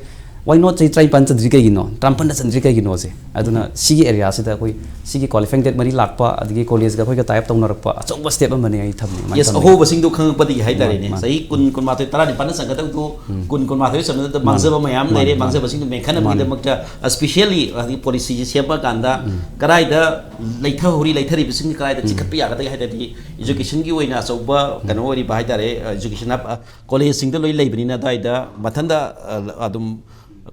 why not ꯆꯍꯤ ꯇꯔꯥꯅꯤꯄꯥꯟ ꯆꯟꯗ꯭ꯔꯤ ꯀꯩꯒꯤꯅꯣ, ꯇꯔꯥꯃꯥꯄꯟꯗ ꯆꯟꯗ꯭ꯔꯤ ꯀꯩꯒꯤꯅꯣꯁꯦ? ꯑꯗꯨꯅ ꯁꯤꯒꯤ area ꯁꯤꯗ ꯑꯩꯈꯣꯏ ꯁꯤꯒꯤ qualifying date ꯃꯔꯤ ꯂꯥꯛꯄ, ꯑꯗꯒꯤ college ꯒ ꯑꯩꯈꯣꯏꯒ tie up ꯇꯧꯅꯔꯛꯄ ꯑꯆꯧꯕ step ꯑꯃꯅꯤ ꯑꯩ ꯊꯝꯅꯤꯡꯉꯤ꯫ Yes, ꯑꯍꯣꯕꯁꯤꯡꯗꯣ ꯈꯪꯉꯛꯄꯗꯒꯤ ꯍꯥꯏꯇꯥꯔꯦꯅꯦ꯫ ꯃꯥꯅꯤ, ꯃꯥꯅꯤ꯫ ꯆꯍꯤ ꯀꯨꯟ, ꯀꯨꯟꯃꯥꯊꯣꯏ, ꯇꯔꯥꯅꯤꯄꯥꯟꯗ ꯆꯟꯒꯗꯕꯗꯨ ꯀꯨꯟ, ꯀꯨꯟꯃꯥꯊꯣꯏ ꯆꯟꯕꯗ ꯃꯥꯅꯤ, ꯃꯥꯡꯖꯕ ꯃꯌꯥꯝ ꯃꯥꯅꯤ, ꯂꯩꯔꯦ꯫ ꯃꯥꯅꯤ꯫ ꯃꯥꯡꯖꯕꯁꯤꯡꯗꯣ ꯃꯦꯟꯈꯠꯅꯕꯒꯤꯗꯃꯛꯇ specially ꯍꯥꯏꯗꯤ policy ꯁꯦꯝꯕ ꯀꯥꯟꯗ ꯀꯗꯥꯏꯗ ꯂꯩꯊꯍꯧꯔꯤ, ꯂꯩꯊꯔꯤꯕꯁꯤꯡ ꯀꯗꯥꯏꯗ ꯆꯤꯡꯈꯠꯄ ꯌꯥꯒꯗꯒꯦ ꯍꯥꯏ ꯇꯥꯔꯗꯤ education ꯒꯤ ꯑꯣꯏꯅ ꯑꯆꯧꯕ ꯀꯩꯅꯣ ꯑꯣꯏꯔꯤꯕ ꯍꯥꯏ ꯇꯥꯔꯦ, education ꯍꯥꯏꯕ, college ꯁꯤꯡꯗ ꯂꯣꯏ ꯂꯩꯕꯅꯤꯅ ꯑꯗꯨꯋꯥꯏꯗ ꯃꯊꯟꯇ, ꯑ, ꯑꯗꯨꯝ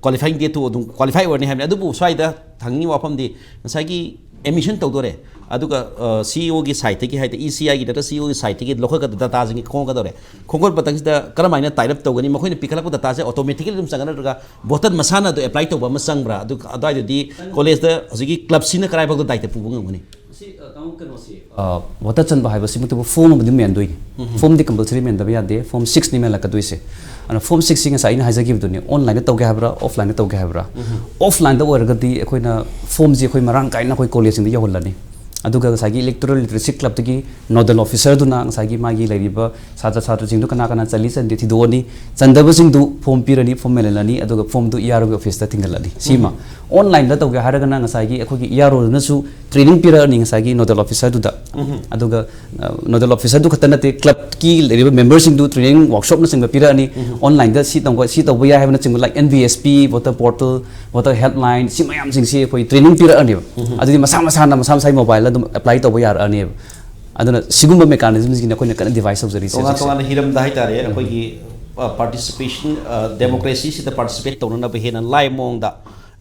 qualifying date ꯇꯨ ꯑꯗꯨꯝ qualify ꯑꯣꯏꯔꯅꯤ ꯍꯥꯏꯕꯅꯤ꯫ ꯑꯗꯨꯕꯨ ꯁ꯭ꯋꯥꯏꯗ ꯍꯪꯅꯤꯡꯉꯤꯕ ꯋꯥꯐꯝꯗꯤ ꯉꯁꯥꯏꯒꯤ admission ꯇꯧꯗꯣꯔꯦ, ꯑꯗꯨꯒ, ꯑ, C E O ꯒꯤ side ꯇꯒꯤ ꯍꯥꯏꯗꯤ E C I ꯒꯤ ꯅꯠꯇ꯭ꯔ C E O ꯒꯤ side ꯇꯒꯤ ꯂꯧꯈꯠꯀꯗꯕ data ꯁꯤꯡꯒꯤ ꯈꯣꯝꯒꯗꯧꯔꯦ꯫ ꯈꯣꯝꯒꯠꯄ ꯃꯇꯝꯁꯤꯗ ꯀꯔꯝꯍꯥꯏꯅ tie up ꯇꯧꯒꯅꯤ? ꯃꯈꯣꯏꯅ ꯄꯤꯈꯠꯂꯛꯄ data ꯁꯦ automatically ꯑꯗꯨꯝ ꯆꯪꯒꯗ꯭ꯔꯥ ꯅꯠꯇ꯭ꯔꯒ voter ꯃꯁꯥꯅ ꯑꯗꯨ apply ꯇꯧꯕ ꯑꯃ ꯆꯪꯕ꯭ꯔꯥ? ꯑꯗꯨ ꯑꯗꯨꯋꯥꯏꯗꯗꯤ college ꯇ ꯍꯧꯖꯤꯛꯀꯤ club ꯁꯤꯅ ꯀꯗꯥꯏꯐꯥꯎꯗ ꯗꯥꯏꯇ ꯄꯨꯕ ꯉꯝꯒꯅꯤ? ꯃꯁꯤ, ꯑ, ꯇꯥꯃꯣ, ꯀꯩꯅꯣꯁꯤ, ꯑ, voter ꯆꯟꯕ ꯍꯥꯏꯕꯁꯤꯃꯛꯇꯕꯨ form ꯑꯃꯗꯤ ꯃꯦꯟꯗꯣꯏꯅꯤ꯫ Form ꯗꯤ compulsory ꯃꯦꯟꯗꯕ ꯌꯥꯗꯦ꯫ Form six ꯅꯤ ꯃꯦꯜꯂꯛꯀꯗꯣꯏꯁꯦ꯫ ꯑꯗꯨꯅ Form six ꯁꯤ ꯉꯁꯥꯏ ꯑꯩꯅ ꯍꯥꯏꯖꯈꯤꯕꯗꯨꯅꯤ, online ꯗ ꯇꯧꯒꯦ ꯍꯥꯏꯕ꯭ꯔꯥ, offline ꯗ ꯇꯧꯒꯦ ꯍꯥꯏꯕ꯭ꯔꯥ? Offline ꯗ ꯑꯣꯏꯔꯒꯗꯤ ꯑꯩꯈꯣꯏꯅ form ꯁꯤ ꯑꯩꯈꯣꯏ ꯃꯔꯥꯡ ꯀꯥꯏꯅ ꯑꯩꯈꯣꯏ college ꯁꯤꯡꯗ ꯌꯧꯍꯜꯂꯅꯤ꯫ ꯑꯗꯨꯒ ꯉꯁꯥꯏꯒꯤ electoral literacy club ꯇꯒꯤ nodal officer ꯗꯨꯅ ꯉꯁꯥꯏꯒꯤ ꯃꯥꯒꯤ ꯂꯩꯔꯤꯕ ꯁꯥꯇ꯭ꯔ ꯁꯥꯇ꯭ꯔꯁꯤꯡꯗꯨ ꯀꯅꯥ ꯀꯅꯥ ꯆꯜꯂꯤ ꯆꯟꯗꯦ ꯊꯤꯗꯣꯛꯑꯅꯤ꯫ ꯆꯟꯗꯕꯁꯤꯡꯗꯨ form ꯄꯤꯔꯅꯤ, form ꯃꯦꯜꯍꯜꯂꯅꯤ, ꯑꯗꯨꯒ form ꯗꯨ E R O ꯒꯤ office ꯇ ꯊꯤꯡꯒꯠꯂꯅꯤ꯫ ꯁꯤꯃ꯫ ꯑꯣꯟꯂꯥꯏꯟꯗ ꯇꯧꯒꯦ ꯍꯥꯏꯔꯒꯅ ꯉꯁꯥꯏꯒꯤ ꯑꯩꯈꯣꯏꯒꯤ ꯏ ꯑꯥꯔ ꯑꯣꯗꯨꯅꯁꯨ ꯇ꯭ꯔꯦꯅꯤꯡ ꯄꯤꯔꯛꯑꯅꯤ ꯉꯁꯥꯏꯒꯤ ꯅꯣꯗꯦꯜ ꯑꯣꯐꯤꯁꯔꯗꯨꯗ꯫ ꯑꯗꯨꯒ ꯅꯣꯗꯦꯜ ꯑꯣꯐꯤꯁꯔꯗꯨ ꯈꯛꯇ ꯅꯠꯇꯦ, ꯀ꯭ꯂꯕꯀꯤ ꯂꯩꯔꯤꯕ ꯃꯦꯝꯕꯔꯁꯤꯡꯗꯨ ꯇ꯭ꯔꯦꯅꯤꯡ ꯋꯥꯔꯛꯁꯣꯞꯅꯆꯤꯡꯕ ꯄꯤꯔꯛꯑꯅꯤ꯫ ꯑꯣꯟꯂꯥꯏꯟꯗ ꯁꯤ ꯇꯧꯕ ꯁꯤ ꯇꯧꯕ ꯌꯥꯏ ꯍꯥꯏꯕꯅꯆꯤꯡꯕ, like N V S P, voter portal, voter helpline, ꯁꯤ ꯃꯌꯥꯝꯁꯤꯡꯁꯤ ꯑꯩꯈꯣꯏ ꯇ꯭ꯔꯦꯅꯤꯡ ꯄꯤꯔꯛꯑꯅꯦꯕ꯫ ꯑꯗꯨꯗꯤ ꯃꯁꯥ ꯃꯁꯥꯅ ꯃꯁꯥ ꯃꯁꯥꯒꯤ ꯃꯣꯕꯥꯏꯜꯗ ꯑꯗꯨꯝ ꯑꯦꯄ꯭ꯂꯥꯏ ꯇꯧꯕ ꯌꯥꯔꯛꯑꯅꯦꯕ꯫ ꯑꯗꯨꯅ ꯁꯤꯒꯨꯝꯕ ꯃꯦꯀꯥꯅꯤꯖꯝꯁꯤꯡꯁꯤꯅ ꯑꯩꯈꯣꯏꯅ ꯀꯟꯅ ꯗꯤꯚꯥꯏꯁ ꯇꯧꯖꯔꯤꯁꯦ ꯇꯣꯉꯥꯟ ꯍꯧꯖꯤꯛꯁꯦ꯫ ꯇꯣꯉꯥꯟꯕ ꯍꯤꯔꯝꯗ ꯍꯥꯏꯇꯥꯔꯦ, ꯑꯩꯈꯣꯏꯒꯤ ꯄꯥꯔꯇꯤꯁꯤꯄꯦꯁꯟ, ꯗꯦꯃꯣꯀ꯭ꯔꯦꯁꯤꯁꯤꯗ ꯄꯥꯔꯇꯤꯁꯤꯄꯦꯠ ꯇꯧꯅꯅꯕ ꯍꯦꯟꯅ ꯂꯥꯏꯕ ꯃꯑꯣꯡꯗ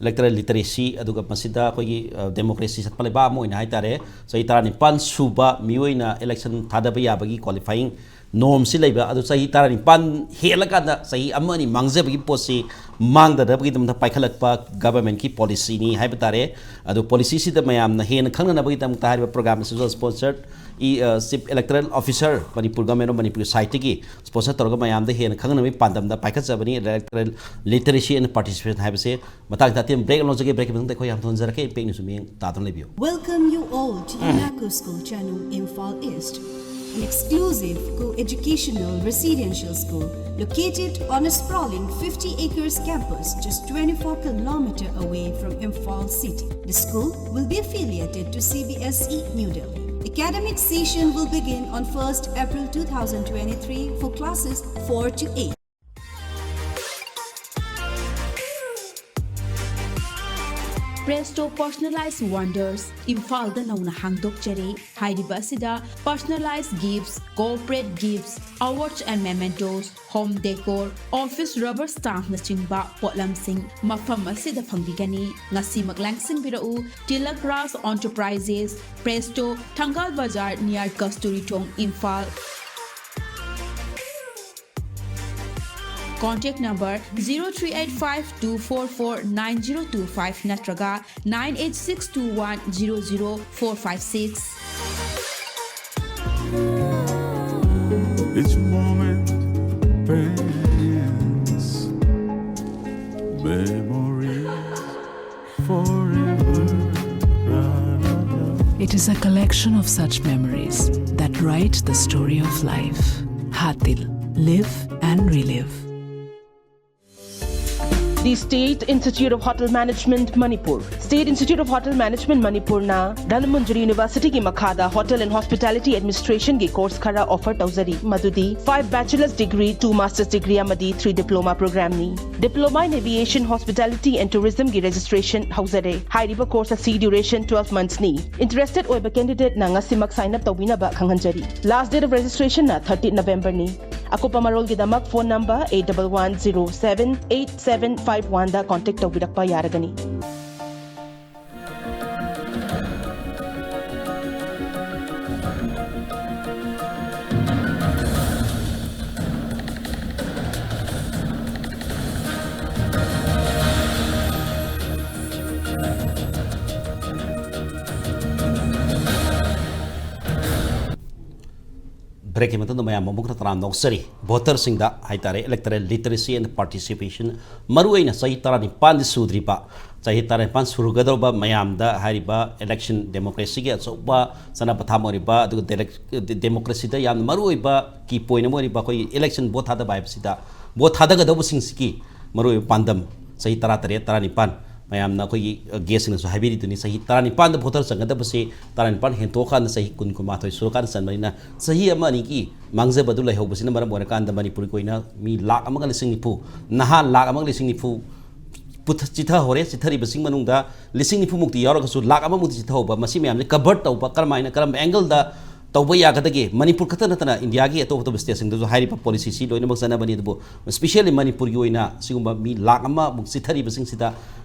ꯏꯂꯦꯛꯇꯔꯦꯜ ꯂꯤꯇꯔꯦꯁꯤ, ꯑꯗꯨꯒ ꯃꯁꯤꯗ ꯑꯩꯈꯣꯏꯒꯤ ꯗꯦꯃꯣꯀ꯭ꯔꯦꯁꯤ ꯆꯠꯄ ꯂꯩꯕꯥꯛ ꯑꯃ ꯑꯣꯏꯅ ꯍꯥꯏꯇꯥꯔꯦ, ꯆꯍꯤ ꯇꯔꯥꯅꯤꯄꯥꯟ ꯁꯨꯕ ꯃꯤꯑꯣꯏꯅ ꯏꯂꯦꯛꯁꯟ ꯊꯥꯗꯕ ꯌꯥꯕꯒꯤ ꯀ꯭ꯋꯥꯂꯤꯐꯥꯏꯌꯤꯡ ꯅꯣꯔꯝꯁꯤ ꯂꯩꯕ, ꯑꯗꯨ ꯆꯍꯤ ꯇꯔꯥꯅꯤꯄꯥꯟ ꯍꯦꯜꯂꯀꯥꯟꯗ ꯆꯍꯤ ꯑꯃ ꯑꯅꯤ ꯃꯥꯡꯖꯕꯒꯤ ꯄꯣꯠꯁꯤ ꯃꯥꯡꯗꯅꯕꯒꯤꯗꯃꯛꯇ ꯄꯥꯏꯈꯠꯂꯛꯄ ꯒꯚꯔꯟꯃꯦꯟꯠꯀꯤ ꯄꯣꯂꯤꯁꯤꯅꯤ ꯍꯥꯏꯕ ꯇꯥꯔꯦ꯫ ꯑꯗꯨ ꯄꯣꯂꯤꯁꯤꯁꯤꯗ ꯃꯌꯥꯝꯅ ꯍꯦꯟꯅ ꯈꯪꯅꯅꯕꯒꯤꯗꯃꯛꯇ ꯍꯥꯏꯔꯤꯕ ꯄ꯭ꯔꯣꯒ꯭ꯔꯥꯝ ꯑꯁꯤꯁꯨ ꯁ꯭ꯄꯣꯟꯁꯔ ꯏ chief electoral officer, Manipur, government of ꯃꯅꯤꯄꯨꯔꯒꯤ ꯁꯥꯏꯠꯇꯒꯤ ꯁ꯭ꯄꯣꯟꯁꯔ ꯇꯧꯔꯒ ꯃꯌꯥꯝꯗ ꯍꯦꯟꯅ ꯈꯪꯅꯅꯕꯒꯤ ꯄꯥꯟꯗꯝꯗ ꯄꯥꯏꯈꯠꯆꯕꯅꯤ ꯏꯂꯦꯛꯇꯔꯦꯜ ꯂꯤꯇꯔꯦꯁꯤ ꯑꯦꯟ ꯄꯥꯔꯇꯤꯁꯤꯄꯦꯁꯟ ꯍꯥꯏꯕꯁꯦ꯫ ꯃꯇꯥꯡꯁꯤꯗ ꯑꯇꯦꯟꯕ ꯕ꯭ꯔꯦꯛ ꯑꯃ ꯂꯧꯖꯒꯦ꯫ ꯕ꯭ꯔꯦꯛꯀꯤ ꯃꯇꯨꯡꯗ ꯑꯩꯈꯣꯏ ꯌꯥꯝ ꯊꯨꯅ ꯍꯟꯖꯔꯛꯀꯦ꯫ ꯏꯝꯄꯦꯛ ꯅ꯭ꯌꯨꯁ ꯃꯤꯠꯌꯦꯡ ꯇꯥꯗꯨꯅ ꯂꯩꯕꯤꯌꯨ꯫ Welcome you all to Inaku School Channel, Imphal East, an exclusive co-educational residential school located on a sprawling fifty acres campus just twenty-four kilometer away from Imphal city. The school will be affiliated to C B S E New Delhi. Academic session will begin on first April two thousand twenty-three for classes four to eight. Presto Personalized Wonders, ꯏꯝꯐꯥꯜꯗ ꯅꯧꯅ ꯍꯥꯡꯗꯣꯛꯆꯔꯦ꯫ ꯍꯥꯏꯔꯤꯕ ꯑꯁꯤꯗ personalized gifts, corporate gifts, awards and mementos, home decor, office rubber stampꯅꯆꯤꯡꯕ ꯄꯣꯠꯂꯝꯁꯤꯡ ꯃꯐꯝ ꯑꯁꯤꯗ ꯐꯪꯕꯤꯒꯅꯤ꯫ ꯉꯁꯤꯃꯛ ꯂꯥꯡꯁꯤꯟꯕꯤꯔꯛꯎ꯫ Tilak Raj Enterprises, Presto, Thangal Bazar near Kasturi Thong, Imphal. Contact number zero three eight five two four four nine zero two five ꯅꯠꯇ꯭ꯔꯒ nine eight six two one zero zero four five six. Each moment paints memories forever. It is a collection of such memories that write the story of life. Hatil, live and relive. The State Institute of Hotel Management, Manipur. State Institute of Hotel Management, Manipurꯅ Dhanamanjuri Universityꯒꯤ ꯃꯈꯥꯗ Hotel and Hospitality Administrationꯒꯤ course ꯈꯔ offer ꯇꯧꯖꯔꯤ, ꯃꯗꯨꯗꯤ five bachelor's degree, two master's degree ꯑꯃꯗꯤ three diploma programꯅꯤ꯫ Diploma in Aviation, Hospitality and Tourismꯒꯤ registration ꯍꯧꯖꯔꯦ꯫ ꯍꯥꯏꯔꯤꯕ course ꯑꯁꯤ duration twelve monthsꯅꯤ꯫ Interested ꯑꯣꯏꯕ candidateꯅ ꯉꯁꯤꯃꯛ sign up ꯇꯧꯕꯤꯅꯕ ꯈꯪꯍꯟꯖꯔꯤ꯫ Last date of registrationꯅ thirty Novemberꯅꯤ꯫ ꯑꯀꯨꯞꯄ ꯃꯔꯣꯜꯒꯤꯗꯃꯛ phone number eight double one zero seven eight seven five oneꯗ contact ꯇꯧꯕꯤꯔꯛꯄ ꯌꯥꯔꯒꯅꯤ꯫ Breakꯀꯤ ꯃꯇꯨꯡꯗ ꯃꯌꯥꯝ ꯑꯃꯨꯛ ꯍꯟꯅ ꯇꯔꯥꯝꯅ ꯑꯣꯛꯆꯔꯤ꯫ Voterꯁꯤꯡꯗ ꯍꯥꯏꯇꯥꯔꯦ, electoral literacy and participation, ꯃꯔꯨꯑꯣꯏꯅ ꯆꯍꯤ ꯇꯔꯥꯅꯤꯄꯥꯟꯗꯤ ꯁꯨꯗ꯭ꯔꯤꯕ, ꯆꯍꯤ ꯇꯔꯥꯅꯤꯄꯥꯟ ꯁꯨꯔꯒꯗꯧꯔꯕ ꯃꯌꯥꯝꯗ ꯍꯥꯏꯔꯤꯕ election democracyꯒꯤ ꯑꯆꯧꯕ ꯆꯠꯅ ꯄꯊꯥꯞ ꯑꯣꯏꯔꯤꯕ, ꯑꯗꯨꯒ direct-, democracyꯗ ꯌꯥꯝꯅ ꯃꯔꯨꯑꯣꯏꯕ key point ꯑꯃ ꯑꯣꯏꯔꯤꯕ ꯑꯩꯈꯣꯏꯒꯤ election vote ꯊꯥꯗꯕ ꯍꯥꯏꯕꯁꯤꯗ, vote ꯊꯥꯗꯒꯗꯧꯕꯁꯤꯡꯁꯤꯒꯤ ꯃꯔꯨꯑꯣꯏꯕ ꯄꯥꯟꯗꯝ ꯆꯍꯤ ꯇꯔꯥꯇꯔꯦꯠ, ꯇꯔꯥꯅꯤꯄꯥꯟ, ꯃꯌꯥꯝꯅ ꯑꯩꯈꯣꯏꯒꯤ, ꯑ, guestꯁꯤꯡꯅꯁꯨ ꯍꯥꯏꯕꯤꯔꯤꯗꯨꯅꯤ, ꯆꯍꯤ ꯇꯔꯥꯅꯤꯄꯥꯟꯗ voter ꯆꯪꯒꯗꯕꯁꯦ ꯇꯔꯥꯅꯤꯄꯥꯟ ꯍꯦꯟꯇꯣꯛꯑꯀꯥꯟꯗ ꯆꯍꯤ ꯀꯨꯟ, ꯀꯨꯟꯃꯥꯊꯣꯏ ꯁꯨꯔꯀꯥꯟꯗ ꯆꯟꯕꯅꯤꯅ, ꯆꯍꯤ ꯑꯃ ꯑꯅꯤꯒꯤ ꯃꯥꯡꯖꯕꯗꯨ ꯂꯩꯍꯧꯕꯁꯤꯅ ꯃꯔꯝ ꯑꯣꯏꯔꯀꯥꯟꯗ ꯃꯅꯤꯄꯨꯔꯒꯤ ꯑꯣꯏꯅ ꯃꯤ ꯂꯥꯈ ꯑꯃꯒ ꯂꯤꯁꯤꯡ ꯅꯤꯐꯨ, ꯅꯍꯥ ꯂꯥꯈ ꯑꯃꯒ ꯂꯤꯁꯤꯡ ꯅꯤꯐꯨ ꯄꯨꯊ-, ꯆꯤꯊꯍꯧꯔꯦ꯫ ꯆꯤꯊꯔꯤꯕꯁꯤꯡ ꯃꯅꯨꯡꯗ ꯂꯤꯁꯤꯡ ꯅꯤꯐꯨꯃꯨꯛꯇꯤ ꯌꯥꯎꯔꯒꯁꯨ ꯂꯥꯈ ꯑꯃꯃꯨꯛꯇꯤ ꯆꯤꯊꯍꯧꯕ, ꯃꯁꯤ ꯃꯌꯥꯝꯁꯦ cover ꯇꯧꯕ ꯀꯔꯝꯍꯥꯏꯅ, ꯀꯔꯝꯕ angleꯗ ꯇꯧꯕ ꯌꯥꯒꯗꯒꯦ? ꯃꯅꯤꯄꯨꯔ ꯈꯛꯇ ꯅꯠꯇꯅ ꯏꯟꯗꯤꯌꯥꯒꯤ ꯑꯇꯣꯞ ꯑꯇꯣꯞꯄ stateꯁꯤꯡꯗꯁꯨ ꯍꯥꯏꯔꯤꯕ policyꯁꯤ ꯂꯣꯏꯅꯃꯛ ꯆꯠꯅꯕꯅꯤ, ꯑꯗꯨꯕꯨ specially ꯃꯅꯤꯄꯨꯔꯒꯤ ꯑꯣꯏꯅ ꯁꯤꯒꯨꯝꯕ ꯃꯤ ꯂꯥꯈ ꯑꯃꯃꯨꯛ ꯆꯤꯊꯔꯤꯕꯁꯤꯡꯁꯤꯗ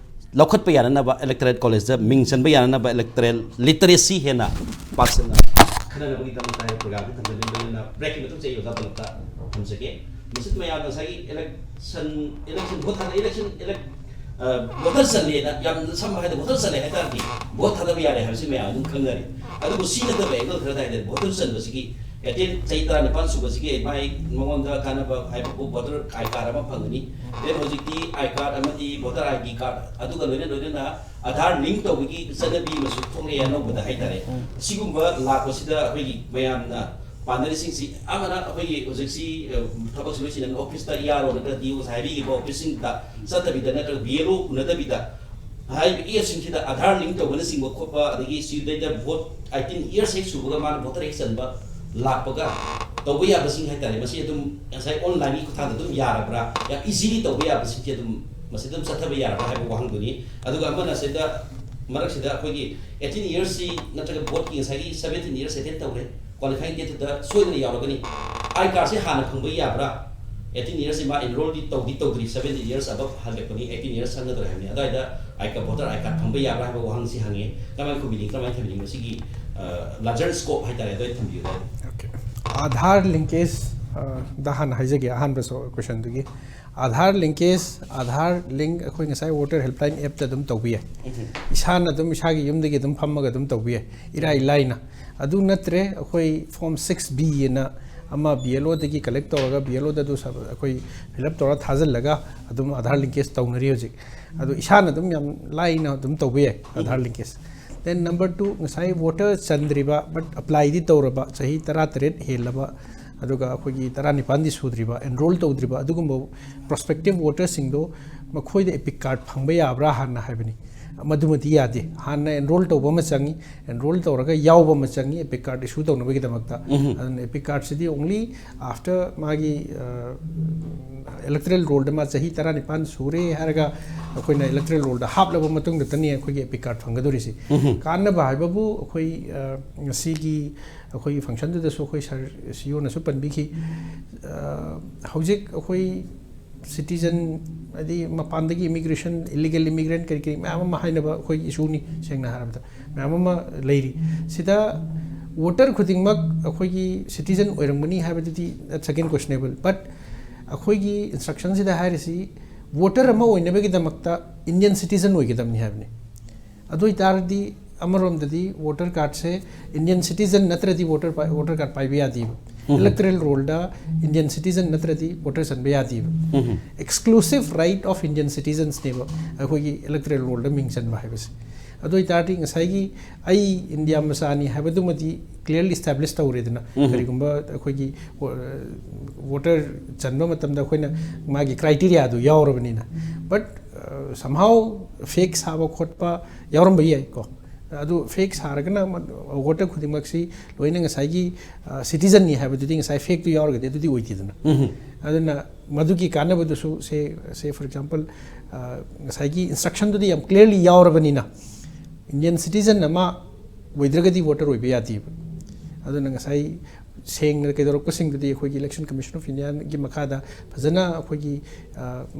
ꯂꯧꯈꯠꯄ ꯌꯥꯅꯅꯕ, electoral collegeꯇ ꯃꯤꯡ ꯆꯟꯕ ꯌꯥꯅꯅꯕ electoral literacy ꯍꯦꯟꯅ ꯄꯥꯛꯁꯟꯅ ꯈꯟꯅꯅꯕꯒꯤꯗꯃꯛꯇ ꯍꯥꯏꯔꯤꯕ programꯁꯤ ꯊꯝꯖꯅꯤꯡꯕꯅꯤꯅ, breakꯀꯤ ꯃꯇꯨꯡ ꯑꯩ ꯑꯣꯖꯥ ꯇꯣꯂꯞꯇ ꯊꯝꯖꯒꯦ꯫ ꯃꯁꯤꯗ ꯃꯌꯥꯝꯅ ꯉꯁꯥꯏꯒꯤ election, election vote ꯊꯥꯗ-, election, elec-, ꯑ, voter ꯆꯜꯂꯦꯅ ꯌꯥꯝ ꯁꯝꯅ ꯍꯥꯏꯔꯕꯗ voter ꯆꯜꯂꯦ ꯍꯥꯏ ꯇꯥꯔꯗꯤ vote ꯊꯥꯗꯕ ꯌꯥꯔꯦ ꯍꯥꯏꯕꯁꯤ ꯃꯌꯥꯝ ꯑꯗꯨꯝ ꯈꯪꯅꯔꯦ꯫ ꯑꯗꯨꯕꯨ ꯁꯤ ꯅꯠꯇꯕ angle ꯈꯔꯗ ꯍꯥꯏꯔꯗꯤ voter ꯆꯟꯕꯁꯤꯒꯤ ꯑꯦꯇꯦꯟ ꯆꯍꯤ ꯇꯔꯥꯅꯤꯄꯥꯟ ꯁꯨꯕꯁꯤꯒꯤ ꯃꯥꯏ ꯃꯉꯣꯟꯗ ꯀꯥꯟꯅꯕ ꯍꯥꯏꯕꯕꯨ voter I card ꯑꯃ ꯐꯪꯒꯅꯤ꯫ Then ꯍꯧꯖꯤꯛꯇꯤ I card ꯑꯃꯗꯤ voter ID card ꯑꯗꯨꯒ ꯂꯣꯏꯅ ꯂꯣꯏꯅꯅ Aadhaar link ꯇꯧꯕꯒꯤ ꯆꯠꯅꯕꯤ ꯑꯃꯁꯨ ꯊꯣꯛꯂꯛꯑꯦ ꯑꯅꯧꯕꯗ ꯍꯥꯏꯇꯥꯔꯦ꯫ ꯎꯝ꯫ ꯁꯤꯒꯨꯝꯕ ꯂꯥꯛꯄꯁꯤꯗ ꯑꯩꯈꯣꯏꯒꯤ ꯃꯌꯥꯝꯅ ꯄꯥꯟꯅꯔꯤꯁꯤꯡꯁꯤ ꯑꯃꯅ ꯑꯩꯈꯣꯏꯒꯤ ꯍꯧꯖꯤꯛꯁꯤ, ꯑ, ꯊꯕꯛꯁꯨ ꯂꯣꯏꯁꯤꯟꯅꯕ ꯑꯣꯐꯤꯁꯇ ꯏ ꯑꯥꯔ ꯑꯣ ꯅꯠꯇ꯭ꯔꯒ ꯗꯤ ꯑꯣ ꯉꯁꯥꯏ ꯍꯥꯏꯕꯤꯈꯤꯕ ꯑꯣꯐꯤꯁꯁꯤꯡꯗ ꯆꯠꯇꯕꯤꯗ ꯅꯠꯇ꯭ꯔꯒ ꯕꯤ ꯑꯦꯜ ꯑꯣ ꯎꯅꯗꯕꯤꯗ ꯍꯥꯏꯔꯤꯕ ꯑꯦꯞꯁꯤꯡꯁꯤꯗ ꯑꯙꯥꯔ ꯂꯤꯡ ꯇꯧꯕꯅꯆꯤꯡꯕ ꯈꯣꯠꯄ, ꯑꯗꯒꯤ ꯁꯤꯗꯩꯗ ꯚꯣꯠ ꯑꯩꯠꯇꯤꯟ ꯏꯌꯔꯁ ꯍꯦꯛ ꯁꯨꯕꯒ ꯃꯥꯅ ꯚꯣꯇꯔ ꯍꯦꯛ ꯆꯟꯕ ꯂꯥꯛꯄꯒ ꯇꯧꯕ ꯌꯥꯕꯁꯤꯡ ꯍꯥꯏꯇꯥꯔꯦ, ꯃꯁꯤ ꯑꯗꯨꯝ ꯉꯁꯥꯏ ꯑꯣꯟꯂꯥꯏꯟꯒꯤ ꯈꯨꯠꯊꯥꯡꯗ ꯑꯗꯨꯝ ꯌꯥꯔꯕ꯭ꯔꯥ, ꯌꯥꯝ ꯏꯖꯤꯂꯤ ꯇꯧꯕ ꯌꯥꯕꯁꯤꯡꯁꯦ ꯑꯗꯨꯝ ꯃꯁꯤꯗ ꯑꯗꯨꯝ ꯆꯠꯊꯕ ꯌꯥꯔꯕ꯭ꯔꯥ ꯍꯥꯏꯕ ꯋꯥꯍꯪꯗꯨꯅꯤ꯫ ꯑꯗꯨꯒ ꯑꯃꯅ ꯁꯤꯗ ꯃꯔꯛꯁꯤꯗ ꯑꯩꯈꯣꯏꯒꯤ ꯑꯩꯠꯇꯤꯟ ꯏꯌꯔꯁꯁꯤ ꯅꯠꯇ꯭ꯔꯒ ꯚꯣꯠꯀꯤ ꯉꯁꯥꯏꯒꯤ ꯁꯕꯦꯟꯇꯤꯟ ꯏꯌꯔꯁ ꯑꯦꯇꯦꯟ ꯇꯧꯔꯦ, ꯀ꯭ꯋꯥꯂꯤꯐꯥꯏꯡ ꯗꯦꯠꯇꯨꯗ ꯁꯣꯏꯗꯅ ꯌꯥꯎꯔꯒꯅꯤ꯫ ꯑꯥꯏ ꯀꯥꯔꯗꯁꯦ ꯍꯥꯟꯅ ꯐꯪꯕ ꯌꯥꯕ꯭ꯔꯥ? ꯑꯩꯠꯇꯤꯟ ꯏꯌꯔꯁꯁꯤ ꯃꯥ ꯑꯦꯟꯔꯣꯜꯗꯤ ꯇꯧꯗꯤ ꯇꯧꯗ꯭ꯔꯤ, ꯁꯕꯦꯟꯇꯤꯟ ꯏꯌꯔꯁ ꯑꯕꯞ ꯍꯜꯂꯛꯄꯅꯤ, ꯑꯩꯠꯇꯤꯟ ꯏꯌꯔꯁ ꯆꯪꯒꯗꯧꯔꯦ ꯍꯥꯏꯕꯅꯤ꯫ ꯑꯗꯨꯋꯥꯏꯗ ꯑꯥꯏ ꯀꯥꯔꯗ, ꯚꯣꯇꯔ ꯑꯥꯏ ꯀꯥꯔꯗ ꯐꯪꯕ ꯌꯥꯕ꯭ꯔꯥ ꯍꯥꯏꯕ ꯋꯥꯍꯪꯁꯤ ꯍꯪꯉꯤ꯫ ꯀꯃꯥꯏꯅ ꯈꯨꯝꯕꯤꯅꯤ, ꯀꯃꯥꯏꯅ ꯊꯝꯕꯤꯅꯤ? ꯃꯁꯤꯒꯤ ꯂꯥꯔꯖꯔ ꯁ꯭ꯀꯣꯞ ꯍꯥꯏꯇꯥꯔꯦ, ꯑꯗꯨ ꯑꯩ ꯊꯝꯕꯤꯌꯨ꯫ ꯑꯣꯀꯦ꯫ ꯑꯥꯙꯥꯔ ꯂꯤꯡꯀꯦꯖ, ꯑ, ꯗ ꯍꯥꯟꯅ ꯍꯥꯏꯖꯒꯦ, ꯑꯍꯥꯟꯕ ꯁꯣ-, ꯀꯣꯏꯁꯟꯗꯨꯒꯤ꯫ ꯑꯥꯙꯥꯔ ꯂꯤꯡꯀꯦꯖ, ꯑꯥꯙꯥꯔ ꯂꯤꯡ ꯑꯩꯈꯣꯏ ꯉꯁꯥꯏ ꯋꯣꯇꯔ ꯍꯦꯜꯞꯂꯥꯏꯟ ꯑꯦꯞꯇ ꯑꯗꯨꯝ ꯇꯧꯕ ꯌꯥꯏ꯫ ꯎꯝ꯫ ꯏꯁꯥꯅ ꯑꯗꯨꯝ ꯏꯁꯥꯒꯤ ꯌꯨꯝꯗꯒꯤ ꯑꯗꯨꯝ ꯐꯝꯃꯒ ꯑꯗꯨꯝ ꯇꯧꯕ ꯌꯥꯏ, ꯏꯔꯥꯏ ꯂꯥꯏꯅ꯫ ꯑꯗꯨ ꯅꯠꯇ꯭ꯔꯦ, ꯑꯩꯈꯣꯏ ꯐꯣꯝ ꯁꯤꯛꯁ ꯕꯤ ꯑꯅ ꯑꯃ ꯕꯤ ꯑꯦꯜ ꯑꯣꯗꯒꯤ ꯀꯂꯦꯛ ꯇꯧꯔꯒ, ꯕꯤ ꯑꯦꯜ ꯑꯣꯗ ꯑꯗꯨ ꯁ-, ꯑꯩꯈꯣꯏ ꯐꯤꯜ ꯑꯞ ꯇꯧꯔꯒ ꯊꯥꯖꯤꯜꯂꯒ ꯑꯗꯨꯝ ꯑꯥꯙꯥꯔ ꯂꯤꯡꯀꯦꯖ ꯇꯧꯅꯔꯤ ꯍꯧꯖꯤꯛ꯫ ꯑꯗꯣ ꯏꯁꯥꯅ ꯑꯗꯨꯝ ꯌꯥꯝ ꯂꯥꯏꯅ ꯑꯗꯨꯝ ꯇꯧꯕ ꯌꯥꯏ Aadhaar linkage. Then number two, ꯉꯁꯥꯏ ꯚꯣꯇꯔ ꯆꯟꯗ꯭ꯔꯤꯕ ꯕꯠ ꯑꯦꯄ꯭ꯂꯥꯏꯗꯤ ꯇꯧꯔꯕ, ꯆꯍꯤ ꯇꯔꯥꯇꯔꯦꯠ ꯍꯦꯜꯂꯕ, ꯑꯗꯨꯒ ꯑꯩꯈꯣꯏꯒꯤ ꯇꯔꯥꯅꯤꯄꯥꯟꯗꯤ ꯁꯨꯗ꯭ꯔꯤꯕ, ꯑꯦꯟꯔꯣꯜ ꯇꯧꯗ꯭ꯔꯤꯕ ꯑꯗꯨꯒꯨꯝꯕ ꯄ꯭ꯔꯣꯁꯄꯦꯛꯇꯤꯞ ꯚꯣꯇꯔꯁꯤꯡꯗꯣ ꯃꯈꯣꯏꯗ ꯏꯄꯤꯛ ꯀꯥꯔꯗ ꯐꯪꯕ ꯌꯥꯕ꯭ꯔꯥ ꯍꯥꯟꯅ ꯍꯥꯏꯕꯅꯤ꯫ ꯃꯗꯨꯃꯗꯤ ꯌꯥꯗꯦ꯫ ꯍꯥꯟꯅ ꯑꯦꯟꯔꯣꯜ ꯇꯧꯕ ꯑꯃ ꯆꯪꯉꯤ, ꯑꯦꯟꯔꯣꯜ ꯇꯧꯔꯒ ꯌꯥꯎꯕ ꯑꯃ ꯆꯪꯉꯤ ꯏꯄꯤꯛ ꯀꯥꯔꯗ ꯏꯁꯨ ꯇꯧꯅꯕꯒꯤꯗꯃꯛꯇ꯫ ꯎꯝ꯫ ꯑꯗꯨꯅ ꯏꯄꯤꯛ ꯀꯥꯔꯗꯁꯤꯗꯤ only after ꯃꯥꯒꯤ, ꯑ, ꯏꯂꯦꯛꯇꯣꯔꯦꯜ ꯔꯣꯜꯗ ꯃꯥ ꯆꯍꯤ ꯇꯔꯥꯅꯤꯄꯥꯟ ꯁꯨꯔꯦ ꯍꯥꯏꯔꯒ ꯑꯩꯈꯣꯏꯅ ꯏꯂꯦꯛꯇꯣꯔꯦꯜ ꯔꯣꯜꯗ ꯍꯥꯞꯂꯕ ꯃꯇꯨꯡꯗꯇꯅꯤ ꯑꯩꯈꯣꯏꯒꯤ ꯏꯄꯤꯛ ꯀꯥꯔꯗ ꯐꯪꯒꯗꯧꯔꯤꯁꯤ꯫ ꯎꯝ꯫ ꯀꯥꯟꯅꯕ ꯍꯥꯏꯕꯕꯨ ꯑꯩꯈꯣꯏ, ꯑ, ꯉꯁꯤꯒꯤ ꯑꯩꯈꯣꯏꯒꯤ ꯐꯪꯁꯟꯗꯨꯗꯁꯨ ꯑꯩꯈꯣꯏ ꯁꯥꯔ ꯁꯤ ꯏ ꯑꯣꯅꯁꯨ ꯄꯟꯕꯤꯈꯤ꯫ ꯑ, ꯍꯧꯖꯤꯛ ꯑꯩꯈꯣꯏ ꯁꯤꯇꯤꯖꯟ, ꯍꯥꯏꯗꯤ ꯃꯄꯥꯟꯗꯒꯤ ꯏꯃꯤꯒ꯭ꯔꯦꯁꯟ, ꯏꯂꯤꯒꯦꯜ ꯏꯃꯤꯒ꯭ꯔꯦꯟ ꯀꯔꯤ ꯀꯔꯤ ꯃꯌꯥꯝ ꯑꯃ ꯍꯥꯏꯅꯕ ꯑꯩꯈꯣꯏꯒꯤ ꯏꯁꯨꯅꯤ, ꯁꯦꯡꯅ ꯍꯥꯏꯔꯕꯗ ꯃꯌꯥꯝ ꯑꯃ ꯂꯩꯔꯤ꯫ ꯁꯤꯗ ꯋꯣꯇꯔ ꯈꯨꯗꯤꯡꯃꯛ ꯑꯩꯈꯣꯏꯒꯤ ꯁꯤꯇꯤꯖꯟ ꯑꯣꯏꯔꯝꯒꯅꯤ ꯍꯥꯏꯕꯗꯨꯗꯤ that's again questionable, but ꯑꯩꯈꯣꯏꯒꯤ ꯏꯟꯁꯇ꯭ꯔꯛꯁꯟꯁꯤꯗ ꯍꯥꯏꯔꯤꯁꯤ ꯋꯣꯇꯔ ꯑꯃ ꯑꯣꯏꯅꯕꯒꯤꯗꯃꯛꯇ ꯏꯟꯗꯤꯌꯟ ꯁꯤꯇꯤꯖꯟ ꯑꯣꯏꯒꯗꯕꯅꯤ ꯍꯥꯏꯕꯅꯤ꯫ ꯑꯗꯨ ꯑꯣꯏꯇꯥꯔꯗꯤ ꯑꯃꯔꯣꯝꯗꯗꯤ ꯋꯣꯇꯔ ꯀꯥꯔꯗꯁꯦ ꯏꯟꯗꯤꯌꯟ ꯁꯤꯇꯤꯖꯟ ꯅꯠꯇ꯭ꯔꯗꯤ ꯋꯣꯇꯔ ꯄꯥꯏ-, ꯋꯣꯇꯔ ꯀꯥꯔꯗ ꯄꯥꯏꯕ ꯌꯥꯗꯦꯕ꯫ ꯎꯝ꯫ ꯏꯂꯦꯛꯇꯣꯔꯦꯜ ꯔꯣꯜꯗ ꯏꯟꯗꯤꯌꯟ ꯁꯤꯇꯤꯖꯟ ꯅꯠꯇ꯭ꯔꯗꯤ ꯋꯣꯇꯔ ꯆꯟꯕ ꯌꯥꯗꯦꯕ꯫ ꯎꯝ꯫ Exclusive right of Indian citizensꯅꯦꯕ ꯑꯩꯈꯣꯏꯒꯤ ꯏꯂꯦꯛꯇꯣꯔꯦꯜ ꯔꯣꯜꯗ ꯃꯤꯡ ꯆꯟꯕ ꯍꯥꯏꯕꯁꯦ꯫ ꯑꯗꯨ ꯑꯣꯏꯇꯥꯔꯗꯤ ꯉꯁꯥꯏꯒꯤ ꯑꯩ ꯏꯟꯗꯤꯌꯥ ꯃꯆꯥꯅꯤ ꯍꯥꯏꯕꯗꯨꯃꯗꯤ clearly establish ꯇꯧꯔꯦꯗꯅ꯫ ꯀꯔꯤꯒꯨꯝꯕ ꯑꯩꯈꯣꯏꯒꯤ ꯋꯣꯇꯔ ꯆꯟꯕ ꯃꯇꯝꯗ ꯑꯩꯈꯣꯏꯅ ꯃꯥꯒꯤ criteria do ꯌꯥꯎꯔꯕꯅꯤꯅ꯫ But somehow fake ꯁꯥꯕ ꯈꯣꯠꯄ ꯌꯥꯎꯔꯝꯕ ꯌꯥꯏ ꯀꯣ꯫ ꯑꯗꯨ fake ꯁꯥꯔꯒꯅ ꯋꯣꯇꯔ ꯈꯨꯗꯤꯡꯃꯛꯁꯤ ꯂꯣꯏꯅ ꯉꯁꯥꯏꯒꯤ citizen ꯅꯤ ꯍꯥꯏꯕꯗꯨꯗꯤ ꯉꯁꯥꯏ fake ꯇꯨ ꯌꯥꯎꯔꯒꯗꯤ ꯑꯗꯨꯗꯤ ꯑꯣꯏꯗꯦꯗꯅ꯫ ꯑꯗꯨꯅ ꯃꯗꯨꯒꯤ ꯀꯥꯟꯅꯕꯗꯨꯁꯨ say say for example ꯉꯁꯥꯏꯒꯤ instruction ꯗꯨꯗꯤ ꯌꯥꯝ clearly ꯌꯥꯎꯔꯕꯅꯤꯅ Indian citizen ꯑꯃ ꯑꯣꯏꯗ꯭ꯔꯒꯗꯤ ꯋꯣꯇꯔ ꯑꯣꯏꯕ ꯌꯥꯗꯦꯕ꯫ ꯑꯗꯨꯅ ꯉꯁꯥꯏ ꯁꯦꯡꯅ ꯀꯩꯗꯧꯔꯛꯄꯁꯤꯡꯗꯨꯗꯤ ꯑꯩꯈꯣꯏꯒꯤ Election Commission of India ꯒꯤ ꯃꯈꯥꯗ ꯐꯖꯅ ꯑꯩꯈꯣꯏꯒꯤ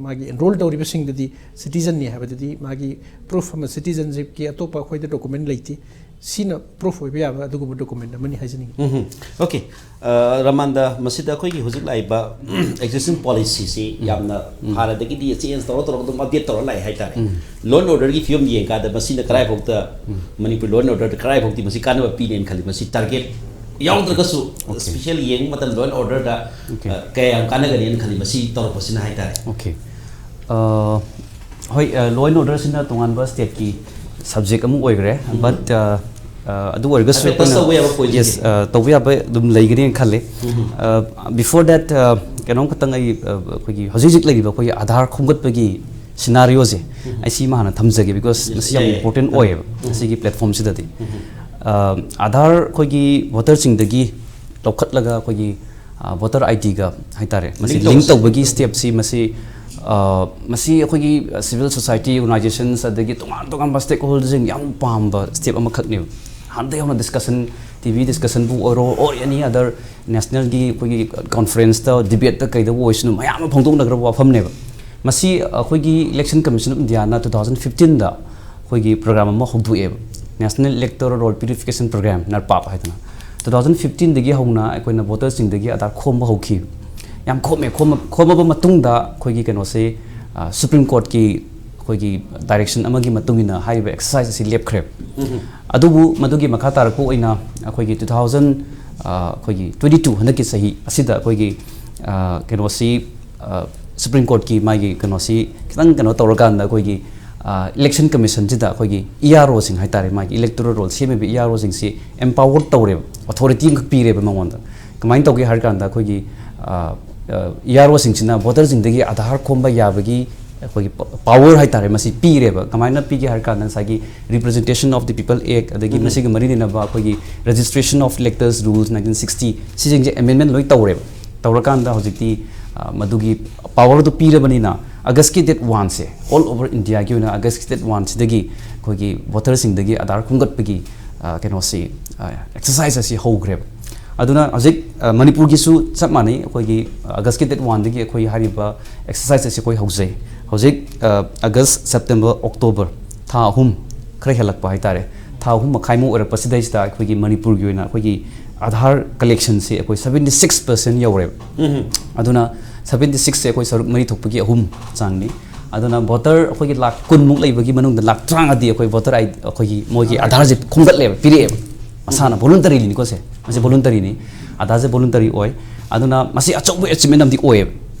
ꯃꯥꯒꯤ enrol ꯇꯧꯔꯤꯕꯁꯤꯡꯗꯨꯗꯤ citizen ꯅꯤ ꯍꯥꯏꯕꯗꯨꯗꯤ ꯃꯥꯒꯤ proof ꯑꯃ citizenship ꯀꯤ ꯑꯇꯣꯞꯄ ꯑꯩꯈꯣꯏꯗ document ꯂꯩꯇꯦ꯫ ꯁꯤꯅ proof ꯑꯣꯏꯕ ꯌꯥꯕ ꯑꯗꯨꯒꯨꯝꯕ document ꯑꯃꯅꯤ ꯍꯥꯏꯖꯅꯤꯡꯉꯤ꯫ Okay꯫ ꯔꯃꯥꯟꯗ, ꯃꯁꯤꯗ ꯑꯩꯈꯣꯏꯒꯤ ꯍꯧꯖꯤꯛ ꯂꯥꯛꯏꯕ existing policy ꯁꯤ ꯌꯥꯝꯅ ꯍꯥꯟꯅꯗꯒꯤꯗꯤ change ꯇꯧꯔ ꯇꯧꯔꯒ ꯑꯗꯨꯝ update ꯇꯧꯔ ꯂꯥꯛꯑꯦ ꯍꯥꯏꯇꯥꯔꯦ꯫ Law and order ꯒꯤ ꯐꯤꯕꯝ ꯌꯦꯡꯀꯥꯟꯗ ꯃꯁꯤꯅ ꯀꯗꯥꯏꯐꯥꯎꯗ ꯃꯅꯤꯄꯨꯔ law and order ꯗ ꯀꯗꯥꯏꯐꯥꯎꯗꯤ ꯃꯁꯤ ꯀꯥꯟꯅꯕ ꯄꯤꯅꯦꯅ ꯈꯜꯂꯤ? ꯃꯁꯤ target ꯌꯥꯎꯗ꯭ꯔꯒꯁꯨ special ꯌꯦꯡꯕ ꯃꯇꯝꯗ law and order ꯗ ꯀꯌꯥ ꯌꯥꯝ ꯀꯥꯟꯅꯒꯅꯤꯅ ꯈꯜꯂꯤ ꯃꯁꯤ ꯇꯧꯔꯛꯄꯁꯤꯅ ꯍꯥꯏꯇꯥꯔꯦ? Okay꯫ ꯍꯣꯏ, law and order ꯁꯤꯅ ꯇꯣꯉꯥꯟꯕ state ꯀꯤ subject ꯑꯃ ꯑꯣꯏꯈ꯭ꯔꯦ꯫ But ꯑꯗꯨ ꯑꯣꯏꯔꯒꯁꯨ ꯍꯥꯏꯐꯦꯠ touch ꯇꯧꯕ ꯌꯥꯕ point yes, ꯇꯧꯕ ꯌꯥꯕ ꯑꯗꯨꯝ ꯂꯩꯒꯅꯤꯅ ꯈꯜꯂꯤ꯫ Before that, ꯀꯩꯅꯣꯝ ꯈꯛꯇꯪ ꯑꯩ ꯑꯩꯈꯣꯏꯒꯤ ꯍꯧꯖꯤꯛ ꯍꯧꯖꯤꯛ ꯂꯩꯔꯤꯕ ꯑꯩꯈꯣꯏꯒꯤ ꯑꯥꯙꯥꯔ ꯈꯣꯝꯒꯠꯄꯒꯤ scenario ꯁꯦ ꯑꯩ ꯁꯤꯃ ꯍꯥꯟꯅ ꯊꯝꯖꯒꯦ, because ꯃꯁꯤ ꯌꯥꯝ important ꯑꯣꯏꯌꯦꯕ ꯃꯁꯤꯒꯤ platform ꯁꯤꯗꯗꯤ꯫ ꯑꯥꯙꯥꯔ ꯑꯩꯈꯣꯏꯒꯤ ꯚꯣꯇꯔꯁꯤꯡꯗꯒꯤ ꯂꯧꯈꯠꯂꯒ ꯑꯩꯈꯣꯏꯒꯤ ꯚꯣꯇꯔ ꯑꯥꯏ ꯗꯤꯒ ꯍꯥꯏꯇꯥꯔꯦ, ꯃꯁꯤ link ꯇꯧꯕꯒꯤ step ꯁꯤ ꯃꯁꯤ ꯃꯁꯤ ꯑꯩꯈꯣꯏꯒꯤ civil society organizations ꯑꯗꯒꯤ ꯇꯣꯉꯥꯟ ꯇꯣꯉꯥꯟꯕ stakeholder ꯁꯤꯡ ꯌꯥꯝ ꯄꯥꯝꯕ step ꯑꯃꯈꯛꯅꯦꯕ꯫ ꯍꯥꯟꯅꯗꯒꯤ ꯍꯧꯅ discussion, ꯇꯤ ꯚꯤ discussion ꯕꯨ ꯑꯣꯏꯔꯣ, or any other national ꯒꯤ ꯑꯩꯈꯣꯏꯒꯤ conference ꯇ, debate ꯇ ꯀꯩꯗꯕꯨ ꯑꯣꯏꯁꯅꯨ, ꯃꯌꯥꯝ ꯑꯃ ꯐꯣꯡꯗꯣꯛꯅꯈ꯭ꯔꯕ ꯋꯥꯐꯝꯅꯦꯕ꯫ ꯃꯁꯤ ꯑꯩꯈꯣꯏꯒꯤ Election Commission of India ꯅ two thousand fifteen ꯗ ꯑꯩꯈꯣꯏꯒꯤ program ꯑꯃ ꯍꯧꯗꯣꯛꯑꯦꯕ, National Electoral Roll Purification Program, ꯅꯔꯄꯥꯞ ꯍꯥꯏꯗꯅ꯫ Two thousand fifteen ꯗꯒꯤ ꯍꯧꯅ ꯑꯩꯈꯣꯏꯅ ꯚꯣꯇꯔꯁꯤꯡꯗꯒꯤ ꯑꯥꯙꯥꯔ ꯈꯣꯝꯕ ꯍꯧꯈꯤ꯫ ꯌꯥꯝ ꯈꯣꯝꯃꯦ꯫ ꯈꯣꯝꯃ-, ꯈꯣꯝꯃꯕ ꯃꯇꯨꯡꯗ ꯑꯩꯈꯣꯏꯒꯤ ꯀꯩꯅꯣꯁꯦ, Supreme Court ꯀꯤ ꯑꯩꯈꯣꯏꯒꯤ direction ꯑꯃꯒꯤ ꯃꯇꯨꯡ ꯏꯟꯅ ꯍꯥꯏꯔꯤꯕ exercise ꯑꯁꯤ ꯂꯦꯞꯈ꯭ꯔꯦ꯫ ꯑꯗꯨꯕꯨ ꯃꯗꯨꯒꯤ ꯃꯈꯥ ꯇꯥꯔꯛꯄ ꯑꯣꯏꯅ ꯑꯩꯈꯣꯏꯒꯤ two thousand, ꯑꯩꯈꯣꯏꯒꯤ twenty two, ꯍꯟꯗꯛꯀꯤ ꯆꯍꯤ ꯑꯁꯤꯗ ꯑꯩꯈꯣꯏꯒꯤ ꯀꯩꯅꯣꯁꯤ, Supreme Court ꯀꯤ ꯃꯥꯒꯤ ꯀꯩꯅꯣꯁꯤ ꯈꯤꯇꯪ ꯀꯩꯅꯣ ꯇꯧꯔꯀꯥꯟꯗ ꯑꯩꯈꯣꯏꯒꯤ ꯏꯂꯦꯛꯁꯟ ꯀꯃꯤꯁꯟꯁꯤꯗ ꯑꯩꯈꯣꯏꯒꯤ ꯏ ꯑꯥꯔ ꯑꯣꯁꯤꯡ ꯍꯥꯏꯇꯥꯔꯦ, ꯃꯥꯒꯤ electoral role ꯁꯦꯝꯃꯤꯕ E R ꯑꯣꯁꯤꯡꯁꯤ empower ꯇꯧꯔꯦꯕ, ꯑꯣꯊꯣꯔꯤꯇꯤ ꯑꯃꯈꯛ ꯄꯤꯔꯦꯕ ꯃꯉꯣꯟꯗ꯫ ꯀꯃꯥꯏꯅ ꯇꯧꯒꯦ ꯍꯥꯏꯔ ꯀꯥꯟꯗ ꯑꯩꯈꯣꯏꯒꯤ ꯏ ꯑꯥꯔ ꯑꯣꯁꯤꯡꯁꯤꯅ ꯚꯣꯇꯔꯁꯤꯡꯗꯒꯤ ꯑꯥꯙꯥꯔ ꯈꯣꯝꯕ ꯌꯥꯕꯒꯤ ꯑꯩꯈꯣꯏꯒꯤ ꯄꯥꯋꯔ ꯍꯥꯏꯇꯥꯔꯦ, ꯃꯁꯤ ꯄꯤꯔꯦꯕ꯫ ꯀꯃꯥꯏꯅ ꯄꯤꯒꯦ ꯍꯥꯏꯔ ꯀꯥꯟꯗ ꯉꯁꯥꯏꯒꯤ Representation of the People Act, ꯑꯗꯒꯤ ꯎꯝ꯫ ꯃꯁꯤꯒ ꯃꯔꯤ ꯂꯩꯅꯕ ꯑꯩꯈꯣꯏꯒꯤ Registration of Electors Rules nineteen sixty, ꯁꯤꯁꯤꯡꯁꯦ ꯑꯦꯃꯦꯟꯃꯦꯟ ꯂꯣꯏ ꯇꯧꯔꯦꯕ꯫ ꯇꯧꯔꯀꯥꯟꯗ ꯍꯧꯖꯤꯛꯇꯤ ꯑ, ꯃꯗꯨꯒꯤ ꯄꯥꯋꯔꯗꯨ ꯄꯤꯔꯕꯅꯤꯅ ꯑꯥꯒꯁꯀꯤ ꯗꯦꯠ ꯋꯥꯟꯁꯦ ꯑꯣꯜ ꯑꯣꯚꯔ ꯏꯟꯗꯤꯌꯥꯒꯤ ꯑꯣꯏꯅ ꯑꯥꯒꯁꯀꯤ ꯗꯦꯠ ꯋꯥꯟꯁꯤꯗꯒꯤ ꯑꯩꯈꯣꯏꯒꯤ ꯚꯣꯇꯔꯁꯤꯡꯗꯒꯤ ꯑꯥꯙꯥꯔ ꯈꯣꯝꯒꯠꯄꯒꯤ ꯑ, ꯀꯩꯅꯣꯁꯤ, ꯑ, ꯑꯦꯛꯁꯔꯁꯥꯏꯁ ꯑꯁꯤ ꯍꯧꯈ꯭ꯔꯦꯕ꯫ ꯑꯗꯨꯅ ꯍꯧꯖꯤꯛ ꯑ, ꯃꯅꯤꯄꯨꯔꯒꯤꯁꯨ ꯆꯞ ꯃꯥꯟꯅꯩ꯫ ꯑꯩꯈꯣꯏꯒꯤ ꯑꯥꯒꯁꯀꯤ ꯗꯦꯠ ꯋꯥꯟꯗꯒꯤ ꯑꯩꯈꯣꯏ ꯍꯥꯏꯔꯤꯕ ꯑꯦꯛꯁꯔꯁꯥꯏꯁ ꯑꯁꯤ ꯑꯩꯈꯣꯏ ꯍꯧꯖꯩ꯫ ꯍꯧꯖꯤꯛ ꯑ, ꯑꯥꯒꯁ, ꯁꯦꯞꯇꯦꯝꯕꯔ, ꯑꯣꯛꯇꯣꯕꯔ, ꯊꯥ ꯑꯍꯨꯝ ꯈꯔ ꯍꯦꯜꯂꯛꯄ ꯍꯥꯏꯇꯥꯔꯦ, ꯊꯥ ꯑꯍꯨꯝ ꯃꯈꯥꯏꯃꯨꯛ ꯑꯣꯏꯔꯛꯄꯁꯤꯗꯩꯁꯤꯗ ꯑꯩꯈꯣꯏꯒꯤ ꯃꯅꯤꯄꯨꯔꯒꯤ ꯑꯣꯏꯅ ꯑꯩꯈꯣꯏꯒꯤ ꯑꯥꯙꯥꯔ ꯀꯂꯦꯛꯁꯟꯁꯤ ꯑꯩꯈꯣꯏ seventy six percent ꯌꯧꯔꯦꯕ꯫ ꯎꯝ꯫ ꯑꯗꯨꯅ seventy sixꯁꯦ ꯑꯩꯈꯣꯏ ꯁꯔꯨꯛ ꯃꯔꯤ ꯊꯣꯛꯄꯒꯤ ꯑꯍꯨꯝ ꯆꯥꯡꯅꯤ꯫ ꯑꯗꯨꯅ ꯚꯣꯇꯔ ꯑꯩꯈꯣꯏꯒꯤ ꯂꯥꯛ ꯀꯨꯟꯃꯨꯛ ꯂꯩꯕꯒꯤ ꯃꯅꯨꯡꯗ ꯂꯥꯛ ꯇꯔꯥꯃꯉꯥꯗꯤ ꯑꯩꯈꯣꯏ ꯚꯣꯇꯔ ꯑꯥꯏ ꯑꯩꯈꯣꯏꯒꯤ ꯃꯣꯏꯒꯤ ꯑꯥꯙꯥꯔꯁꯦ ꯈꯣꯝꯒꯠꯂꯦꯕ, ꯄꯤꯔꯛꯑꯦꯕ꯫ ꯃꯁꯥꯅ ꯚꯣꯂꯨꯟꯇꯔꯤꯅꯤꯀꯣ ꯁꯦ, ꯃꯁꯤ ꯎꯝ꯫ ꯚꯣꯂꯨꯟꯇꯔꯤꯅꯤ, ꯑꯥꯙꯥꯔꯁꯦ ꯚꯣꯂꯨꯟꯇꯔꯤ ꯑꯣꯏ꯫ ꯑꯗꯨꯅ ꯃꯁꯤ ꯑꯆꯧꯕ ꯑꯦꯆꯤꯞꯃꯦꯟ ꯑꯃꯗꯤ ꯑꯣꯏꯌꯦꯕ꯫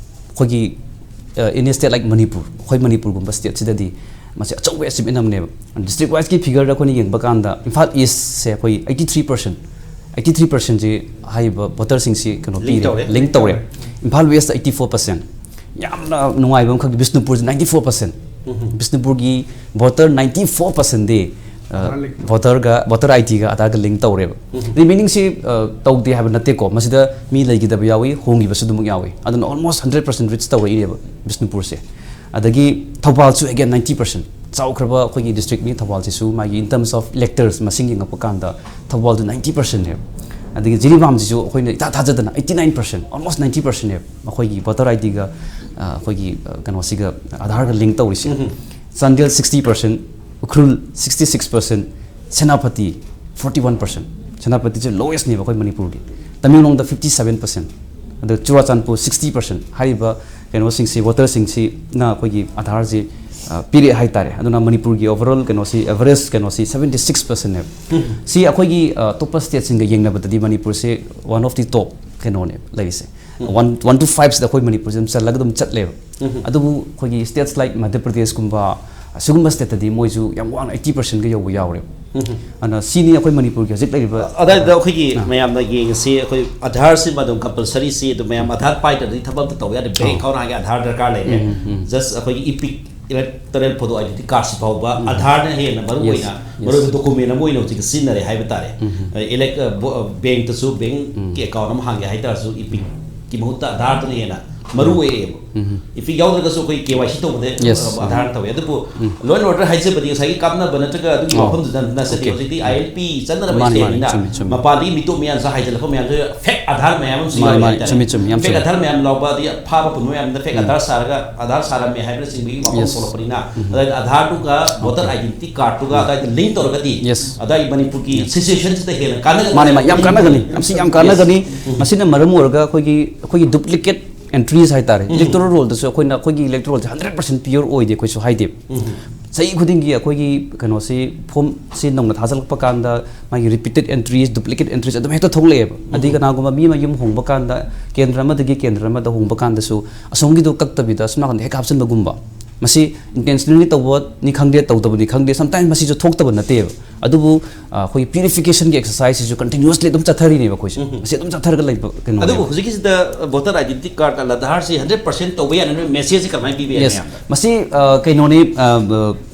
ꯑꯩꯈꯣꯏꯒꯤ ꯏꯟ ꯁ꯭ꯇꯦꯠ ꯂꯥꯏꯛ ꯃꯅꯤꯄꯨꯔ, ꯑꯩꯈꯣꯏ ꯃꯅꯤꯄꯨꯔꯒꯨꯝꯕ ꯁ꯭ꯇꯦꯠꯁꯤꯗꯗꯤ ꯃꯁꯤ ꯑꯆꯧꯕ ꯑꯦꯆꯤꯞꯃꯦꯟ ꯑꯃꯅꯦꯕ꯫ ꯗꯤꯁꯇ꯭ꯔꯤꯛ ꯋꯥꯏꯁꯀꯤ ꯐꯤꯒꯔꯗ ꯑꯩꯈꯣꯏꯅ ꯌꯦꯡꯕ ꯀꯥꯟꯗ ꯏꯝꯐꯥꯜ ꯏꯁꯁꯦ ꯑꯩꯈꯣꯏ eighty three percent, eighty three percentꯁꯤ ꯍꯥꯏꯔꯤꯕ ꯚꯣꯇꯔꯁꯤꯡꯁꯤ ꯀꯩꯅꯣ ꯂꯤꯡ ꯄꯤꯔꯦ, ꯇꯧꯔꯦ꯫ ꯂꯤꯡ ꯇꯧꯔꯦ꯫ Imphal west eighty four percent꯫ ꯌꯥꯝꯅ ꯅꯨꯡꯉꯥꯏꯕ ꯑꯃꯈꯛꯇꯤ ꯕꯤꯁꯅꯨꯄꯨꯔꯁꯤ ninety four percent꯫ ꯎꯝ꯫ ꯕꯤꯁꯅꯨꯄꯨꯔꯒꯤ ꯚꯣꯇꯔ ninety four percentꯗꯤ ꯑ, ꯑꯥꯙꯥꯔ ꯂꯤꯡ ꯇꯧꯔꯦ꯫ ꯚꯣꯇꯔꯒ, ꯚꯣꯇꯔ ꯑꯥꯏ ꯗꯤꯒ ꯑꯥꯙꯥꯔꯒ ꯂꯤꯡ ꯇꯧꯔꯦꯕ꯫ ꯎꯝ꯫ ꯔꯤꯃꯦꯅꯤꯡꯁꯤ ꯑ, ꯇꯧꯗꯦ ꯍꯥꯏꯕ ꯅꯠꯇꯦꯀꯣ, ꯃꯁꯤꯗ ꯃꯤ ꯂꯩꯈꯤꯗꯕ ꯌꯥꯎꯏ, ꯍꯣꯡꯈꯤꯕꯁꯨ ꯑꯗꯨꯃꯛ ꯌꯥꯎꯏ꯫ ꯑꯗꯨꯅ almost hundred percent reach ꯇꯧꯔꯛꯏꯅꯦꯕ ꯕꯤꯁꯅꯨꯄꯨꯔꯁꯦ꯫ ꯑꯗꯒꯤ ꯊꯧꯕꯥꯜꯁꯨ again ninety percent꯫ ꯆꯥꯎꯈ꯭ꯔꯕ ꯑꯩꯈꯣꯏꯒꯤ ꯗꯤꯁꯇ꯭ꯔꯤꯛꯅꯤ ꯊꯧꯕꯥꯜꯁꯤꯁꯨ, ꯃꯥꯒꯤ in terms of electors ꯃꯁꯤꯡ ꯌꯦꯡꯉꯛꯄ ꯀꯥꯟꯗ ꯊꯧꯕꯥꯜꯗꯨ ninety percentꯅꯦꯕ꯫ ꯑꯗꯒꯤ ꯖꯤꯔꯤꯕꯥꯝꯁꯤꯁꯨ ꯑꯩꯈꯣꯏꯅ ꯏꯊꯥ ꯊꯥꯖꯗꯅ eighty nine percent, almost ninety percentꯅꯦꯕ ꯃꯈꯣꯏꯒꯤ ꯚꯣꯇꯔ ꯑꯥꯏ ꯗꯤꯒ, ꯑ, ꯑꯩꯈꯣꯏꯒꯤ, ꯑ, ꯀꯩꯅꯣꯁꯤꯒ, ꯑꯥꯙꯥꯔꯒ ꯂꯤꯡ ꯇꯧꯔꯤꯁꯦ꯫ ꯎꯝ꯫ Chandel sixty percent, Ukhrul sixty six percent, Senapati forty one percent꯫ ꯁꯦꯅꯥꯄꯇꯤꯁꯦ ꯂꯣꯋꯦꯁꯅꯦꯕ ꯑꯩꯈꯣꯏ ꯃꯅꯤꯄꯨꯔꯒꯤ꯫ ꯇꯃꯦꯡꯂꯣꯡꯗ fifty seven percent, ꯑꯗ ꯆꯨꯔꯥꯆꯥꯟꯄꯨꯔ sixty percent꯫ ꯍꯥꯏꯔꯤꯕ ꯀꯩꯅꯣꯁꯤꯡꯁꯤ, ꯚꯣꯇꯔꯁꯤꯡꯁꯤꯅ ꯑꯩꯈꯣꯏꯒꯤ ꯑꯥꯙꯥꯔꯁꯤ, ꯑ, ꯄꯤꯔꯛꯑꯦ ꯍꯥꯏꯇꯥꯔꯦ꯫ ꯑꯗꯨꯅ ꯃꯅꯤꯄꯨꯔꯒꯤ overall ꯀꯩꯅꯣꯁꯤ, average ꯀꯩꯅꯣꯁꯤ seventy six percentꯅꯦꯕ꯫ ꯎꯝ꯫ ꯁꯤ ꯑꯩꯈꯣꯏꯒꯤ, ꯑ, ꯑꯇꯣꯞꯄ ꯁ꯭ꯇꯦꯠꯁꯤꯡꯒ ꯌꯦꯡꯅꯕꯗꯗꯤ ꯃꯅꯤꯄꯨꯔꯁꯦ one of the top ꯀꯩꯅꯣꯅꯦ ꯂꯩꯔꯤꯁꯦ꯫ ꯎꯝ꯫ One, one to fiveꯁꯤꯗ ꯑꯩꯈꯣꯏ ꯃꯅꯤꯄꯨꯔꯁꯦ ꯑꯗꯨꯝ ꯆꯜꯂꯒ ꯑꯗꯨꯝ ꯆꯠꯂꯦꯕ꯫ ꯎꯝ꯫ ꯑꯗꯨꯕꯨ ꯑꯩꯈꯣꯏꯒꯤ states like ꯃꯙ꯭ꯌ ꯄ꯭ꯔꯗꯦꯁꯀꯨꯝꯕ, ꯑꯁꯤꯒꯨꯝꯕ ꯁ꯭ꯇꯦꯠꯇꯗꯤ ꯃꯣꯏꯁꯨ ꯌꯥꯝ ꯋꯥꯡꯅ ꯑꯩꯠꯇꯤ ꯄꯥꯔꯁꯦꯟꯒ ꯌꯧꯕ ꯌꯥꯎꯔꯦꯕ꯫ ꯑꯗꯨꯅ ꯁꯤꯅꯤ ꯑꯩꯈꯣꯏ ꯃꯅꯤꯄꯨꯔꯒꯤ ꯍꯧꯖꯤꯛ ꯂꯩꯔꯤꯕ꯫ ꯑꯗꯥꯏꯗ ꯑꯩꯈꯣꯏꯒꯤ ꯃꯌꯥꯝꯅ ꯌꯦꯡꯉꯁꯤ, ꯑꯩꯈꯣꯏ ꯑꯙꯥꯔꯁꯤꯃ ꯑꯗꯨꯝ ꯀꯝꯄꯜꯁꯔꯤꯁꯤ ꯑꯗꯨꯝ ꯃꯌꯥꯝ ꯑꯙꯥꯔ ꯄꯥꯏꯗ꯭ꯔꯗꯤ ꯊꯕꯛ ꯑꯝꯇ ꯇꯧꯕ ꯌꯥꯗꯦ꯫ ꯕꯦꯡ ꯑꯦꯀꯥꯎꯟ ꯍꯥꯡꯒꯦ ꯑꯙꯥꯔ ꯗꯔꯀꯥꯔ ꯂꯩꯔꯦ꯫ ꯖꯁ ꯑꯩꯈꯣꯏꯒꯤ ꯏꯄꯤꯛ, ꯏꯂꯦꯛꯇꯣꯔꯦꯜ ꯐꯣꯇꯣ ꯑꯥꯏꯗꯦꯟꯇꯤꯇꯤ ꯀꯥꯔꯗꯁꯤ ꯐꯥꯎꯕ ꯑꯙꯥꯔꯅ ꯍꯦꯟꯅ ꯃꯔꯨ ꯑꯣꯏꯅ, ꯃꯔꯨꯑꯣꯏꯕ ꯗꯣꯀꯨꯃꯦꯟ ꯑꯃ ꯑꯣꯏꯅ ꯍꯧꯖꯤꯛ ꯁꯤꯖꯤꯟꯅꯔꯦ ꯍꯥꯏꯕ ꯇꯥꯔꯦ꯫ ꯏꯂꯦꯛ-, ꯑ, ꯕꯣ-, ꯑ, ꯕꯦꯡꯛꯇꯁꯨ, ꯕꯦꯡꯛꯀꯤ ꯑꯦꯀꯥꯎꯟ ꯑꯃ ꯍꯥꯡꯒꯦ ꯍꯥꯏ ꯇꯥꯔꯁꯨ ꯏꯄꯤꯛꯀꯤ ꯃꯍꯨꯠꯇ ꯑꯙꯥꯔꯗꯨꯅ ꯍꯦꯟꯅ ꯃꯔꯨ ꯑꯣꯏꯔꯛꯑꯦꯕ꯫ ꯏꯄꯤꯛ ꯌꯥꯎꯗ꯭ꯔꯒꯁꯨ ꯑꯩꯈꯣꯏ ꯀꯦ ꯋꯥꯏ ꯁꯤ ꯇꯧꯕꯗ, Yes. ꯑ, ꯑꯙꯥꯔ ꯇꯧꯋꯦ꯫ ꯑꯗꯨꯕꯨ ꯂꯣ ꯑꯦꯟ ꯑꯣꯔꯗꯔ ꯍꯥꯏꯖꯕꯗꯤ ꯉꯁꯥꯏꯒꯤ ꯀꯥꯞꯅꯕ ꯅꯠꯇ꯭ꯔꯒ ꯑꯗꯨꯒꯤ ꯑꯣ. ꯋꯥꯐꯝꯗꯨꯗ ꯅꯠꯆꯗꯦ꯫ Okay. ꯍꯧꯖꯤꯛꯇꯤ ꯑꯥꯏ ꯑꯦꯜ ꯄꯤ ꯆꯠꯅꯔꯕ ꯃꯥꯅꯤ, ꯃꯥꯅꯤ, ꯁ꯭ꯇꯦꯠꯅꯤꯅ ꯆꯨꯝꯃꯤ, ꯆꯨꯝꯃꯤ. ꯃꯄꯥꯟꯗꯒꯤ ꯃꯤꯇꯣꯞ ꯃꯌꯥꯝꯁꯨ ꯍꯥꯏꯖꯤꯜꯂꯛꯄ ꯃꯌꯥꯝꯁꯨ ꯐꯦꯛ ꯑꯙꯥꯔ ꯃꯌꯥꯝ ꯑꯃꯁꯨ ꯃꯥꯅꯤ, ꯌꯥꯎꯔꯤ ꯃꯥꯅꯤ, ꯍꯥꯏꯇꯥꯔꯦ꯫ ꯆꯨꯝꯃꯤ, ꯆꯨꯝꯃꯤ, ꯌꯥꯝ ꯐꯦꯛ ꯆꯨꯝꯃꯤ. ꯑꯙꯥꯔ ꯃꯌꯥꯝ ꯌꯥꯎꯕ, ꯑꯗꯒꯤ ꯐꯥꯕ ꯄꯨꯟꯕ ꯃꯌꯥꯝꯗ ꯐꯦꯛ ꯑꯙꯥꯔ ꯁꯥꯔꯒ ꯑꯥꯙꯥꯔ ꯁꯥꯔꯝꯃꯦ ꯍꯥꯏꯕꯅꯆꯤꯡꯕꯒꯤ ꯋꯥꯐꯝ Yes. ꯊꯣꯛꯂꯛꯄꯅꯤꯅ, ꯑꯗꯨꯗ ꯑꯥꯙꯥꯔꯗꯨꯒ ꯚꯣꯇꯔ ꯑꯥꯏꯗꯦꯟꯇꯤꯇꯤ ꯀꯥꯔꯗꯇꯨꯒ ꯑꯗꯨꯋꯥꯏꯗ ꯂꯤꯡ ꯇꯧꯔꯒꯗꯤ Yes. ꯑꯗꯨꯋꯥꯏ ꯃꯅꯤꯄꯨꯔꯒꯤ Yes. ꯁꯤꯆꯨꯋꯦꯁꯟꯁꯤꯗ ꯍꯦꯟꯅ ꯀꯥꯟꯅꯒꯅꯤ꯫ ꯃꯥꯅꯦ, ꯃꯥꯅꯦ, ꯌꯥꯝ ꯀꯥꯟꯅꯒꯅꯤ, ꯌꯥꯝ ꯁꯤ ꯌꯥꯝ ꯀꯥꯟꯅꯒꯅꯤ꯫ ꯎꯝ. ꯃꯁꯤꯅ ꯃꯔꯝ ꯑꯣꯏꯔꯒ ꯑꯩꯈꯣꯏꯒꯤ, ꯑꯩꯈꯣꯏꯒꯤ ꯗꯨꯄ꯭ꯂꯤꯀꯦꯠ ꯑꯦꯟꯇ꯭ꯔꯤꯁ ꯍꯥꯏꯇꯥꯔꯦ, ꯏꯂꯦꯛꯇꯣꯔꯦꯜ ꯔꯣꯜꯗꯁꯨ ꯑꯩꯈꯣꯏꯅ ꯑꯩꯈꯣꯏꯒꯤ ꯏꯂꯦꯛꯇꯣꯔꯦꯜꯁꯦ ꯍꯟꯗ꯭ꯔꯦꯠ ꯄꯥꯔꯁꯦꯟ ꯄꯤꯌꯣꯔ ꯑꯣꯏꯗꯦ ꯑꯩꯈꯣꯏꯁꯨ ꯍꯥꯏꯗꯦ꯫ ꯆꯍꯤ ꯈꯨꯗꯤꯡꯒꯤ ꯑꯩꯈꯣꯏꯒꯤ ꯀꯩꯅꯣꯁꯤ, ꯐꯣꯝꯁꯤ ꯅꯧꯅ ꯊꯥꯖꯤꯜꯂꯛꯄ ꯀꯥꯟꯗ ꯃꯥꯒꯤ ꯔꯤꯄꯤꯇꯦꯠ ꯑꯦꯟꯇ꯭ꯔꯤꯁ, ꯗꯨꯄ꯭ꯂꯤꯀꯦꯠ ꯑꯦꯟꯇ꯭ꯔꯤꯁ ꯑꯗꯨꯝ ꯍꯦꯛꯇ ꯊꯣꯛꯂꯛꯑꯦꯕ꯫ ꯑꯗꯩ ꯀꯅꯥꯒꯨꯝꯕ ꯃꯤ ꯑꯃ ꯌꯨꯝ ꯍꯣꯡꯕ ꯀꯥꯟꯗ ꯀꯦꯟꯗ꯭ꯔ ꯑꯃꯗꯒꯤ ꯀꯦꯟꯗ꯭ꯔ ꯑꯃꯗ ꯍꯣꯡꯕ ꯀꯥꯟꯗꯁꯨ ꯑꯁꯣꯝꯒꯤꯗꯣ ꯀꯛꯇꯕꯤꯗ ꯑꯁꯣꯝ ꯅꯥꯀꯟꯗ ꯍꯦꯛ ꯍꯥꯞꯆꯤꯟꯕꯒꯨꯝꯕ, ꯃꯁꯤ ꯏꯟꯇꯦꯟꯁꯅꯦꯜꯂꯤ ꯇꯧꯕꯅꯤ ꯈꯪꯗꯦ, ꯇꯧꯗꯕꯅꯤ ꯈꯪꯗꯦ, ꯁꯝꯇꯥꯏꯝ ꯃꯁꯤꯁꯨ ꯊꯣꯛꯇꯕ ꯅꯠꯇꯦꯕ꯫ ꯑꯗꯨꯕꯨ, ꯑ, ꯑꯩꯈꯣꯏꯒꯤ ꯄ꯭ꯌꯨꯔꯤꯐꯤꯀꯦꯁꯟꯒꯤ ꯑꯦꯛꯁꯔꯁꯥꯏꯁꯁꯤꯁꯨ ꯀꯟꯇꯤꯅ꯭ꯌꯨꯁꯂꯤ ꯑꯗꯨꯝ ꯆꯠꯊꯔꯤꯅꯦꯕ ꯑꯩꯈꯣꯏꯁꯦ꯫ ꯃꯁꯤ ꯑꯗꯨꯝ ꯆꯠꯊꯔꯒ ꯂꯩꯕ ꯀꯩꯅꯣꯅꯦꯕ꯫ ꯑꯗꯨꯕꯨ ꯍꯧꯖꯤꯛꯀꯤꯁꯤꯗ ꯚꯣꯇꯔ ꯑꯥꯏꯗꯦꯟꯇꯤꯇꯤ ꯀꯥꯔꯗ, ꯑꯥꯙꯥꯔꯁꯤ ꯍꯟꯗ꯭ꯔꯦꯠ ꯄꯥꯔꯁꯦꯟ ꯇꯧꯕ ꯌꯥꯅꯕ ꯃꯦꯁꯦꯖꯁꯤ ꯀꯃꯥꯏꯅ ꯄꯤꯕ ꯌꯥꯏ ꯌꯦꯁ, ꯃꯌꯥꯝꯗ? ꯃꯁꯤ, ꯑ, ꯀꯩꯅꯣꯅꯤ, ꯑ,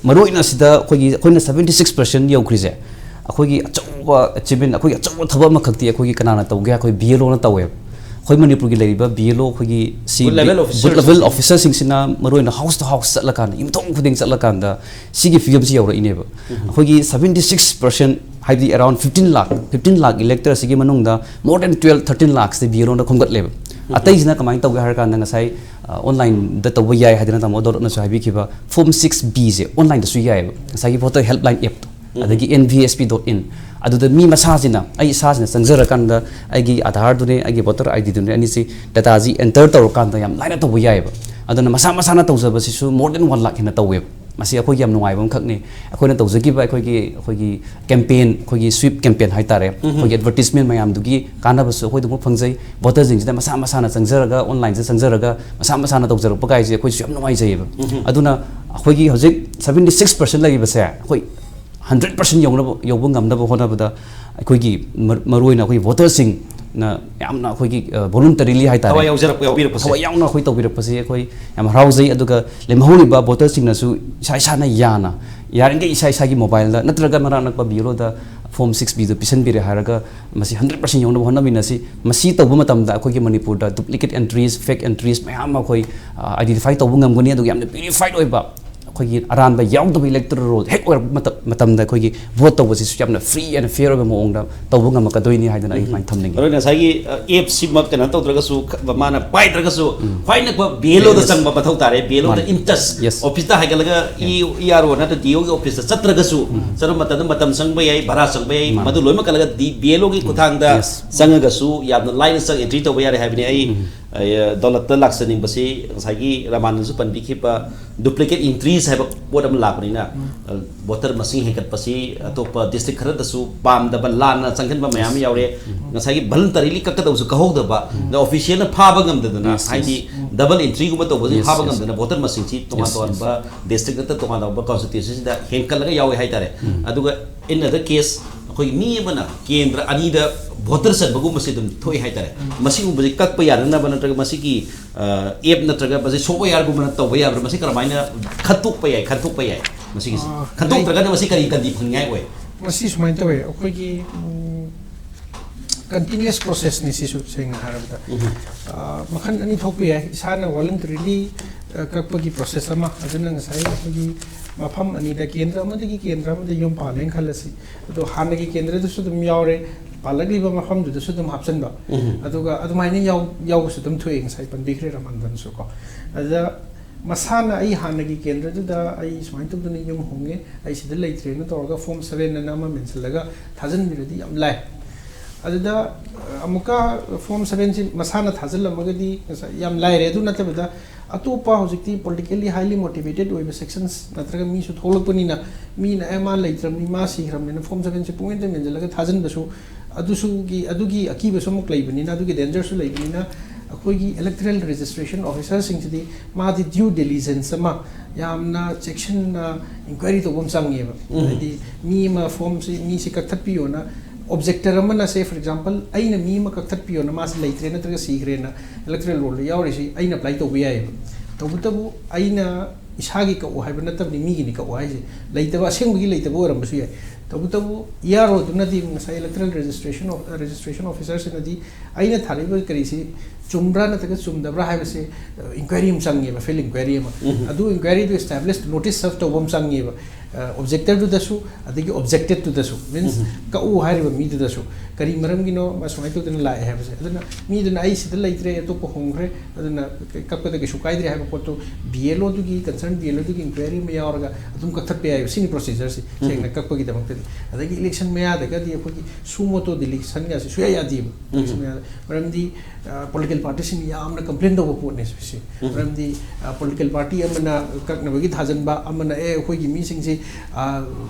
ꯃꯔꯨ ꯑꯣꯏꯅ ꯁꯤꯗ ꯑꯩꯈꯣꯏꯒꯤ, ꯑꯩꯈꯣꯏꯅ ꯁꯕꯦꯟꯇꯤ ꯁꯤꯛꯁ ꯄꯥꯔꯁꯦꯟ ꯌꯧꯈ꯭ꯔꯤꯁꯦ, ꯑꯩꯈꯣꯏꯒꯤ ꯑꯆꯧꯕ ꯑꯦꯆꯤꯞꯃꯦꯟ, ꯑꯩꯈꯣꯏꯒꯤ ꯑꯆꯧꯕ ꯊꯕꯛ ꯑꯃꯈꯛꯇꯤ ꯑꯩꯈꯣꯏꯒꯤ ꯀꯅꯥꯅ ꯇꯧꯒꯦ? ꯑꯩꯈꯣꯏ ꯕꯤ ꯑꯦꯜ ꯑꯣꯅ ꯇꯧꯋꯦꯕ꯫ ꯑꯩꯈꯣꯏ ꯃꯅꯤꯄꯨꯔꯒꯤ ꯂꯩꯔꯤꯕ ꯕꯤ ꯑꯦꯜ ꯑꯣ ꯑꯩꯈꯣꯏꯒꯤ ꯁꯤ Booth level ꯕꯨꯠ officers. ꯂꯦꯚꯦꯜ ꯑꯣꯐꯤꯁꯔꯁꯤꯡꯁꯤꯅ ꯃꯔꯨ ꯑꯣꯏꯅ ꯍꯥꯎꯁ ꯇꯨ ꯍꯥꯎꯁ ꯆꯠꯂꯀꯥꯟꯗ, ꯌꯨꯝꯊꯣꯡ ꯈꯨꯗꯤꯡ ꯆꯠꯂꯀꯥꯟꯗ ꯁꯤꯒꯤ ꯐꯤꯕꯝꯁꯤ ꯌꯧꯔꯛꯏꯅꯦꯕ꯫ ꯑꯩꯈꯣꯏꯒꯤ ꯁꯕꯦꯟꯇꯤ ꯁꯤꯛꯁ ꯄꯥꯔꯁꯦꯟ, ꯍꯥꯏꯕꯗꯤ around fifteen lakh, fifteen lakh ꯏꯂꯦꯛꯇꯔꯁꯤꯒꯤ ꯃꯅꯨꯡꯗ more than twelve, thirteen ꯂꯥꯛꯁꯇꯤ ꯕꯤ ꯑꯦꯜ ꯑꯣꯅ ꯈꯣꯝꯒꯠꯂꯦꯕ꯫ ꯑꯇꯩꯁꯤꯅ ꯀꯃꯥꯏꯅ ꯇꯧꯒꯦ ꯍꯥꯏꯔ ꯀꯥꯟꯗ, ꯉꯁꯥꯏ, ꯑ, ꯑꯣꯟꯂꯥꯏꯟꯗ ꯇꯧꯕ ꯌꯥꯏ ꯍꯥꯏꯗꯅ ꯇꯥꯃꯣ ꯑꯗꯣ ꯅꯁꯨ ꯍꯥꯏꯕꯤꯈꯤꯕ ꯐꯣꯝ ꯁꯤꯛꯁ ꯕꯤꯁꯦ ꯑꯣꯟꯂꯥꯏꯟꯗꯁꯨ ꯌꯥꯏꯑꯕ, ꯉꯁꯥꯏꯒꯤ ꯚꯣꯇꯔ ꯍꯦꯜꯞꯂꯥꯏꯟ ꯑꯦꯞꯇꯣ, ꯑꯗꯒꯤ N V S P dot in. ꯑꯗꯨꯗ ꯃꯤ ꯃꯁꯥꯁꯤꯅ, ꯑꯩ ꯏꯁꯥꯁꯤꯅ ꯆꯪꯖꯔꯀꯥꯟꯗ ꯑꯩꯒꯤ ꯑꯥꯙꯥꯔꯗꯨꯅꯦ, ꯑꯩꯒꯤ ꯚꯣꯇꯔ ꯑꯥꯏ ꯗꯤꯗꯨꯅꯦ, ꯑꯅꯤꯁꯤ ꯗꯇꯥꯁꯤ ꯑꯦꯟꯇꯔ ꯇꯧꯔꯀꯥꯟꯗ ꯌꯥꯝ ꯂꯥꯏꯅ ꯇꯧꯕ ꯌꯥꯏꯑꯕ꯫ ꯑꯗꯨꯅ ꯃꯁꯥ ꯃꯁꯥꯅ ꯇꯧꯖꯕꯁꯤꯁꯨ more than one lakh ꯍꯦꯟꯅ ꯇꯧꯋꯦꯕ꯫ ꯃꯁꯤ ꯑꯩꯈꯣꯏꯒꯤ ꯌꯥꯝ ꯅꯨꯡꯉꯥꯏꯕ ꯑꯃꯈꯛꯅꯤ꯫ ꯑꯩꯈꯣꯏꯅ ꯇꯧꯖꯈꯤꯕ ꯑꯩꯈꯣꯏꯒꯤ, ꯑꯩꯈꯣꯏꯒꯤ ꯀꯦꯝꯄꯦꯟ, ꯑꯩꯈꯣꯏꯒꯤ ꯁ꯭ꯋꯤꯞ ꯀꯦꯝꯄꯦꯟ ꯍꯥꯏꯇꯥꯔꯦ, ꯑꯩꯈꯣꯏꯒꯤ ꯑꯦꯗꯚꯔꯇꯤꯁꯃꯦꯟ ꯃꯌꯥꯝꯗꯨꯒꯤ ꯀꯥꯟꯅꯕꯁꯨ ꯑꯩꯈꯣꯏꯗꯃꯛ ꯐꯪꯖꯩ꯫ ꯚꯣꯇꯔꯁꯤꯡꯁꯤꯅ ꯃꯁꯥ ꯃꯁꯥꯅ ꯆꯪꯖꯔꯒ, ꯑꯣꯟꯂꯥꯏꯟꯁꯤꯗ ꯆꯪꯖꯔꯒ ꯃꯁꯥ ꯃꯁꯥꯅ ꯇꯧꯖꯔꯛꯄ ꯀꯥꯏꯁꯦ ꯑꯩꯈꯣꯏꯁꯨ ꯌꯥꯝ ꯅꯨꯡꯉꯥꯏꯖꯩꯌꯦꯕ꯫ ꯑꯗꯨꯅ ꯑꯩꯈꯣꯏꯒꯤ ꯍꯧꯖꯤꯛ seventy six percent ꯂꯩꯔꯤꯕꯁꯦ ꯑꯩꯈꯣꯏ hundred percent ꯌꯧꯅꯕ, ꯌꯧꯕ ꯉꯝꯅꯕ ꯍꯣꯠꯅꯕꯗ ꯑꯩꯈꯣꯏꯒꯤ ꯃꯔꯨ ꯑꯣꯏꯅ ꯑꯩꯈꯣꯏꯒꯤ ꯚꯣꯇꯔꯁꯤꯡꯅ ꯌꯥꯝꯅ ꯑꯩꯈꯣꯏꯒꯤ voluntarily ꯍꯥꯏꯇꯥꯔꯦ, ꯊꯋꯥꯏ ꯌꯥꯎꯖꯔꯛꯄ ꯌꯥꯎꯕꯤꯔꯛꯄꯁꯦ꯫ ꯊꯋꯥꯏ ꯌꯥꯎꯅ ꯑꯩꯈꯣꯏ ꯇꯧꯕꯤꯔꯛꯄꯁꯦ ꯑꯩꯈꯣꯏ ꯌꯥꯝ ꯍꯔꯥꯎꯖꯩ꯫ ꯑꯗꯨꯒ ꯂꯦꯝꯍꯧꯔꯤꯕ ꯚꯣꯇꯔꯁꯤꯡꯅꯁꯨ ꯏꯁꯥ ꯏꯁꯥꯅ ꯌꯥꯅ, ꯌꯥꯔꯤꯈꯩ ꯏꯁꯥ ꯏꯁꯥꯒꯤ ꯃꯣꯕꯥꯏꯜꯗ ꯅꯠꯇ꯭ꯔꯒ ꯃꯅꯥꯛ ꯅꯛꯄ B L Oꯗ form six Bꯗꯨ ꯄꯤꯁꯟꯕꯤꯔꯦ ꯍꯥꯏꯔꯒ ꯃꯁꯤ hundred percent ꯌꯧꯅꯕ ꯍꯣꯠꯅꯃꯤꯟꯅꯁꯤ꯫ ꯃꯁꯤ ꯇꯧꯕ ꯃꯇꯝꯗ ꯑꯩꯈꯣꯏꯒꯤ ꯃꯅꯤꯄꯨꯔꯗ duplicate entries, fake entries ꯃꯌꯥꯝ ꯑꯃ ꯑꯩꯈꯣꯏ identify ꯇꯧꯕ ꯉꯝꯒꯅꯤ꯫ ꯑꯗꯨꯒ ꯌꯥꯝꯅ purified ꯑꯣꯏꯕ ꯑꯩꯈꯣꯏꯒꯤ ꯑꯔꯥꯟꯕ ꯌꯥꯎꯗꯕ electoral roll ꯍꯦꯛ ꯑꯣꯏꯔꯛꯄ ꯃꯇꯝ, ꯃꯇꯝꯗ ꯑꯩꯈꯣꯏꯒꯤ vote ꯇꯧꯕꯁꯤꯁꯨ ꯌꯥꯝꯅ free and fair ꯑꯣꯏꯕ ꯃꯑꯣꯡꯗ ꯇꯧꯕ ꯉꯝꯃꯛꯀꯗꯣꯏꯅꯤ ꯍꯥꯏꯗꯅ ꯑꯩ ꯁꯨꯃꯥꯏꯅ ꯊꯝꯅꯤꯡꯉꯤ꯫ ꯑꯗꯨꯅ ꯉꯁꯥꯏꯒꯤ ꯑꯦꯞꯁꯤꯃꯛ ꯀꯩꯅꯣ ꯇꯧꯗ꯭ꯔꯒꯁꯨ, ꯈ- ꯃꯥꯅ ꯄꯥꯏꯗ꯭ꯔꯒꯁꯨ, ꯈ꯭ꯋꯥꯏ ꯅꯛꯄ B L Oꯗ Yes. ꯆꯪꯕ ꯃꯊꯧ ꯇꯥꯔꯦ꯫ B L Oꯗ ꯃꯥꯅꯤ. in touch, Yes. officeꯇ ꯍꯥꯏꯒꯠꯂꯒ E R O ꯅꯠꯇ꯭ꯔ D Oꯒꯤ officeꯇ ꯆꯠꯇ꯭ꯔꯒꯁꯨ, ꯆꯠꯄ ꯃꯇꯝꯗ ꯃꯇꯝ ꯆꯪꯕ ꯌꯥꯏ, ꯚꯔꯥ ꯆꯪꯕ ꯌꯥꯏ, ꯃꯥꯅꯤ. ꯃꯗꯨ ꯂꯣꯏꯅꯃꯛ ꯀꯜꯂꯒ ꯗꯤ B L Oꯒꯤ ꯈꯨꯠꯊꯥꯡꯗ Yes. ꯆꯪꯉꯒꯁꯨ ꯌꯥꯝꯅ ꯂꯥꯏꯅ ꯆꯪ entry ꯇꯧꯕ ꯌꯥꯔꯦ ꯍꯥꯏꯕꯅꯤ꯫ ꯑꯩ ꯑꯩ, ꯗꯧꯂꯠꯇ ꯂꯥꯛꯆꯅꯤꯡꯕꯁꯤ ꯉꯁꯥꯏꯒꯤ ꯔꯃꯥꯅꯟꯁꯨ ꯄꯟꯕꯤꯈꯤꯕ duplicate entries ꯍꯥꯏꯕ ꯄꯣꯠ ꯑꯃ ꯂꯥꯛꯄꯅꯤꯅ, voter ꯃꯁꯤꯡ ꯍꯦꯟꯒꯠꯄꯁꯤ ꯑꯇꯣꯞꯄ district ꯈꯔꯗꯁꯨ ꯄꯥꯝꯗꯕ, ꯂꯥꯟꯅ ꯆꯪꯁꯤꯟꯕ ꯃꯌꯥꯝ ꯑꯃ ꯌꯥꯎꯔꯦ꯫ ꯉꯁꯥꯏꯒꯤ voluntarily ꯀꯛꯀꯗꯕꯁꯨ ꯀꯛꯍꯧꯗꯕ, ꯑꯗ officialꯅ ꯐꯥꯕ ꯉꯝꯗꯗꯅ, Yes, yes. ꯍꯥꯏꯗꯤ double entryꯒꯨꯝꯕ ꯇꯧꯕꯁꯤ Yes, ꯐꯥꯕ yes. ꯉꯝꯗꯅ voter ꯃꯁꯤꯡꯁꯤ ꯇꯣꯉꯥꯟ Yes, yes. ꯇꯣꯉꯥꯟꯕ district ꯅꯠꯇ ꯇꯣꯉꯥꯟ ꯇꯣꯉꯥꯟꯕ constituencyꯗ ꯍꯦꯟꯒꯠꯂꯒ ꯌꯥꯎꯋꯦ ꯍꯥꯏꯇꯥꯔꯦ꯫ ꯑꯗꯨꯒ in other case, ꯑꯩꯈꯣꯏꯒꯤ ꯃꯤ ꯑꯃꯅ ꯀꯦꯟꯗ꯭ꯔ ꯑꯅꯤꯗ voter ꯆꯟꯕꯒꯨꯝꯕꯁꯦ ꯑꯗꯨꯝ ꯊꯣꯛꯑꯦ ꯍꯥꯏꯇꯥꯔꯦ꯫ ꯃꯁꯤꯒꯨꯝꯕꯁꯤ ꯀꯛꯄ ꯌꯥꯅꯅꯕ ꯅꯠꯇ꯭ꯔꯒ ꯃꯁꯤꯒꯤ ꯑꯦꯞ ꯅꯠꯇ꯭ꯔꯒ ꯃꯁꯤ softwareꯒꯨꯝꯕꯅ ꯇꯧꯕ ꯌꯥꯕ꯭ꯔꯥ? ꯃꯁꯤ ꯀꯔꯝꯍꯥꯏꯅ ꯈꯟꯇꯣꯛꯄ ꯌꯥꯏ, ꯈꯟꯇꯣꯛꯄ ꯌꯥꯏ ꯃꯁꯤꯒꯤꯁꯦ? ꯑꯥ, ꯈꯟꯇꯣꯛꯇ꯭ꯔꯒꯅ ꯃꯁꯤ ꯀꯔꯤ ꯀꯟꯗꯤ ꯐꯪꯅꯤꯡꯉꯥꯏ ꯑꯣꯏ? ꯃꯁꯤ ꯁꯨꯃꯥꯏꯅ ꯇꯧꯋꯦ, ꯑꯩꯈꯣꯏꯒꯤ ꯎꯝ, continuous processꯅꯤ ꯁꯤꯁꯨ, ꯁꯦꯡꯅ ꯍꯥꯏꯔꯕꯗ꯫ ꯑꯥ, ꯃꯈꯜ ꯑꯅꯤ ꯊꯣꯛꯄ ꯌꯥꯏ꯫ ꯏꯁꯥꯅ voluntarily, ꯑ, ꯀꯛꯄꯒꯤ process ꯑꯃ, ꯑꯗꯨꯅ ꯉꯁꯥꯏ ꯑꯩꯈꯣꯏꯒꯤ ꯃꯐꯝ ꯑꯅꯤꯗ, ꯀꯦꯟꯗ꯭ꯔ ꯑꯃꯗꯒꯤ ꯀꯦꯟꯗ꯭ꯔ ꯑꯃꯗ ꯌꯨꯝ ꯄꯥꯜꯂꯦꯅ ꯈꯜꯂꯁꯤ, ꯑꯗꯣ ꯍꯥꯟꯅꯒꯤ ꯀꯦꯟꯗ꯭ꯔꯗꯁꯨ ꯑꯗꯨꯝ ꯌꯥꯎꯔꯦ, ꯄꯥꯜꯂꯛꯂꯤꯕ ꯃꯐꯝꯗꯨꯗꯁꯨ ꯑꯗꯨꯝ ꯍꯥꯞꯆꯤꯟꯕ, ꯑꯗꯨꯒ ꯑꯗꯨꯃꯥꯏꯅ ꯌꯥꯎ-, ꯌꯥꯎꯕꯁꯨ ꯑꯗꯨꯝ ꯊꯣꯛꯑꯦ, ꯉꯁꯥꯏ ꯄꯟꯕꯤꯈ꯭ꯔꯦ ꯔꯃꯥꯅꯟꯗꯟꯁꯨ ꯀꯣ꯫ ꯑꯗꯨꯗ ꯃꯁꯥꯅ ꯑꯩ ꯍꯥꯟꯅꯒꯤ ꯀꯦꯟꯗ꯭ꯔꯗꯨꯗ ꯑꯩ ꯁꯨꯃꯥꯏꯅ ꯇꯧꯗꯅ ꯌꯨꯝ ꯍꯣꯡꯉꯦ, ꯑꯩ ꯁꯤꯗ ꯂꯩꯇ꯭ꯔꯦꯅ ꯇꯧꯔꯒ form seven ꯑꯅ ꯑꯃ ꯃꯦꯟꯁꯤꯜꯂꯒ ꯊꯥꯖꯤꯟꯕꯤꯔꯗꯤ ꯌꯥꯝ ꯂꯥꯏ꯫ ꯑꯗꯨꯗ ꯑꯃꯨꯛꯀ form sevenꯁꯤ ꯃꯁꯥꯅ ꯊꯥꯖꯤꯜꯂꯝꯃꯒꯗꯤ ꯉꯁꯥꯏ ꯌꯥꯝ ꯂꯥꯏꯔꯦ꯫ ꯑꯗꯨ ꯅꯠꯇꯕꯗ ꯑꯇꯣꯞꯄ ꯍꯧꯖꯤꯛꯇꯤ politically highly motivated ꯑꯣꯏꯕ sections ꯅꯠꯇ꯭ꯔꯒ ꯃꯤꯁꯨ ꯊꯣꯛꯂꯛꯄꯅꯤꯅ, ꯃꯤꯅ "ꯑꯦ, ꯃꯥ ꯂꯩꯇ꯭ꯔꯕꯅꯤ, ꯃꯥ ꯁꯤꯈ꯭ꯔꯕꯅꯤꯅ form sevenꯁꯤ ꯄꯨꯡꯃꯦꯟꯇ ꯃꯦꯟꯁꯤꯜꯂꯒ ꯊꯥꯖꯤꯟꯕꯁꯨ", ꯑꯗꯨꯁꯨꯒꯤ, ꯑꯗꯨꯒꯤ ꯑꯀꯤꯕꯁꯨ ꯑꯃꯨꯛ ꯂꯩꯕꯅꯤꯅ, ꯑꯗꯨꯒꯤ dangerꯁꯨ ꯂꯩꯕꯅꯤꯅ, ꯑꯩꯈꯣꯏꯒꯤ electoral registration officerꯁꯤꯡꯁꯤꯗꯤ ꯃꯥꯗꯤ due diligence ꯑꯃ ꯌꯥꯝꯅ ꯆꯦꯛꯁꯤꯟꯅ inquiry ꯇꯧꯕ ꯑꯃ ꯆꯪꯉꯦꯕ꯫ ꯎꯝ꯫ ꯍꯥꯏꯗꯤ ꯃꯤ ꯑꯃ formꯁꯤ, ꯃꯤꯁꯤ ꯀꯛꯊꯠꯄꯤꯌꯣꯅ, objector ꯑꯃꯅ, say for example, ꯑꯩꯅ ꯃꯤ ꯑꯃ ꯀꯛꯊꯠꯄꯤꯌꯣꯅ, ꯃꯥꯁꯤ ꯂꯩꯇ꯭ꯔꯦ ꯅꯠꯇ꯭ꯔꯒ ꯁꯤꯈ꯭ꯔꯦꯅ electoral rollꯗ ꯌꯥꯎꯔꯤꯁꯤ ꯑꯩꯅ apply ꯇꯧꯕ ꯌꯥꯏꯑꯕ꯫ ꯇꯧꯕꯇꯕꯨ ꯑꯩꯅ ꯏꯁꯥꯒꯤ ꯀꯛꯎ ꯍꯥꯏꯕ ꯅꯠꯇꯕꯅꯤ, ꯃꯤꯒꯤꯅꯤ ꯀꯛꯎ ꯍꯥꯏꯁꯦ꯫ ꯂꯩꯇꯕ, ꯑꯁꯦꯡꯕꯒꯤ ꯂꯩꯇꯕ ꯑꯣꯏꯔꯝꯕꯁꯨ ꯌꯥꯏ꯫ ꯇꯧꯕꯇꯕꯨ EROꯗꯨꯅꯗꯤ, ꯉꯁꯥꯏ electoral registration of, registration officerꯁꯤꯅꯗꯤ ꯑꯩꯅ ꯊꯥꯔꯛꯏꯕ ꯀꯔꯤꯁꯤ ꯆꯨꯝꯕ꯭ꯔꯥ ꯅꯠꯇ꯭ꯔꯒ ꯆꯨꯝꯗꯕ꯭ꯔꯥ ꯍꯥꯏꯕꯁꯦ, ꯑ, inquiry ꯑꯃ ꯆꯪꯉꯦꯕ, field inquiry ꯑꯃ꯫ ꯎꯝ꯫ ꯑꯗꯨ inquiryꯗꯨ establish, notice serve ꯇꯧꯕ ꯑꯃ ꯆꯪꯉꯦꯕ, ꯑ, objectorꯗꯨꯗꯁꯨ ꯑꯗꯒꯤ objectedꯗꯨꯗꯁꯨ, means ꯎꯝ꯫ ꯀꯛꯎ ꯍꯥꯏꯔꯤꯕ ꯃꯤꯗꯨꯗꯁꯨ ꯀꯔꯤ ꯃꯔꯝꯒꯤꯅꯣ ꯃꯥ ꯁꯨꯃꯥꯏꯅ ꯇꯧꯗꯅ ꯂꯥꯛꯑꯦ ꯍꯥꯏꯕꯁꯦ꯫ ꯑꯗꯨꯅ ꯃꯤꯗꯨꯅ "ꯑꯩ ꯁꯤꯗ ꯂꯩꯇ꯭ꯔꯦ, ꯑꯇꯣꯞꯄ ꯍꯣꯡꯈ꯭ꯔꯦ, ꯑꯗꯨꯅ ꯀꯛꯄꯗ ꯀꯩꯁꯨ ꯀꯥꯏꯗ꯭ꯔꯦ" ꯍꯥꯏꯕ ꯄꯣꯠꯇꯨ BLOꯗꯨꯒꯤ, concern BLOꯗꯨꯒꯤ inquiry ꯑꯃ ꯌꯥꯎꯔꯒ ꯑꯗꯨꯝ ꯀꯛꯊꯠꯄ ꯌꯥꯏꯑꯕ꯫ ꯁꯤꯅꯤ procedureꯁꯤ, ꯎꯝ꯫ ꯁꯦꯡꯅ ꯀꯛꯄꯒꯤꯗꯃꯛꯇꯗꯤ꯫ ꯑꯗꯒꯤ election ꯃꯌꯥꯗꯒꯗꯤ ꯑꯩꯈꯣꯏꯒꯤ suo motu deletionꯒꯁꯤ ꯁꯨꯡꯌꯥ ꯌꯥꯗꯦꯕ꯫ ꯎꯝ꯫ Election ꯃꯌꯥꯗ꯫ ꯃꯔꯝꯗꯤ, ꯑ, political partyꯁꯤꯡ ꯌꯥꯝꯅ complain ꯇꯧꯕ ꯄꯣꯠꯅꯦ ꯁꯤꯁꯦ꯫ ꯎꯝ꯫ ꯃꯔꯝꯗꯤ, ꯑ, political party ꯑꯃꯅ ꯀꯛꯅꯕꯒꯤ ꯊꯥꯖꯤꯟꯕ, ꯑꯃꯅ "ꯑꯦ, ꯑꯩꯈꯣꯏꯒꯤ ꯃꯤꯁꯤꯡꯁꯤ, ꯑ,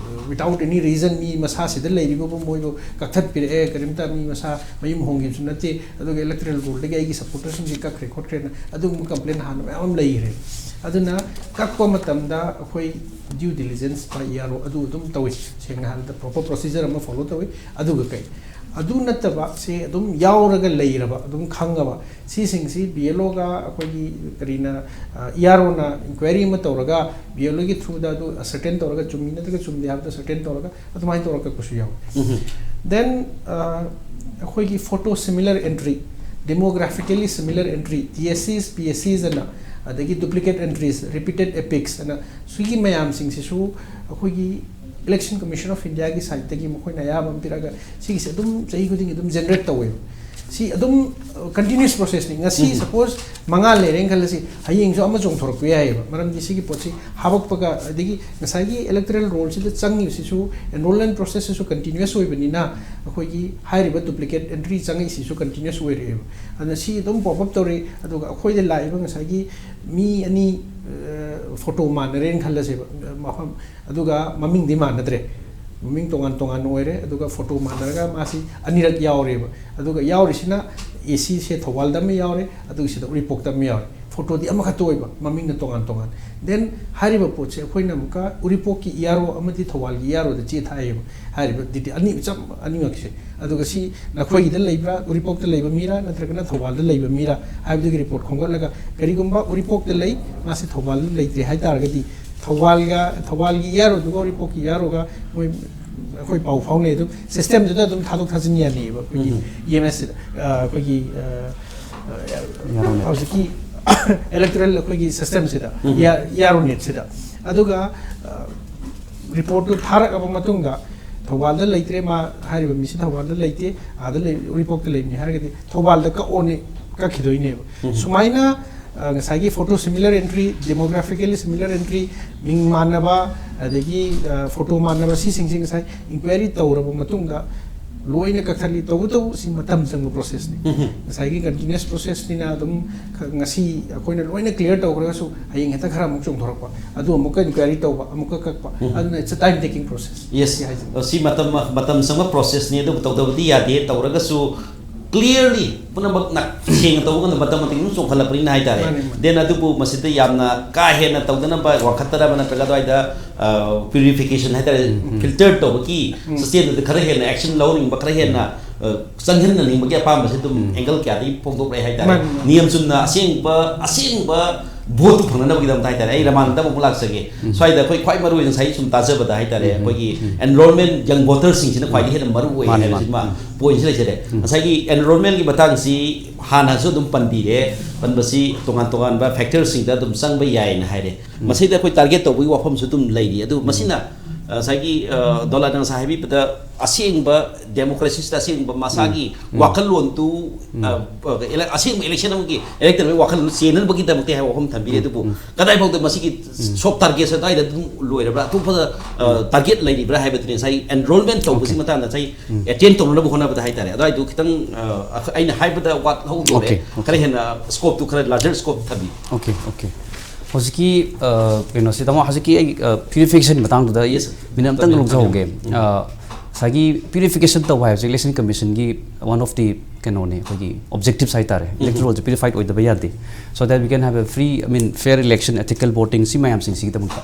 without any reason ꯃꯤ ꯃꯁꯥꯁꯤꯗ ꯂꯩꯔꯤꯕꯕꯨ ꯃꯣꯏꯕꯨ ꯀꯛꯊꯠꯄꯤꯔꯛꯑꯦ, ꯀꯔꯤꯝꯇ ꯃꯤ ꯃꯁꯥ ꯃꯌꯨꯝ ꯍꯣꯡꯈꯤꯕꯁꯨ ꯅꯠꯇꯦ, ꯑꯗꯨꯒ electoral rollꯗꯒꯤ ꯑꯩꯒꯤ supporterꯁꯤꯡꯁꯤ ꯀꯛꯈ꯭ꯔꯦ ꯈꯣꯠꯈ꯭ꯔꯦꯅ" ꯑꯗꯨꯒꯨꯝꯕ complain ꯍꯥꯟꯅ ꯃꯌꯥꯝ ꯑꯃ ꯂꯩꯈ꯭ꯔꯦ꯫ ꯑꯗꯨꯅ ꯀꯛꯄ ꯃꯇꯝꯗ ꯑꯩꯈꯣꯏ due diligence by ERO ꯑꯗꯨ ꯑꯗꯨꯝ ꯇꯧꯏ꯫ ꯁꯦꯡꯅ ꯍꯥꯏꯔꯕꯗ proper procedure ꯑꯃ follow ꯇꯧꯏ꯫ ꯑꯗꯨꯒ ꯀꯩ, ꯑꯗꯨ ꯅꯠꯇꯕ ꯁꯦ ꯑꯗꯨꯝ ꯌꯥꯎꯔꯒ ꯂꯩꯔꯕ, ꯑꯗꯨꯝ ꯈꯪꯉꯕ, ꯁꯤꯁꯤꯡꯁꯤ BLOꯒ ꯑꯩꯈꯣꯏꯒꯤ ꯀꯔꯤꯅ, ꯑ, EROꯅ inquiry ꯑꯃ ꯇꯧꯔꯒ BLOꯒꯤ throughꯗ ꯑꯗꯨ ascertain ꯇꯧꯔꯒ ꯆꯨꯝꯃꯤ ꯅꯠꯇ꯭ꯔꯒ ꯆꯨꯝꯗꯦ ꯍꯥꯏꯕꯗꯨ ascertain ꯇꯧꯔꯒ ꯑꯗꯨꯃꯥꯏꯅ ꯇꯧꯔꯒ ꯀꯛꯄꯁꯨ ꯌꯥꯎꯏ꯫ ꯎꯝ꯫ Then, ꯑ, ꯑꯩꯈꯣꯏꯒꯤ photo similar entry, demographically similar entry, TSCs, PSCs ꯑꯅ, ꯑꯗꯒꯤ duplicate entries, repeated epics ꯑꯅ, ꯁꯤꯒꯤ ꯃꯌꯥꯝꯁꯤꯡꯁꯤꯁꯨ ꯑꯩꯈꯣꯏꯒꯤ Election Commission of Indiaꯒꯤ sideꯇꯒꯤ ꯃꯈꯣꯏꯅ ꯑꯌꯥꯕ ꯑꯃ ꯄꯤꯔꯛꯑꯒ ꯁꯤꯒꯤꯁꯦ ꯑꯗꯨꯝ ꯆꯍꯤ ꯈꯨꯗꯤꯡꯒꯤ ꯑꯗꯨꯝ generate ꯇꯧꯋꯦꯕ꯫ ꯁꯤ ꯑꯗꯨꯝ, ꯑ, continuous processꯅꯤ꯫ ꯉꯁꯤ ꯎꯝ꯫ Suppose ꯃꯉꯥ ꯂꯩꯔꯦꯅ ꯈꯜꯂꯁꯤ, ꯍꯌꯦꯡꯁꯨ ꯑꯃ ꯆꯣꯡꯊꯣꯔꯛꯄ ꯌꯥꯏꯑꯕ꯫ ꯃꯔꯝꯗꯤ ꯁꯤꯒꯤ ꯄꯣꯠꯁꯤ ꯍꯥꯄꯛꯄꯒ, ꯑꯗꯒꯤ ꯉꯁꯥꯏꯒꯤ electoral rollꯁꯤꯗ ꯆꯪꯉꯤꯕꯁꯤꯁꯨ, enrollment processꯁꯤꯁꯨ continuous ꯑꯣꯏꯕꯅꯤꯅ ꯑꯩꯈꯣꯏꯒꯤ ꯍꯥꯏꯔꯤꯕ duplicate entry ꯆꯪꯉꯛꯏꯁꯤꯁꯨ continuous ꯑꯣꯏꯔꯛꯑꯦꯕ꯫ ꯑꯗꯨꯅ ꯁꯤ ꯑꯗꯨꯝ pop up ꯇꯧꯔꯤ꯫ ꯑꯗꯨꯒ ꯑꯩꯈꯣꯏꯗ ꯂꯥꯛꯏꯕ ꯉꯁꯥꯏꯒꯤ ꯃꯤ ꯑꯅꯤ, ꯑ, photo ꯃꯥꯟꯅꯔꯦꯅ ꯈꯜꯂꯁꯦꯕ, ꯃꯐꯝ, ꯑꯗꯨꯒ ꯃꯃꯤꯡꯗꯤ ꯃꯥꯟꯅꯗ꯭ꯔꯦ꯫ ꯃꯃꯤꯡ ꯇꯣꯉꯥꯟ ꯇꯣꯉꯥꯟꯅ ꯑꯣꯏꯔꯦ, ꯑꯗꯨꯒ ꯐꯣꯇꯣ ꯃꯥꯟꯅꯔꯒ ꯃꯥꯁꯤ ꯑꯅꯤꯔꯛ ꯌꯥꯎꯔꯦꯕ꯫ ꯑꯗꯨꯒ ꯌꯥꯎꯔꯤꯁꯤꯅ ꯑꯦ ꯁꯤꯁꯦ ꯊꯧꯕꯥꯜꯗ ꯑꯃ ꯌꯥꯎꯔꯦ, ꯑꯗꯨꯒ ꯁꯤꯗ ꯎꯔꯤꯄꯣꯛꯇ ꯑꯃ ꯌꯥꯎꯔꯦ꯫ ꯐꯣꯇꯣꯗꯤ ꯑꯃꯈꯛꯇ ꯑꯣꯏꯕ, ꯃꯃꯤꯡꯅ ꯇꯣꯉꯥꯟ ꯇꯣꯉꯥꯟ꯫ ꯗꯦꯟ ꯍꯥꯏꯔꯤꯕ ꯄꯣꯠꯁꯦ ꯑꯩꯈꯣꯏꯅ ꯑꯃꯨꯛꯀ ꯎꯔꯤꯄꯣꯛꯀꯤ ꯏ ꯑꯥꯔ ꯑꯣ ꯑꯃꯗꯤ ꯊꯧꯕꯥꯜꯒꯤ ꯏ ꯑꯥꯔ ꯑꯣꯗ ꯆꯦ ꯊꯥꯏꯌꯦꯕ꯫ ꯍꯥꯏꯔꯤꯕ ꯗꯤꯇꯦꯜ ꯑꯅꯤ, ꯆꯞ ꯑꯅꯤꯃꯛꯁꯦ꯫ ꯑꯗꯨꯒ ꯁꯤ ꯅꯈꯣꯏꯒꯤꯗ ꯂꯩꯕ꯭ꯔꯥ, ꯎꯔꯤꯄꯣꯛꯇ ꯂꯩꯕ ꯃꯤꯔꯥ ꯅꯠꯇ꯭ꯔꯒꯅ ꯊꯧꯕꯥꯜꯗ ꯂꯩꯕ ꯃꯤꯔꯥ ꯍꯥꯏꯕꯗꯨꯒꯤ ꯔꯤꯄꯣꯔꯠ ꯈꯣꯝꯒꯠꯂꯒ, ꯀꯔꯤꯒꯨꯝꯕ ꯎꯔꯤꯄꯣꯛꯇ ꯂꯩ, ꯃꯥꯁꯦ ꯊꯧꯕꯥꯜꯗ ꯂꯩꯇ꯭ꯔꯦ ꯍꯥꯏ ꯇꯥꯔꯒꯗꯤ, ꯊꯧꯕꯥꯜꯒ, ꯊꯧꯕꯥꯜꯒꯤ ꯏ ꯑꯥꯔ ꯑꯣꯗꯨꯒ ꯎꯔꯤꯄꯣꯛꯀꯤ ꯏ ꯑꯥꯔ ꯑꯣꯒ ꯃꯣꯏ, ꯑꯩꯈꯣꯏ ꯄꯥꯎ ꯐꯥꯎꯅꯩ꯫ ꯑꯗꯨꯝ ꯁꯤꯁꯇꯦꯝꯗꯨꯗ ꯑꯗꯨꯝ ꯊꯥꯗꯣꯛ ꯊꯥꯖꯤꯟ ꯌꯥꯅꯤꯕ ꯑꯩꯈꯣꯏꯒꯤ ꯎꯝ꯫ ꯏ ꯑꯦꯝ ꯑꯦꯁꯁꯤꯗ, ꯑ, ꯑꯩꯈꯣꯏꯒꯤ, ꯑ, ꯑ, ꯌꯥꯔꯝꯃꯦ꯫ ꯍꯧꯖꯤꯛꯀꯤ ꯏꯂꯦꯛꯇꯣꯔꯦꯜ ꯑꯩꯈꯣꯏꯒꯤ ꯁꯤꯁꯇꯦꯝꯁꯤꯗ, ꯎꯝ꯫ ꯏ ꯑꯥꯔ ꯑꯣ ꯅꯦꯠꯁꯤꯗ꯫ ꯑꯗꯨꯒ, ꯑ, ꯔꯤꯄꯣꯔꯠꯇꯨ ꯊꯥꯔꯛꯑꯕ ꯃꯇꯨꯡꯗ, ꯊꯧꯕꯥꯜꯗ ꯂꯩꯇ꯭ꯔꯦ, ꯃꯥ ꯍꯥꯏꯔꯤꯕ ꯃꯤꯁꯤ ꯊꯧꯕꯥꯜꯗ ꯂꯩꯇꯦ, ꯑꯥꯗ ꯂꯩ, ꯎꯔꯤꯄꯣꯛꯇ ꯂꯩꯕꯅꯤ ꯍꯥꯏꯔꯒꯗꯤ, ꯊꯧꯕꯥꯜꯗ ꯀꯛꯑꯣꯅꯦ, ꯀꯛꯈꯤꯗꯣꯏꯅꯦꯕ꯫ ꯎꯝ꯫ ꯁꯨꯃꯥꯏꯅ, ꯑ, ꯉꯁꯥꯏꯒꯤ photo similar entry, demographically similar entry, ꯃꯤꯡ ꯃꯥꯟꯅꯕ, ꯑꯗꯒꯤ, ꯑ, ꯐꯣꯇꯣ ꯃꯥꯟꯅꯕ, ꯁꯤꯁꯤꯡꯁꯦ ꯉꯁꯥꯏ ꯏꯟꯀ꯭ꯋꯥꯏꯔꯤ ꯇꯧꯔꯕ ꯃꯇꯨꯡꯗ ꯂꯣꯏꯅ ꯀꯛꯊꯠꯂꯤ꯫ ꯇꯧꯕꯇꯕꯨ ꯁꯤ ꯃꯇꯝ ꯆꯪꯕ ꯄ꯭ꯔꯣꯁꯦꯁꯅꯤ꯫ ꯎꯝ꯫ ꯉꯁꯥꯏꯒꯤ continuous processꯅꯤꯅ ꯑꯗꯨꯝ ꯈ-, ꯉꯁꯤ ꯑꯩꯈꯣꯏꯅ ꯂꯣꯏꯅ clear ꯇꯧꯈ꯭ꯔꯒꯁꯨ ꯍꯌꯦꯡ ꯍꯦꯛꯇ ꯈꯔ ꯑꯃꯨꯛ ꯆꯣꯡꯊꯣꯔꯛꯄ, ꯑꯗꯨ ꯑꯃꯨꯛꯀ ꯏꯟꯀ꯭ꯋꯥꯏꯔꯤ ꯇꯧꯕ, ꯑꯃꯨꯛꯀ ꯀꯛꯄ, ꯎꯝ꯫ ꯑꯗꯨꯅ it's a time taking process꯫ Yes꯫ ꯁꯤ ꯍꯥꯏꯁꯦ꯫ ꯁꯤ ꯃꯇꯝ, ꯃꯇꯝ ꯆꯪꯕ ꯄ꯭ꯔꯣꯁꯦꯁꯅꯤ, ꯑꯗꯨꯕꯨ ꯇꯧꯗꯕꯗꯤ ꯌꯥꯗꯦ꯫ ꯇꯧꯔꯒꯁꯨ clearly ꯄꯨꯝꯅꯃꯛ ꯅ-, ꯁꯦꯡꯅ ꯇꯧꯕ ꯀꯥꯟꯗ ꯃꯇꯝ ꯃꯇꯝ ꯑꯗꯨꯝ ꯆꯣꯡꯈꯠꯂꯛꯄꯅꯤꯅ ꯍꯥꯏꯇꯥꯔꯦ꯫ ꯃꯥꯅꯦ, ꯃꯥꯅꯦ꯫ Then ꯑꯗꯨꯕꯨ ꯃꯁꯤꯗ ꯌꯥꯝꯅ ꯀꯥ ꯍꯦꯟꯅ ꯇꯧꯗꯅꯕ ꯋꯥꯡꯈꯠꯇꯅꯕ ꯅꯠꯇ꯭ꯔꯒ ꯑꯗꯨꯋꯥꯏꯗ, ꯑ, purification ꯍꯥꯏꯇꯥꯔꯦ, ꯎꯝ, ꯎꯝ꯫ Filter ꯇꯧꯕꯒꯤ ꯎꯝ꯫ Systemꯗꯨꯗ ꯈꯔ ꯍꯦꯟꯅ action ꯂꯧꯅꯤꯡꯕ, ꯈꯔ ꯍꯦꯟꯅ, ꯑ, ꯆꯪꯍꯟꯅꯅꯤꯡꯕꯒꯤ ꯑꯄꯥꯝꯕꯁꯦ ꯑꯗꯨꯝ ꯎꯝ꯫ Angle ꯀꯌꯥꯗꯒꯤ ꯐꯣꯡꯗꯣꯛꯂꯛꯑꯦ ꯍꯥꯏꯇꯥꯔꯦ꯫ ꯃꯥꯅꯦ, ꯃꯥꯅꯦ꯫ ꯅꯤꯌꯝ ꯆꯨꯝꯅ ꯑꯁꯦꯡꯕ, ꯑꯁꯦꯡꯕ ꯚꯣꯠꯇꯨ ꯐꯪꯅꯅꯕꯒꯤꯗꯃꯛꯇ ꯍꯥꯏꯇꯥꯔꯦ꯫ ꯑꯩ ꯔꯃꯥꯟꯗ ꯑꯃꯨꯛ ꯂꯥꯛꯆꯒꯦ꯫ ꯎꯝ꯫ ꯁ꯭ꯋꯥꯏꯗ ꯑꯩꯈꯣꯏ ꯈ꯭ꯋꯥꯏ ꯃꯔꯨ ꯑꯣꯏꯅ ꯉꯁꯥꯏ ꯁꯨꯝ ꯇꯥꯖꯕꯗ ꯍꯥꯏꯇꯥꯔꯦ, ꯎꯝ, ꯑꯩꯈꯣꯏꯒꯤ ꯎꯝ꯫ Enrollment, young voterꯁꯤꯡꯁꯤꯅ ꯈ꯭ꯋꯥꯏꯗꯒꯤ ꯍꯦꯟꯅ ꯃꯔꯨ ꯑꯣꯏ ꯃꯥꯅꯦ, ꯍꯥꯏꯕꯁꯤꯃ ꯃꯥꯅꯦ꯫ ꯎꯝ꯫ Pointꯁꯤ ꯂꯩꯖꯔꯦ꯫ ꯎꯝ꯫ ꯉꯁꯥꯏꯒꯤ enrollmentꯀꯤ ꯃꯇꯥꯡꯁꯤ ꯍꯥꯟꯅꯁꯨ ꯑꯗꯨꯝ ꯄꯟꯕꯤꯔꯦ꯫ ꯄꯟꯕꯁꯤ ꯇꯣꯉꯥꯟ ꯇꯣꯉꯥꯟꯕ factorꯁꯤꯡꯗ ꯑꯗꯨꯝ ꯆꯪꯕ ꯌꯥꯏꯅ ꯍꯥꯏꯔꯦ꯫ ꯎꯝ꯫ ꯃꯁꯤꯗ ꯑꯩꯈꯣꯏ target ꯇꯧꯕꯒꯤ ꯋꯥꯐꯝꯁꯨ ꯑꯗꯨꯝ ꯂꯩꯔꯤ꯫ ꯑꯗꯨ ꯎꯝ꯫ ꯃꯁꯤꯅ, ꯑ, ꯉꯁꯥꯏꯒꯤ, ꯑ, ꯗꯣꯂꯥꯅ ꯉꯁꯥꯏ ꯍꯥꯏꯕꯤꯕꯗ ꯑꯁꯦꯡꯕ democracyꯁꯤꯗ ꯑꯁꯦꯡꯕ ꯃꯁꯥꯒꯤ ꯎꯝ꯫ ꯎꯝ꯫ ꯋꯥꯈꯜꯂꯣꯟꯗꯨ, ꯎꯝ꯫ ꯑ, ꯑ, ele-, ꯑꯁꯦꯡꯕ election ꯑꯃꯒꯤ electorate ꯋꯥꯈꯜꯂꯣꯟꯗꯨ ꯆꯦꯟꯅꯕꯒꯤꯗꯃꯛꯇ ꯍꯥꯏꯕ ꯋꯥꯐꯝ ꯊꯝꯕꯤꯔꯦ꯫ ꯎꯝ꯫ ꯑꯗꯨꯕꯨ ꯎꯝ꯫ ꯀꯗꯥꯏꯐꯥꯎꯗ ꯃꯁꯤꯒꯤ ꯎꯝ꯫ Soft targetꯁꯦ ꯑꯗꯥꯏꯗ ꯑꯗꯨꯝ ꯂꯣꯏꯔꯕ꯭ꯔꯥ? ꯑꯇꯣꯞꯄꯗ, ꯑ, ꯎꯝ꯫ Target ꯂꯩꯔꯤꯕ꯭ꯔꯥ ꯍꯥꯏꯕꯗꯨꯅꯤ ꯉꯁꯥꯏ enrollment ꯇꯧꯕꯁꯤ Okay꯫ ꯃꯇꯥꯡꯗ ꯉꯁꯥꯏ ꯎꯝ꯫ Attain ꯇꯧꯅꯅꯕ ꯍꯣꯠꯅꯕꯗ ꯍꯥꯏꯇꯥꯔꯦ꯫ ꯑꯗꯨꯋꯥꯏꯗꯨ ꯈꯤꯇꯪ, ꯑ, ꯑꯩꯈꯣꯏ, ꯑꯩꯅ ꯍꯥꯏꯕꯗ ꯋꯥꯠꯍꯧꯗꯣꯔꯦ꯫ Okay, okay꯫ ꯈꯔ ꯍꯦꯟꯅ scopeꯇꯨ ꯈꯔ larger scope ꯊꯝꯕꯤ꯫ Okay, okay꯫ ꯍꯧꯖꯤꯛꯀꯤ ꯑ, ꯀꯩꯅꯣꯁꯤ ꯇꯥꯃꯣ, ꯍꯧꯖꯤꯛꯀꯤ ꯑꯩ ꯄ꯭ꯌꯨꯔꯤꯐꯤꯀꯦꯁꯟ ꯃꯇꯥꯡꯗꯨꯗ ꯑꯩ Yes, sir. ꯃꯤꯅꯠ ꯑꯝꯇꯪ ꯇꯝꯕꯤꯌꯨ, ꯂꯧꯖꯍꯧꯒꯦ꯫ ꯇꯝꯕꯤꯌꯨ꯫ ꯑ, ꯉꯁꯥꯏꯒꯤ ꯄ꯭ꯌꯨꯔꯤꯐꯤꯀꯦꯁꯟ ꯇꯧꯕ ꯍꯥꯏꯕꯁꯦ ꯏꯂꯦꯛꯁꯟ ꯀꯃꯤꯁꯟꯒꯤ ꯋꯥꯟ ꯑꯣꯐ ꯗꯤ ꯀꯩꯅꯣꯅꯦ, ꯑꯩꯈꯣꯏꯒꯤ ꯑꯣꯕꯖꯦꯛꯇꯤꯞꯁ ꯍꯥꯏꯇꯥꯔꯦ꯫ Electoral ꯁꯦ purified ꯑꯣꯏꯗꯕ ꯌꯥꯗꯦ, so that we can have a free, I mean, fair election, ethical voting, ꯁꯤ ꯃꯌꯥꯝꯁꯤꯡꯁꯤꯒꯤꯗꯃꯛꯇ꯫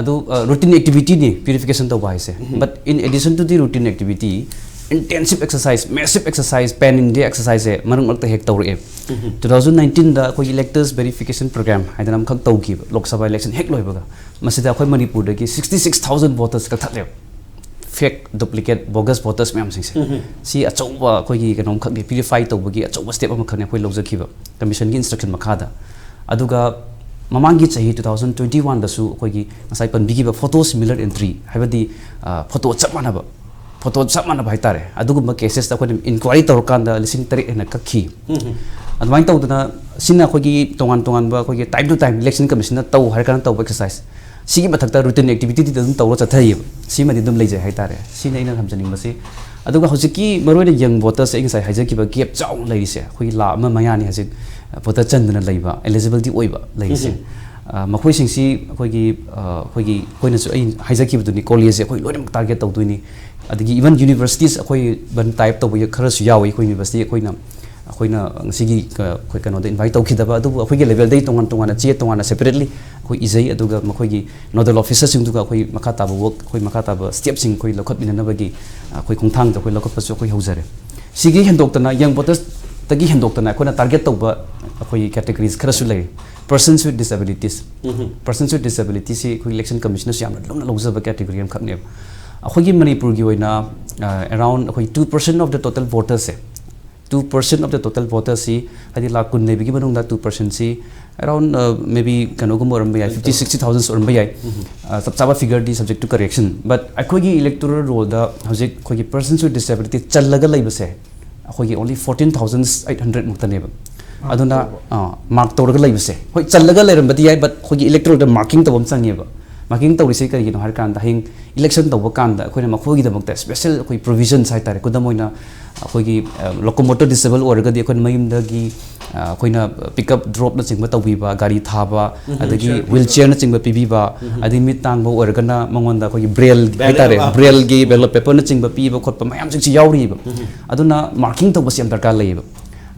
ꯑꯗꯨ ꯔꯨꯇꯤꯟ ꯑꯦꯛꯇꯤꯚꯤꯇꯤꯅꯤ ꯄ꯭ꯌꯨꯔꯤꯐꯤꯀꯦꯁꯟ ꯇꯧꯕ ꯍꯥꯏꯁꯦ꯫ But in addition to the routine activity, intensive exercise, massive exercise, pan India exercise ꯁꯦ ꯃꯔꯛ ꯃꯔꯛꯇ ꯍꯦꯛ ꯇꯧꯔꯛꯑꯦ꯫ Two thousand nineteen ꯗ ꯑꯩꯈꯣꯏꯒꯤ electors verification program ꯍꯥꯏꯗꯅ ꯑꯃꯈꯛ ꯇꯧꯈꯤꯕ ꯂꯣꯛ ꯁꯚꯥ ꯏꯂꯦꯛꯁꯟ ꯍꯦꯛ ꯂꯣꯏꯕꯒ꯫ ꯃꯁꯤꯗ ꯑꯩꯈꯣꯏ ꯃꯅꯤꯄꯨꯔꯗꯒꯤ sixty six thousand voters ꯀꯛꯊꯠꯂꯦꯕ꯫ Fake, duplicate, bogus voters ꯃꯌꯥꯝꯁꯤꯡꯁꯦ꯫ ꯁꯤ ꯑꯆꯧꯕ ꯑꯩꯈꯣꯏꯒꯤ ꯀꯩꯅꯣꯝꯈꯛꯅꯤ, ꯄ꯭ꯌꯨꯔꯤꯐꯥꯏ ꯇꯧꯕꯒꯤ ꯑꯆꯧꯕ ꯁ꯭ꯇꯦꯞ ꯑꯃꯈꯛꯅꯤ ꯑꯩꯈꯣꯏ ꯂꯧꯖꯈꯤꯕ ꯀꯃꯤꯁꯟꯒꯤ ꯏꯟꯁꯇ꯭ꯔꯛꯁꯟ ꯃꯈꯥꯗ꯫ ꯑꯗꯨꯒ ꯃꯃꯥꯡꯒꯤ ꯆꯍꯤ two thousand twenty one ꯗꯁꯨ ꯑꯩꯈꯣꯏꯒꯤ ꯉꯁꯥꯏ ꯄꯟꯕꯤꯈꯤꯕ photo similar entry, ꯍꯥꯏꯕꯗꯤ ꯐꯣꯇꯣ ꯆꯞ ꯃꯥꯟꯅꯕ, ꯐꯣꯇꯣ ꯆꯞ ꯃꯥꯟꯅꯕ ꯍꯥꯏꯇꯥꯔꯦ, ꯑꯗꯨꯒꯨꯝꯕ ꯀꯦꯁꯦꯁꯇ ꯑꯩꯈꯣꯏꯅ ꯏꯟꯀ꯭ꯋꯥꯏꯔꯤ ꯇꯧꯔꯀꯥꯟꯗ ꯂꯤꯁꯤꯡ ꯇꯔꯦꯠ ꯍꯦꯟꯅ ꯀꯛꯈꯤ꯫ ꯑꯗꯨꯃꯥꯏꯅ ꯇꯧꯗꯅ ꯁꯤꯅ ꯑꯩꯈꯣꯏꯒꯤ ꯇꯣꯉꯥꯟ ꯇꯣꯉꯥꯟꯕ ꯑꯩꯈꯣꯏꯒꯤ time to time election commission ꯅ ꯇꯧ ꯍꯥꯏꯔ ꯀꯥꯟꯗ ꯇꯧꯕ exercise꯫ ꯁꯤꯒꯤ ꯃꯊꯛꯇ ꯔꯨꯇꯤꯟ ꯑꯦꯛꯇꯤꯚꯤꯇꯤꯗꯤ ꯑꯗꯨꯝ ꯇꯧꯔ ꯆꯠꯊꯔꯤꯕ꯫ ꯁꯤꯃꯗꯤ ꯑꯗꯨꯝ ꯂꯩꯖꯩ ꯍꯥꯏꯇꯥꯔꯦ꯫ ꯁꯤꯅ ꯑꯩꯅ ꯊꯝꯖꯅꯤꯡꯕꯁꯤ꯫ ꯑꯗꯨꯒ ꯍꯧꯖꯤꯛꯀꯤ ꯃꯔꯨꯑꯣꯏꯅ ꯌꯪ ꯚꯣꯇꯔꯁ ꯑꯩ ꯉꯁꯥꯏ ꯍꯥꯏꯖꯈꯤꯕ ꯒꯦꯞ ꯆꯥꯎꯅ ꯂꯩꯔꯤꯁꯦ, ꯑꯩꯈꯣꯏꯒꯤ ꯂꯥꯈ ꯑꯃ ꯃꯌꯥꯅꯤ ꯍꯧꯖꯤꯛ ꯚꯣꯇꯔ ꯆꯟꯗꯅ ꯂꯩꯕ, eligibility ꯑꯣꯏꯕ ꯂꯩꯔꯤꯁꯦ꯫ ꯑ, ꯃꯈꯣꯏꯁꯤꯡꯁꯤ ꯑꯩꯈꯣꯏꯒꯤ, ꯑ, ꯑꯩꯈꯣꯏꯒꯤ, ꯑꯩꯈꯣꯏꯅꯁꯨ ꯑꯩ ꯍꯥꯏꯖꯈꯤꯕꯗꯨꯅꯤ, ꯀꯣꯂꯦꯖꯁꯦ ꯑꯩꯈꯣꯏ ꯂꯣꯏꯅꯃꯛ ꯇꯥꯔꯒꯦꯠ ꯇꯧꯗꯣꯏꯅꯤ꯫ ꯑꯗꯒꯤ even universities ꯑꯩꯈꯣꯏ ꯕꯟ ꯇꯥꯏꯞ ꯇꯧꯕ ꯈꯔꯁꯨ ꯌꯥꯎꯏ꯫ ꯑꯩꯈꯣꯏ ꯌꯨꯅꯤꯚꯔꯁꯤꯇꯤ ꯑꯩꯈꯣꯏꯅ, ꯑꯩꯈꯣꯏꯅ ꯉꯁꯤꯒꯤ ꯀ-, ꯑꯩꯈꯣꯏ ꯀꯩꯅꯣꯗ ꯏꯟꯚꯥꯏꯠ ꯇꯧꯈꯤꯗꯕ, ꯑꯗꯨꯕꯨ ꯑꯩꯈꯣꯏꯒꯤ ꯂꯦꯚꯦꯜꯗꯒꯤ ꯇꯣꯉꯥꯟ ꯇꯣꯉꯥꯟꯅ ꯆꯦ ꯇꯣꯉꯥꯟꯅ separately ꯑꯩꯈꯣꯏ ꯏꯖꯩ꯫ ꯑꯗꯨꯒ ꯃꯈꯣꯏꯒꯤ ꯅꯣꯗꯦꯜ ꯑꯣꯐꯤꯁꯔꯁꯤꯡꯗꯨꯒ ꯑꯩꯈꯣꯏ ꯃꯈꯥ ꯇꯥꯕ ꯋꯥꯔꯛ, ꯑꯩꯈꯣꯏ ꯃꯈꯥ ꯇꯥꯕ ꯁ꯭ꯇꯦꯞꯁꯤꯡ ꯑꯩꯈꯣꯏ ꯂꯧꯈꯠꯃꯤꯟꯅꯅꯕꯒꯤ, ꯑ, ꯑꯩꯈꯣꯏ ꯈꯣꯡꯊꯥꯡꯗ ꯑꯩꯈꯣꯏ ꯂꯧꯈꯠꯄꯁꯨ ꯑꯩꯈꯣꯏ ꯍꯧꯖꯔꯦ꯫ ꯁꯤꯒꯤ ꯍꯦꯟꯗꯣꯛꯇꯅ ꯌꯪ ꯚꯣꯇꯔꯁꯇꯒꯤ ꯍꯦꯟꯗꯣꯛꯇꯅ ꯑꯩꯈꯣꯏꯅ ꯇꯥꯔꯒꯦꯠ ꯇꯧꯕ ꯑꯩꯈꯣꯏꯒꯤ categories ꯈꯔꯁꯨ ꯂꯩꯔꯤ꯫ Persons with disabilities꯫ Persons with disability ꯁꯤ ꯑꯩꯈꯣꯏ ꯏꯂꯦꯛꯁꯟ ꯀꯃꯤꯁꯟꯅꯁꯨ ꯌꯥꯝꯅ ꯂꯨꯝꯅ ꯂꯧꯖꯕ category ꯑꯃꯈꯛꯅꯦꯕ꯫ ꯑꯩꯈꯣꯏꯒꯤ ꯃꯅꯤꯄꯨꯔꯒꯤ ꯑꯣꯏꯅ, ꯑ, around ꯑꯩꯈꯣꯏ two percent of the total voters say, two percent of the total voters ꯁꯤ, ꯍꯥꯏꯗꯤ ꯂꯥꯈ ꯀꯨꯟ ꯂꯩꯕꯒꯤ ꯃꯅꯨꯡꯗ two percent ꯁꯤ around, ꯑ, maybe ꯀꯩꯅꯣꯒꯨꯝꯕ ꯑꯣꯏꯔꯝꯕ ꯌꯥꯏ, fifty, sixty thousand ꯑꯣꯏꯔꯝꯕ ꯌꯥꯏ꯫ ꯑ, ꯆꯞ ꯆꯥꯕ figure D subject to correction꯫ But ꯑꯩꯈꯣꯏꯒꯤ electoral roll ꯗ ꯍꯧꯖꯤꯛ ꯑꯩꯈꯣꯏꯒꯤ persons with disability ꯆꯜꯂꯒ ꯂꯩꯕꯁꯦ ꯑꯩꯈꯣꯏꯒꯤ only fourteen thousand eight hundred ꯃꯨꯛꯇꯅꯦꯕ꯫ ꯑꯗꯨꯅ, ꯑ, mark ꯇꯧꯔꯒ ꯂꯩꯕꯁꯦ, ꯍꯣꯏ, ꯆꯜꯂꯒ ꯂꯩꯔꯝꯕꯗꯤ ꯌꯥꯏ, but ꯑꯩꯈꯣꯏꯒꯤ electoral ꯗ marking ꯇꯧꯕ ꯑꯃ ꯆꯪꯉꯦꯕ꯫ Marking ꯇꯧꯔꯤꯁꯦ ꯀꯔꯤꯒꯤꯅꯣ ꯍꯥꯏꯔꯀꯥꯟꯗ, ꯍꯌꯦꯡ election ꯇꯧꯕ ꯀꯥꯟꯗ ꯑꯩꯈꯣꯏꯅ ꯃꯈꯣꯏꯒꯤꯗꯃꯛꯇ special ꯑꯩꯈꯣꯏ provisions ꯍꯥꯏꯇꯥꯔꯦ, ꯈꯨꯗꯝ ꯑꯣꯏꯅ ꯑꯩꯈꯣꯏꯒꯤ, ꯑ, locomotor disable ꯑꯣꯏꯔꯒꯗꯤ ꯑꯩꯈꯣꯏꯅ ꯃꯌꯨꯝꯗꯒꯤ, ꯑꯩꯈꯣꯏꯅ ꯄꯤꯛ ꯑꯞ ꯗ꯭ꯔꯣꯞꯅꯆꯤꯡꯕ ꯇꯧꯕꯤꯕ, ꯒꯥꯔꯤ ꯊꯥꯕ, ꯑꯗꯒꯤ ꯋꯤꯜ ꯆꯤꯌꯔꯅꯆꯤꯡꯕ ꯄꯤꯕꯤꯕ, ꯑꯗꯩ ꯃꯤꯠ ꯇꯥꯡꯕ ꯑꯣꯏꯔꯒꯅ ꯃꯉꯣꯟꯗ ꯑꯩꯈꯣꯏꯒꯤ ꯕ꯭ꯔꯦꯜ ꯍꯥꯏꯇꯥꯔꯦ, ꯕ꯭ꯔꯦꯜꯒꯤ ꯕꯦꯂꯣꯠ ꯄꯦꯄꯔꯅꯆꯤꯡꯕ ꯄꯤꯕ ꯈꯣꯠꯄ ꯃꯌꯥꯝꯁꯤꯡꯁꯤ ꯌꯥꯎꯔꯤꯕ꯫ ꯑꯗꯨꯅ ꯃꯥꯔꯀꯤꯡ ꯇꯧꯕꯁꯤ ꯌꯥꯝ ꯗꯔꯀꯥꯔ ꯂꯩꯌꯦꯕ꯫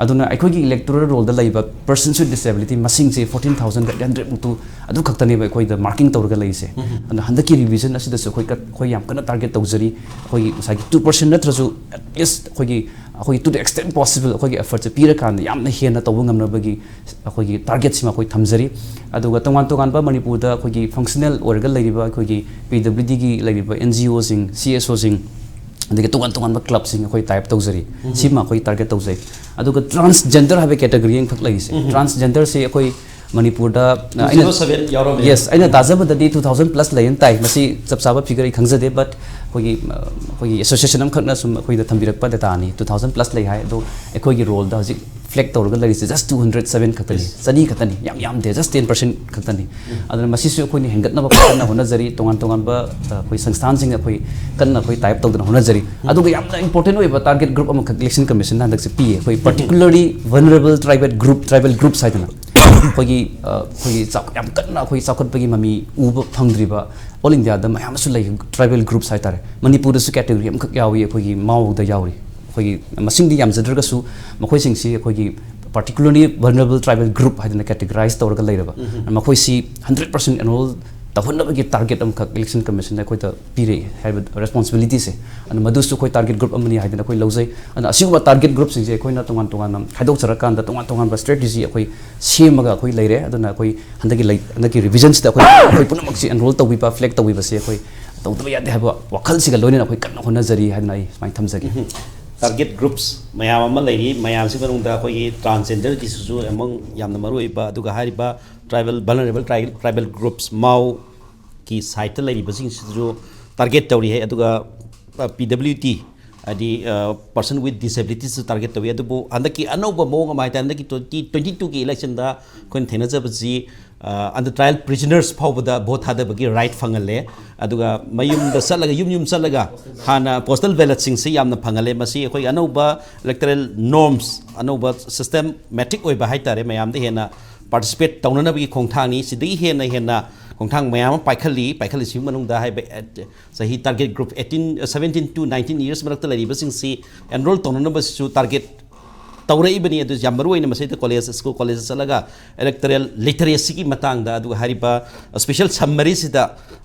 ꯑꯗꯨꯅ ꯑꯩꯈꯣꯏꯒꯤ ꯏꯂꯦꯛꯇꯣꯔꯦꯜ ꯔꯣꯜꯗ ꯂꯩꯕ persons with disability ꯃꯁꯤꯡꯁꯦ ꯐꯣꯔꯇꯤꯟ ꯊꯥꯎꯖꯟ ꯑꯩꯠ ꯍꯟꯗ꯭ꯔꯦꯗ ꯃꯨꯛꯇꯨ ꯑꯗꯨ ꯈꯛꯇꯅꯦꯕ ꯑꯩꯈꯣꯏꯗ ꯃꯥꯔꯀꯤꯡ ꯇꯧꯔꯒ ꯂꯩꯔꯤꯁꯦ꯫ ꯑꯗꯨꯅ ꯍꯟꯗꯛꯀꯤ ꯔꯤꯚꯤꯖꯟ ꯑꯁꯤꯗꯁꯨ ꯑꯩꯈꯣꯏ ꯀ-, ꯑꯩꯈꯣꯏ ꯌꯥꯝ ꯀꯟꯅ ꯇꯥꯔꯒꯦꯠ ꯇꯧꯖꯔꯤ꯫ ꯑꯩꯈꯣꯏꯒꯤ ꯉꯁꯥꯏꯒꯤ ꯇꯨ ꯄꯔꯁꯦꯟ ꯅꯠꯇ꯭ꯔꯁꯨ, at least ꯑꯩꯈꯣꯏꯒꯤ, ꯑꯩꯈꯣꯏꯒꯤ to the extent possible ꯑꯩꯈꯣꯏꯒꯤ effortꯁꯦ ꯄꯤꯔꯀꯥꯟꯗ ꯌꯥꯝꯅ ꯍꯦꯟꯅ ꯇꯧꯕ ꯉꯝꯅꯕꯒꯤ ꯑꯩꯈꯣꯏꯒꯤ ꯇꯥꯔꯒꯦꯠꯁꯤꯃ ꯑꯩꯈꯣꯏ ꯊꯝꯖꯔꯤ꯫ ꯑꯗꯨꯒ ꯇꯣꯉꯥꯟ ꯇꯣꯉꯥꯟꯕ ꯃꯅꯤꯄꯨꯔꯗ ꯑꯩꯈꯣꯏꯒꯤ ꯐꯪꯁꯅꯦꯜ ꯑꯣꯏꯔꯒ ꯂꯩꯔꯤꯕ ꯑꯩꯈꯣꯏꯒꯤ ꯄꯤ ꯗꯕ꯭ꯂꯤꯎ ꯗꯤꯒꯤ ꯂꯩꯔꯤꯕ ꯑꯦꯟ ꯖꯤ ꯑꯣꯁꯤꯡ, ꯁꯤ ꯑꯦꯁ ꯑꯣꯁꯤꯡ, ꯑꯗꯒꯤ ꯇꯣꯉꯥꯟ ꯇꯣꯉꯥꯟꯕ ꯀ꯭ꯂꯕꯁꯤꯡ ꯑꯩꯈꯣꯏ ꯇꯥꯏ ꯑꯞ ꯇꯧꯖꯔꯤ꯫ ꯁꯤꯃ ꯑꯩꯈꯣꯏ ꯇꯥꯔꯒꯦꯠ ꯇꯧꯖꯩ꯫ ꯑꯗꯨꯒ ꯇ꯭ꯔꯥꯟꯁꯖꯦꯟꯗꯔ ꯍꯥꯏꯕ ꯀꯦꯇꯒꯣꯔꯤ ꯑꯃꯈꯛ ꯂꯩꯔꯤꯁꯦ꯫ ꯇ꯭ꯔꯥꯟꯁꯖꯦꯟꯗꯔꯁꯦ ꯑꯩꯈꯣꯏ ꯃꯅꯤꯄꯨꯔꯗ, ꯑ, ꯑꯩꯅ, two zero seven ꯌꯥꯎꯔꯝꯃꯦ꯫ Yes, ꯑꯩꯅ ꯇꯥꯖꯕꯗꯗꯤ two thousand plus ꯂꯩꯌꯦꯅ ꯇꯥꯏ꯫ ꯃꯁꯤ ꯆꯞ ꯆꯥꯕ ꯐꯤꯒꯔ ꯑꯩ ꯈꯪꯖꯗꯦ, but ꯑꯩꯈꯣꯏꯒꯤ, ꯑ, ꯑꯩꯈꯣꯏꯒꯤ ꯑꯦꯁꯣꯁꯤꯌꯦꯁꯟ ꯑꯃꯈꯛꯅ ꯁꯨꯝ ꯑꯩꯈꯣꯏꯗ ꯊꯝꯕꯤꯔꯛꯄ ꯗꯦꯇꯥꯅꯤ꯫ Two thousand plus ꯂꯩ ꯍꯥꯏ꯫ ꯑꯗꯣ ꯑꯩꯈꯣꯏꯒꯤ ꯔꯣꯜꯗ ꯍꯧꯖꯤꯛ ꯐ꯭ꯂꯦꯛ ꯇꯧꯔꯒ ꯂꯩꯔꯤꯁꯦ just two hundred seven ꯈꯛꯇꯅꯤ꯫ ꯆꯅꯤ ꯈꯛꯇꯅꯤ꯫ ꯌꯥꯝ ꯌꯥꯝꯗꯦ, just ten percent ꯈꯛꯇꯅꯤ꯫ ꯑꯗꯨꯅ ꯃꯁꯤꯁꯨ ꯑꯩꯈꯣꯏꯅ ꯍꯦꯟꯒꯠꯅꯕ ꯀꯟꯅ ꯍꯣꯠꯅꯖꯔꯤ꯫ ꯇꯣꯉꯥꯟ ꯇꯣꯉꯥꯟꯕ, ꯑ, ꯑꯩꯈꯣꯏ ꯁꯪꯁꯊꯥꯟꯁꯤꯡ ꯑꯩꯈꯣꯏ ꯀꯟꯅ ꯑꯩꯈꯣꯏ ꯇꯥꯏ ꯑꯞ ꯇꯧꯗꯅ ꯍꯣꯠꯅꯖꯔꯤ꯫ ꯑꯗꯨꯒ ꯌꯥꯝꯅ ꯏꯝꯄꯣꯔꯇꯦꯟ ꯑꯣꯏꯕ ꯇꯥꯔꯒꯦꯠ ꯒ꯭ꯔꯨꯞ ꯑꯃꯈꯛ ꯏꯂꯦꯛꯁꯟ ꯀꯃꯤꯁꯟꯅ ꯍꯟꯗꯛꯁꯦ ꯄꯤꯌꯦ꯫ ꯑꯩꯈꯣꯏ particularly vulnerable tribal group, tribal groups ꯍꯥꯏꯗꯅ ꯑꯩꯈꯣꯏꯒꯤ, ꯑ, ꯑꯩꯈꯣꯏꯒꯤ ꯆꯥꯎ-, ꯌꯥꯝ ꯀꯟꯅ ꯑꯩꯈꯣꯏ ꯆꯥꯎꯈꯠꯄꯒꯤ ꯃꯃꯤ ꯎꯕ ꯐꯪꯗ꯭ꯔꯤꯕ ꯑꯣꯜ ꯏꯟꯗꯤꯌꯥꯗ ꯃꯌꯥꯝ ꯑꯃꯁꯨ ꯂꯩ, ꯇ꯭ꯔꯥꯏꯕꯦꯜ ꯒ꯭ꯔꯨꯞꯁ ꯍꯥꯏꯇꯥꯔꯦ꯫ ꯃꯅꯤꯄꯨꯔꯗꯁꯨ ꯀꯦꯇꯦꯒꯣꯔꯤ ꯑꯃꯈꯛ ꯌꯥꯎꯏ, ꯑꯩꯈꯣꯏꯒꯤ ꯃꯥꯎꯗ ꯌꯥꯎꯔꯤ꯫ ꯑꯩꯈꯣꯏꯒꯤ ꯃꯁꯤꯡꯗꯤ ꯌꯥꯝꯖꯗ꯭ꯔꯒꯁꯨ ꯃꯈꯣꯏꯁꯤꯡꯁꯤ ꯑꯩꯈꯣꯏꯒꯤ particularly vulnerable tribal group ꯍꯥꯏꯗꯅ ꯀꯦꯇꯦꯒꯣꯔꯥꯏꯁ ꯇꯧꯔꯒ ꯂꯩꯔꯕ, ꯃꯈꯣꯏꯁꯤ ꯍꯟꯗ꯭ꯔꯦꯠ ꯄꯥꯔꯁꯦꯟ ꯑꯦꯟꯔꯣꯜ ꯇꯧꯍꯟꯅꯕꯒꯤ ꯇꯥꯔꯒꯦꯠ ꯑꯃꯈꯛ ꯏꯂꯦꯛꯁꯟ ꯀꯃꯤꯁꯟꯅ ꯑꯩꯈꯣꯏꯗ ꯄꯤꯔꯛꯏ ꯍꯥꯏꯕ ꯔꯦꯁꯄꯣꯟꯁꯤꯕꯤꯂꯤꯇꯤꯁꯦ꯫ ꯑꯗꯨꯅ ꯃꯗꯨꯁꯨ ꯑꯩꯈꯣꯏ ꯇꯥꯔꯒꯦꯠ ꯒ꯭ꯔꯨꯞ ꯑꯃꯅꯤ ꯍꯥꯏꯗꯅ ꯑꯩꯈꯣꯏ ꯂꯧꯖꯩ꯫ ꯑꯗꯨꯅ ꯑꯁꯤꯒꯨꯝꯕ ꯇꯥꯔꯒꯦꯠ ꯒ꯭ꯔꯨꯞꯁꯤꯡꯁꯦ ꯑꯩꯈꯣꯏꯅ ꯇꯣꯉꯥꯟ ꯇꯣꯉꯥꯟꯅ ꯈꯥꯏꯗꯣꯛꯆꯔꯀꯥꯟꯗ ꯇꯣꯉꯥꯟ ꯇꯣꯉꯥꯟꯕ ꯁ꯭ꯇ꯭ꯔꯦꯇꯦꯖꯤ ꯑꯩꯈꯣꯏ ꯁꯦꯝꯃꯒ ꯑꯩꯈꯣꯏ ꯂꯩꯔꯦ꯫ ꯑꯗꯨꯅ ꯑꯩꯈꯣꯏ ꯍꯟꯗꯛꯀꯤ ꯂꯩ-, ꯍꯟꯗꯛꯀꯤ ꯔꯤꯚꯤꯖꯟꯁꯤꯗ ꯑꯩꯈꯣꯏ, ꯑꯩꯈꯣꯏ ꯄꯨꯝꯅꯃꯛꯁꯤ ꯑꯦꯟꯔꯣꯜ ꯇꯧꯕꯤꯕ, ꯐ꯭ꯂꯦꯛ ꯇꯧꯕꯤꯕꯁꯦ ꯑꯩꯈꯣꯏ ꯇꯧꯗꯕ ꯌꯥꯗꯦ ꯍꯥꯏꯕ ꯋꯥꯈꯜꯁꯤꯒ ꯂꯣꯏꯅꯅ ꯑꯩꯈꯣꯏ ꯀꯟꯅ ꯍꯣꯠꯅꯖꯔꯤ ꯍꯥꯏꯗꯅ ꯑꯩ ꯁꯨꯃꯥꯏꯅ ꯊꯝꯖꯒꯦ꯫ ꯇꯥꯔꯒꯦꯠ ꯒ꯭ꯔꯨꯞꯁ ꯃꯌꯥꯝ ꯑꯃ ꯂꯩꯔꯤ꯫ ꯃꯌꯥꯝꯁꯤ ꯃꯅꯨꯡꯗ ꯑꯩꯈꯣꯏꯒꯤ ꯇ꯭ꯔꯥꯟꯁꯖꯦꯟꯗꯔꯒꯤꯁꯤꯁꯨ ꯑꯃꯨꯛ ꯌꯥꯝꯅ ꯃꯔꯨ ꯑꯣꯏꯕ, ꯑꯗꯨꯒ ꯍꯥꯏꯔꯤꯕ ꯇ꯭ꯔꯥꯏꯕꯦꯜ, ꯚꯜꯅꯔꯦꯕꯜ ꯇ꯭ꯔꯥꯏꯕꯦꯜ ꯒ꯭ꯔꯨꯞꯁ ꯃꯥꯎꯒꯤ ꯁꯥꯏꯠꯇ ꯂꯩꯔꯤꯕꯁꯤꯡꯁꯤꯁꯨ ꯇꯥꯔꯒꯦꯠ ꯇꯧꯔꯤ ꯍꯥꯏ꯫ ꯑꯗꯨꯒ ꯄꯤ ꯗꯕ꯭ꯂꯤꯎ ꯇꯤ ꯍꯥꯏꯗꯤ ꯄꯔꯁꯟ ꯋꯤꯠ ꯗꯤꯁꯦꯕꯤꯂꯤꯇꯤꯁꯁꯨ ꯇꯥꯔꯒꯦꯠ ꯇꯧꯏ꯫ ꯑꯗꯨꯕꯨ ꯍꯟꯗꯛꯀꯤ ꯑꯅꯧꯕ ꯃꯑꯣꯡ ꯑꯃ ꯍꯥꯏ ꯇꯥꯔꯦ, ꯍꯟꯗꯛꯀꯤ ꯇ꯭ꯋꯦꯟꯇꯤ ꯇ꯭ꯋꯦꯟꯇꯤ ꯇꯨꯒꯤ ꯏꯂꯦꯛꯁꯟꯗ ꯑꯩꯈꯣꯏꯅ ꯊꯦꯡꯅꯖꯕꯁꯤ ꯑꯟꯗꯔ ꯇ꯭ꯔꯥꯏꯌꯦꯜ ꯄ꯭ꯔꯤꯖꯅꯔꯁ ꯐꯥꯎꯕꯗ ꯚꯣꯠ ꯊꯥꯗꯕꯒꯤ ꯔꯥꯏꯠ ꯐꯪꯍꯜꯂꯦ꯫ ꯑꯗꯨꯒ ꯃꯌꯨꯝꯗ ꯆꯠꯂꯒ, ꯌꯨꯝ ꯌꯨꯝ ꯆꯠꯂꯒ ꯍꯥꯟꯅ ꯄꯣꯁꯇꯦꯜ ꯕꯦꯂꯠꯁꯤꯡꯁꯤ ꯌꯥꯝꯅ ꯐꯪꯍꯜꯂꯦ꯫ ꯃꯁꯤ ꯑꯩꯈꯣꯏꯒꯤ ꯑꯅꯧꯕ ꯏꯂꯦꯛꯇꯔꯦꯜ ꯅꯣꯔꯝꯁ, ꯑꯅꯧꯕ ꯁꯤꯁꯇꯦꯃꯦꯇꯤꯛ ꯑꯣꯏꯕ ꯍꯥꯏ ꯇꯥꯔꯦ, ꯃꯌꯥꯝꯗ ꯍꯦꯟꯅ ꯄꯥꯔꯇꯤꯁꯤꯄꯦꯠ ꯇꯧꯅꯅꯕꯒꯤ ꯈꯣꯡꯊꯥꯡꯅꯤ꯫ ꯁꯤꯗꯒꯤ ꯍꯦꯟꯅ ꯍꯦꯟꯅ ꯈꯣꯡꯊꯥꯡ ꯃꯌꯥꯝ ꯑꯃ ꯄꯥꯏꯈꯠꯂꯤ꯫ ꯄꯥꯏꯈꯠꯂꯤꯁꯤꯒꯤ ꯃꯅꯨꯡꯗ ꯍꯥꯏꯕ, ꯑꯦ, ꯆꯍꯤ target group eighteen, seventeen to nineteen years ꯃꯔꯛꯇ ꯂꯩꯔꯤꯕꯁꯤꯡꯁꯤ ꯑꯦꯟꯔꯣꯜ ꯇꯧꯅꯅꯕꯁꯤꯁꯨ ꯇꯥꯔꯒꯦꯠ ꯇꯧꯔꯛꯏꯕꯅꯤ꯫ ꯑꯗꯨ ꯌꯥꯝ ꯃꯔꯨ ꯑꯣꯏꯅ ꯃꯁꯤꯗ ꯀꯣꯂꯦꯖ, ꯁ꯭ꯀꯨꯜ ꯀꯣꯂꯦꯖ ꯆꯠꯂꯒ ꯏꯂꯦꯛꯇꯔꯦꯜ ꯂꯤꯇꯔꯦꯁꯤꯒꯤ ꯃꯇꯥꯡꯗ, ꯑꯗꯨꯒ ꯍꯥꯏꯔꯤꯕ ꯁ꯭ꯄꯦꯁꯦꯜ ꯁꯝꯃꯔꯤꯁꯤꯗ,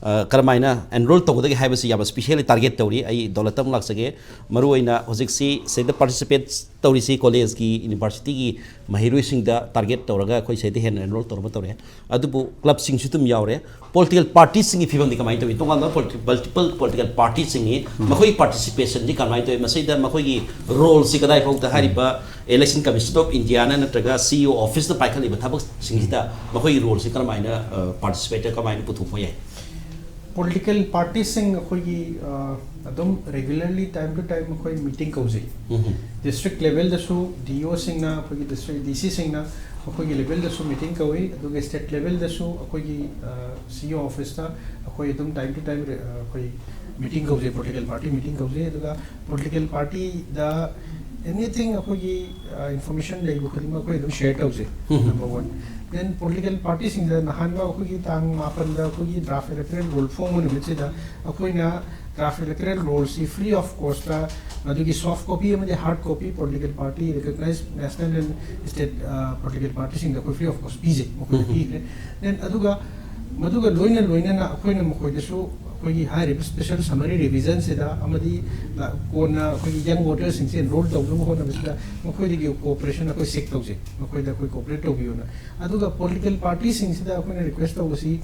ꯑ, ꯀꯔꯝꯍꯥꯏꯅ ꯑꯦꯟꯔꯣꯜ ꯇꯧꯒꯗꯒꯦ ꯍꯥꯏꯕꯁꯤ ꯌꯥꯝ ꯁ꯭ꯄꯦꯁꯤꯌꯦꯜꯂꯤ ꯇꯥꯔꯒꯦꯠ ꯇꯧꯔꯤ꯫ ꯑꯩ ꯗꯧꯂꯠꯇ ꯑꯃꯨꯛ ꯂꯥꯛꯆꯒꯦ꯫ ꯃꯔꯨ ꯑꯣꯏꯅ ꯍꯧꯖꯤꯛꯁꯤ ꯁꯤꯗ ꯄꯥꯔꯇꯤꯁꯤꯄꯦꯠ ꯇꯧꯔꯤꯁꯤ ꯀꯣꯂꯦꯖꯀꯤ, ꯌꯨꯅꯤꯚꯔꯁꯤꯇꯤꯒꯤ ꯃꯍꯩꯔꯣꯏꯁꯤꯡꯗ ꯇꯥꯔꯒꯦꯠ ꯇꯧꯔꯒ ꯑꯩꯈꯣꯏ ꯁꯤꯗ ꯍꯦꯟꯅ ꯑꯦꯟꯔꯣꯜ ꯇꯧꯔꯝꯕ ꯇꯧꯔꯦ꯫ ꯑꯗꯨꯕꯨ ꯀ꯭ꯂꯕꯁꯤꯡꯁꯨ ꯑꯗꯨꯝ ꯌꯥꯎꯔꯦ꯫ ꯄꯣꯂꯤꯇꯤꯀꯦꯜ ꯄꯥꯔꯇꯤꯁꯤꯡꯒꯤ ꯐꯤꯕꯝꯗꯤ ꯀꯃꯥꯏꯅ ꯇꯧꯏ? ꯇꯣꯉꯥꯟꯕ ꯄꯣꯂꯤꯇꯤ-, ꯃꯜꯇꯤꯄꯜ ꯄꯣꯂꯤꯇꯤꯀꯦꯜ ꯄꯥꯔꯇꯤꯁꯤꯡꯒꯤ ꯃꯈꯣꯏꯒꯤ ꯄꯥꯔꯇꯤꯁꯤꯄꯦꯁꯟꯁꯤ ꯀꯃꯥꯏꯅ ꯇꯧꯏ? ꯃꯁꯤꯗ ꯃꯈꯣꯏꯒꯤ ꯔꯣꯜꯁꯤ ꯀꯗꯥꯏ ꯐꯥꯎꯗ ꯍꯥꯏꯔꯤꯕ ꯏꯂꯦꯛꯁꯟ ꯀꯃꯤꯁꯟ ꯑꯣꯐ ꯏꯟꯗꯤꯌꯥꯅ ꯅꯠꯇ꯭ꯔꯒ ꯁꯤ ꯏ ꯑꯣ ꯑꯣꯐꯤꯁꯅ ꯄꯥꯏꯈꯠꯂꯤꯕ ꯊꯕꯛꯁꯤꯡꯁꯤꯗ ꯃꯈꯣꯏꯒꯤ ꯔꯣꯜꯁꯤ ꯀꯔꯝꯍꯥꯏꯅ, ꯑ, ꯄꯥꯔꯇꯤꯁꯤꯄꯦꯠ ꯀꯃꯥꯏꯅ ꯄꯨꯊꯣꯛꯄ ꯌꯥꯏ? ꯄꯣꯂꯤꯇꯤꯀꯦꯜ ꯄꯥꯔꯇꯤꯁꯤꯡ ꯑꯩꯈꯣꯏꯒꯤ, ꯑ, ꯑꯗꯨꯝ ꯔꯤꯒꯨꯂꯔꯂꯤ ꯇꯥꯏꯝ ꯇꯨ ꯇꯥꯏꯝ ꯑꯩꯈꯣꯏ ꯃꯤꯇꯤꯡ ꯀꯧꯖꯩ꯫ ꯗꯤꯁꯇ꯭ꯔꯤꯛ ꯂꯦꯚꯦꯜꯗꯁꯨ ꯗꯤ ꯏ ꯑꯣꯁꯤꯡꯅ, ꯑꯩꯈꯣꯏꯒꯤ ꯗꯤꯁꯇ꯭ꯔꯤꯛ ꯗꯤ ꯁꯤꯁꯤꯡꯅ ꯑꯩꯈꯣꯏꯒꯤ ꯂꯦꯚꯦꯜꯗꯁꯨ ꯃꯤꯇꯤꯡ ꯀꯧꯏ, ꯑꯗꯨꯒ ꯁ꯭ꯇꯦꯠ ꯂꯦꯚꯦꯜꯗꯁꯨ ꯑꯩꯈꯣꯏꯒꯤ, ꯑ, ꯁꯤ ꯏ ꯑꯣ ꯑꯣꯐꯤꯁꯇ ꯑꯩꯈꯣꯏ ꯑꯗꯨꯝ ꯇꯥꯏꯝ ꯇꯨ ꯇꯥꯏꯝ, ꯑ, ꯑꯩꯈꯣꯏ ꯃꯤꯇꯤꯡ ꯀꯧꯖꯩ, ꯄꯣꯂꯤꯇꯤꯀꯦꯜ ꯄꯥꯔꯇꯤ ꯃꯤꯇꯤꯡ ꯀꯧꯖꯩ꯫ ꯑꯗꯨꯒ ꯄꯣꯂꯤꯇꯤꯀꯦꯜ ꯄꯥꯔꯇꯤꯗ ꯑꯦꯅꯤꯊꯤꯡ ꯑꯩꯈꯣꯏꯒꯤ, ꯑ, ꯏꯟꯐꯣꯔꯃꯦꯁꯟ ꯂꯩꯕ ꯈꯨꯗꯤꯡꯃꯛ ꯑꯩꯈꯣꯏ ꯑꯗꯨꯝ ꯁꯤꯌꯔ ꯇꯧꯖꯩ꯫ Number one. ꯗꯦꯟ ꯄꯣꯂꯤꯇꯤꯀꯦꯜ ꯄꯥꯔꯇꯤꯁꯤꯡꯗ ꯅꯍꯥꯟꯃꯛ ꯑꯩꯈꯣꯏꯒꯤ ꯇꯥꯡ ꯃꯥꯄꯟꯗ ꯑꯩꯈꯣꯏꯒꯤ ꯗ꯭ꯔꯥꯐ ꯏꯂꯦꯛꯇꯔꯦꯜ ꯔꯣꯜ ꯐꯣꯡꯕ ꯅꯨꯃꯤꯠꯁꯤꯗ ꯑꯩꯈꯣꯏꯅ ꯗ꯭ꯔꯥꯐ ꯏꯂꯦꯛꯇꯔꯦꯜ ꯔꯣꯜꯁꯤ ꯐ꯭ꯔꯤ ꯑꯣꯐ ꯀꯣꯁꯇ, ꯃꯗꯨꯒꯤ ꯁꯣꯐ ꯀꯣꯄꯤ ꯑꯃꯗꯤ hard copy political party, recognise national and state, uh, political ꯄꯥꯔꯇꯤꯁꯤꯡꯗ ꯑꯩꯈꯣꯏ ꯐ꯭ꯔꯤ ꯑꯣꯐ ꯀꯣꯁ ꯄꯤꯖꯩ, ꯃꯈꯣꯏꯗ ꯄꯤꯈ꯭ꯔꯦ꯫ ꯗꯦꯟ ꯑꯗꯨꯒ ꯃꯗꯨꯒ ꯂꯣꯏꯅ ꯂꯣꯏꯅꯅ ꯑꯩꯈꯣꯏꯅ ꯃꯈꯣꯏꯗꯁꯨ ꯑꯩꯈꯣꯏꯒꯤ ꯍꯥꯏꯔꯤꯕ ꯁ꯭ꯄꯦꯁꯦꯜ ꯁꯝꯃꯔꯤ ꯔꯤꯚꯤꯖꯟꯁꯤꯗ ꯑꯃꯗꯤ ꯂ-, ꯀꯣꯟꯅ ꯑꯩꯈꯣꯏꯒꯤ ꯌꯪ ꯚꯣꯇꯔꯁꯤꯡꯁꯦ ꯑꯦꯟꯔꯣꯜ ꯇꯧꯅꯕ ꯍꯣꯠꯅꯕꯁꯤꯗ ꯃꯈꯣꯏꯗꯒꯤ ꯀꯣꯑꯣꯄꯔꯦꯁꯟ ꯑꯩꯈꯣꯏ ꯁꯤꯛ ꯇꯧꯖꯩ, ꯃꯈꯣꯏꯗ ꯑꯩꯈꯣꯏ ꯀꯣꯑꯣꯄꯔꯦꯠ ꯇꯧꯕꯤꯌꯨꯅ꯫ ꯑꯗꯨꯒ ꯄꯣꯂꯤꯇꯤꯀꯦꯜ ꯄꯥꯔꯇꯤꯁꯤꯡꯁꯤꯗ ꯑꯩꯈꯣꯏꯅ ꯔꯤꯀ꯭ꯋꯦꯁ ꯇꯧꯕꯁꯤ,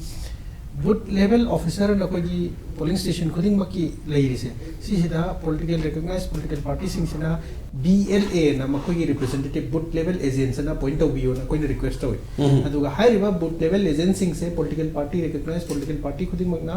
ꯕꯨꯠ ꯂꯦꯚꯦꯜ ꯑꯣꯐꯤꯁꯔ ꯑꯩꯈꯣꯏꯒꯤ ꯄꯣꯂꯤꯡ ꯁ꯭ꯇꯦꯁꯟ ꯈꯨꯗꯤꯡꯃꯛꯀꯤ ꯂꯩꯔꯤꯁꯦ, ꯁꯤꯁꯤꯗ ꯄꯣꯂꯤꯇꯤꯀꯦꯜ, ꯔꯤꯀꯒꯅꯥꯏꯖ ꯄꯣꯂꯤꯇꯤꯀꯦꯜ ꯄꯥꯔꯇꯤꯁꯤꯡꯁꯤꯅ ꯕꯤ ꯑꯦꯜ ꯑꯦꯅ ꯃꯈꯣꯏꯒꯤ ꯔꯤꯄ꯭ꯔꯖꯦꯟꯇꯦꯇꯤꯚ ꯕꯨꯠ ꯂꯦꯚꯦꯜ ꯑꯦꯖꯦꯟꯠꯁ ꯑꯅ ꯑꯦꯄꯣꯏꯟꯠ ꯇꯧꯕꯤꯌꯣꯅ ꯑꯩꯈꯣꯏꯅ ꯔꯤꯀ꯭ꯋꯦꯁ ꯇꯧꯏ꯫ ꯑꯗꯨꯒ ꯍꯥꯏꯔꯤꯕ ꯕꯨꯠ ꯂꯦꯚꯦꯜ ꯑꯦꯖꯦꯟꯠꯁꯤꯡꯁꯦ political party, recognise political party ꯈꯨꯗꯤꯡꯃꯛꯅ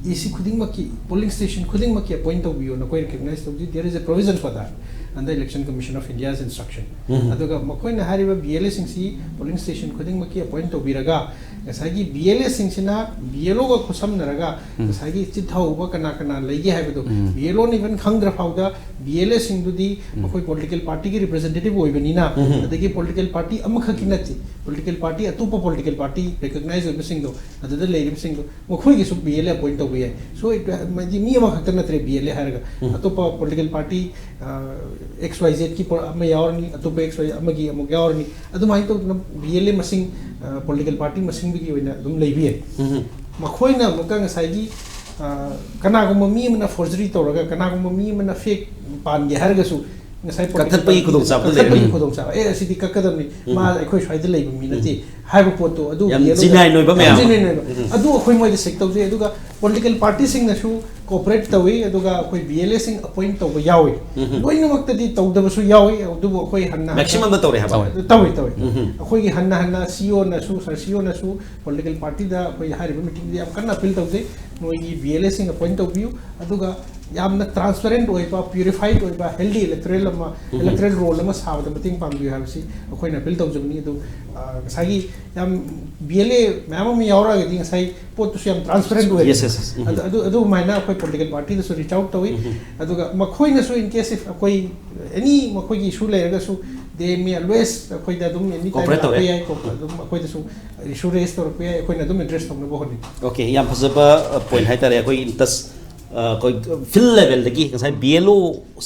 ꯑꯦ ꯁꯤ ꯈꯨꯗꯤꯡꯃꯛꯀꯤ, ꯄꯣꯂꯤꯡ ꯁ꯭ꯇꯦꯁꯟ ꯈꯨꯗꯤꯡꯃꯛꯀꯤ ꯑꯦꯄꯣꯏꯟ ꯇꯧꯕꯤꯌꯣꯅ ꯑꯩꯈꯣꯏ ꯔꯤꯀꯣꯒꯅꯥꯏꯖ ꯇꯧꯖꯩ꯫ There is a provision for that under Election Commission of India's instruction. ꯑꯗꯨꯒ ꯃꯈꯣꯏꯅ ꯍꯥꯏꯔꯤꯕ ꯕꯤ ꯑꯦꯜ ꯑꯦꯁꯤꯡꯁꯤ ꯄꯣꯂꯤꯡ ꯁ꯭ꯇꯦꯁꯟ ꯈꯨꯗꯤꯡꯃꯛꯀꯤ ꯑꯦꯄꯣꯏꯟ ꯇꯧꯕꯤꯔꯒ, ꯉꯁꯥꯏꯒꯤ ꯕꯤ ꯑꯦꯜ ꯑꯦꯁꯤꯡꯁꯤꯅ ꯕꯤ ꯑꯦꯜ ꯑꯣꯒ ꯈꯨꯠꯁꯝꯅꯔꯒ ꯉꯁꯥꯏꯒꯤ ꯆꯤꯠꯊꯍꯧꯕ ꯀꯅꯥ ꯀꯅꯥ ꯂꯩꯒꯦ ꯍꯥꯏꯕꯗꯣ ꯕꯤ ꯑꯦꯜ ꯑꯣꯅ ꯏꯚꯟ ꯈꯪꯗ꯭ꯔ ꯐꯥꯎꯗ ꯕꯤ ꯑꯦꯜ ꯑꯦꯁꯤꯡꯗꯨꯗꯤ ꯑꯩꯈꯣꯏ ꯄꯣꯂꯤꯇꯤꯀꯦꯜ ꯄꯥꯔꯇꯤꯒꯤ ꯔꯤꯄ꯭ꯔꯖꯦꯟꯇꯦꯇꯤꯚ ꯑꯣꯏꯕꯅꯤꯅ, ꯑꯗꯒꯤ ꯄꯣꯂꯤꯇꯤꯀꯦꯜ ꯄꯥꯔꯇꯤ ꯑꯃꯈꯛꯀꯤ ꯅꯠꯇꯦ, ꯄꯣꯂꯤꯇꯤꯀꯦꯜ ꯄꯥꯔꯇꯤ, ꯑꯇꯣꯞꯄ ꯄꯣꯂꯤꯇꯤꯀꯦꯜ ꯄꯥꯔꯇꯤ ꯔꯤꯀꯣꯒꯅꯥꯏꯖ ꯑꯣꯏꯕꯁꯤꯡꯗꯣ, ꯑꯗꯨꯗ ꯂꯩꯔꯤꯕꯁꯤꯡꯗꯣ, ꯃꯈꯣꯏꯒꯤꯁꯨ ꯕꯤ ꯑꯦꯜ ꯑꯦ ꯑꯦꯄꯣꯏꯟ ꯇꯧꯕ ꯌꯥꯏ꯫ So, it, ꯍꯥꯏꯗꯤ ꯃꯤ ꯑꯃꯈꯛꯇ ꯅꯠꯇ꯭ꯔꯦ ꯕꯤ ꯑꯦꯜ ꯑꯦ ꯍꯥꯏꯔꯒ, ꯑꯇꯣꯞꯄ ꯄꯣꯂꯤꯇꯤꯀꯦꯜ ꯄꯥꯔꯇꯤ, ꯑꯦꯛꯁ ꯋꯥꯏ ꯖꯦꯠꯀꯤ ꯄꯣ-, ꯑꯃ ꯌꯥꯎꯔꯅꯤ, ꯑꯇꯣꯞꯄ ꯑꯦꯛꯁ ꯋꯥꯏ ꯑꯃꯒꯤ ꯑꯃꯨꯛ ꯌꯥꯎꯔꯅꯤ꯫ ꯑꯗꯨꯃꯥꯏꯅ ꯇꯧꯗꯅ ꯕꯤ ꯑꯦꯜ ꯑꯦ ꯃꯁꯤꯡ, ꯄꯣꯂꯤꯇꯤꯀꯦꯜ ꯄꯥꯔꯇꯤ ꯃꯁꯤꯡꯗꯨꯒꯤ ꯑꯣꯏꯅ ꯑꯗꯨꯝ ꯂꯩꯕ ꯌꯥꯏ꯫ ꯃꯈꯣꯏꯅ ꯑꯃꯨꯛꯀ ꯉꯁꯥꯏꯒꯤ, ꯑ, ꯀꯅꯥꯒꯨꯝꯕ ꯃꯤ ꯑꯃꯅ ꯐꯣꯔꯖꯔꯤ ꯇꯧꯔꯒ, ꯀꯅꯥꯒꯨꯝꯕ ꯃꯤ ꯑꯃꯅ ꯐꯦꯛ ꯄꯥꯟꯒꯦ ꯍꯥꯏꯔꯒꯁꯨ, ꯉꯁꯥꯏ ꯀꯛꯊꯠꯄꯒꯤ ꯈꯨꯗꯣꯡꯆꯥꯕꯗꯣ ꯀꯛꯊꯠꯄꯒꯤ ꯂꯩꯔꯦ꯫ ꯈꯨꯗꯣꯡꯆꯥꯕ, "ꯑꯦ, ꯑꯁꯤꯗꯤ ꯀꯛꯀꯗꯕꯅꯤ, ꯃꯥ ꯑꯩꯈꯣꯏ ꯁ꯭ꯋꯥꯏꯗ ꯂꯩꯕ ꯃꯤ ꯅꯠꯇꯦ" ꯍꯥꯏꯕ ꯄꯣꯠꯇꯣ, ꯑꯗꯨ ꯌꯥꯝ ꯌꯦꯜꯂꯣꯗ genuine ꯑꯣꯏꯕ ꯌꯥꯝ ꯃꯌꯥꯝ꯫ Genuine ꯑꯣꯏꯕ꯫ ꯑꯗꯨ ꯑꯩꯈꯣꯏ ꯃꯣꯏꯗ ꯆꯦꯛ ꯇꯧꯖꯩ꯫ ꯑꯗꯨꯒ ꯄꯣꯂꯤꯇꯤꯀꯦꯜ ꯄꯥꯔꯇꯤꯁꯤꯡꯅꯁꯨ ꯀꯣꯑꯣꯄꯔꯦꯠ ꯇꯧꯏ, ꯑꯗꯨꯒ ꯑꯩꯈꯣꯏ ꯕꯤ ꯑꯦꯜ ꯑꯦꯁꯤꯡ ꯑꯦꯄꯣꯏꯟ ꯇꯧꯕ ꯌꯥꯎꯏ꯫ ꯂꯣꯏꯅꯃꯛꯇꯗꯤ ꯇꯧꯗꯕꯁꯨ ꯌꯥꯎꯏ, ꯑꯗꯨꯕꯨ ꯑꯩꯈꯣꯏ ꯍꯟꯅ ꯍꯟꯅ Maximum ꯗ ꯇꯧꯔꯦ ꯍꯥꯏꯕ? ꯇꯧꯏ, ꯇꯧꯏ꯫ ꯑꯩꯈꯣꯏꯒꯤ ꯍꯟꯅ ꯍꯟꯅ ꯁꯤ ꯏ ꯑꯣꯅꯁꯨ, ꯁꯥꯔ ꯁꯤ ꯏ ꯑꯣꯅꯁꯨ ꯄꯣꯂꯤꯇꯤꯀꯦꯜ ꯄꯥꯔꯇꯤꯗ ꯑꯩꯈꯣꯏ ꯍꯥꯏꯔꯤꯕ ꯃꯤꯇꯤꯡꯗ ꯌꯥꯝ ꯀꯟꯅ ꯑꯄꯤꯜ ꯇꯧꯖꯩ, ꯅꯣꯏꯒꯤ ꯕꯤ ꯑꯦꯜ ꯑꯦꯁꯤꯡ ꯑꯦꯄꯣꯏꯟ ꯇꯧꯕꯤꯌꯨ, ꯑꯗꯨꯒ ꯌꯥꯝꯅ ꯇ꯭ꯔꯥꯟꯁꯄꯦꯔꯦꯟꯠ ꯑꯣꯏꯕ, ꯄ꯭ꯌꯨꯔꯤꯐꯥꯏꯠ ꯑꯣꯏꯕ, ꯍꯦꯜꯗꯤ ꯏꯂꯦꯛꯇꯣꯔꯦꯜ ꯑꯃ, ꯏꯂꯦꯛꯇꯣꯔꯦꯜ ꯔꯣꯜ ꯑꯃ ꯁꯥꯕꯗ ꯃꯇꯦꯡ ꯄꯥꯡꯕꯤꯌꯨ ꯍꯥꯏꯕꯁꯤ ꯑꯩꯈꯣꯏꯅ ꯑꯄꯤꯜ ꯇꯧꯖꯕꯅꯤ꯫ ꯑꯗꯨ, ꯑ, ꯉꯁꯥꯏꯒꯤ ꯌꯥꯝ ꯕꯤ ꯑꯦꯜ ꯑꯦ ꯃꯌꯥꯝ ꯑꯃ ꯌꯥꯎꯔꯛꯑꯒꯗꯤ ꯉꯁꯥꯏ ꯄꯣꯠꯇꯨꯁꯨ ꯌꯥꯝ ꯇ꯭ꯔꯥꯟꯁꯄꯦꯔꯦꯟꯠ ꯑꯣꯏꯔꯦ꯫ Yes, yes, yes. ꯑꯗꯨ, ꯑꯗꯨ, ꯑꯗꯨꯃꯥꯏꯅ ꯑꯩꯈꯣꯏ ꯄꯣꯂꯤꯇꯤꯀꯦꯜ ꯄꯥꯔꯇꯤꯗꯁꯨ ꯔꯤꯆ ꯑꯥꯎꯠ ꯇꯧꯏ꯫ ꯑꯗꯨꯒ ꯃꯈꯣꯏꯅꯁꯨ, in case if ꯑꯩꯈꯣꯏ ꯑꯦꯅꯤ ꯃꯈꯣꯏꯒꯤ ꯏꯁꯨ ꯂꯩꯔꯒꯁꯨ, they may always ꯑꯩꯈꯣꯏꯗ ꯑꯗꯨꯝ ꯑꯦꯅꯤ ꯇꯥꯏꯝ ꯀꯣꯑꯣꯄꯔꯦꯠ ꯇꯧꯔꯦ꯫ ꯂꯥꯛꯄ ꯌꯥꯏ, ꯀꯣ-, ꯑꯗꯨꯝ ꯑꯩꯈꯣꯏꯗꯁꯨ ꯏꯁꯨ ꯔꯦꯁ ꯇꯧꯔꯛꯄ ꯌꯥꯏ, ꯑꯩꯈꯣꯏꯅ ꯑꯗꯨꯝ ꯑꯦꯗ꯭ꯔꯦꯁ ꯇꯧꯅꯕ ꯍꯣꯠꯅꯩ꯫ ꯑꯣꯀꯦ, ꯌꯥꯝ ꯐꯖꯕ, ꯑ, ꯄꯣꯏꯟꯠ ꯍꯥꯏꯇꯥꯔꯦ꯫ ꯑꯩꯈꯣꯏ ꯏꯟꯇꯁ, ꯑ, ꯑꯩꯈꯣꯏ ꯐꯤꯜꯗ ꯂꯦꯚꯦꯜꯗꯒꯤ ꯉꯁꯥꯏ ꯕꯤ ꯑꯦꯜ ꯑꯣ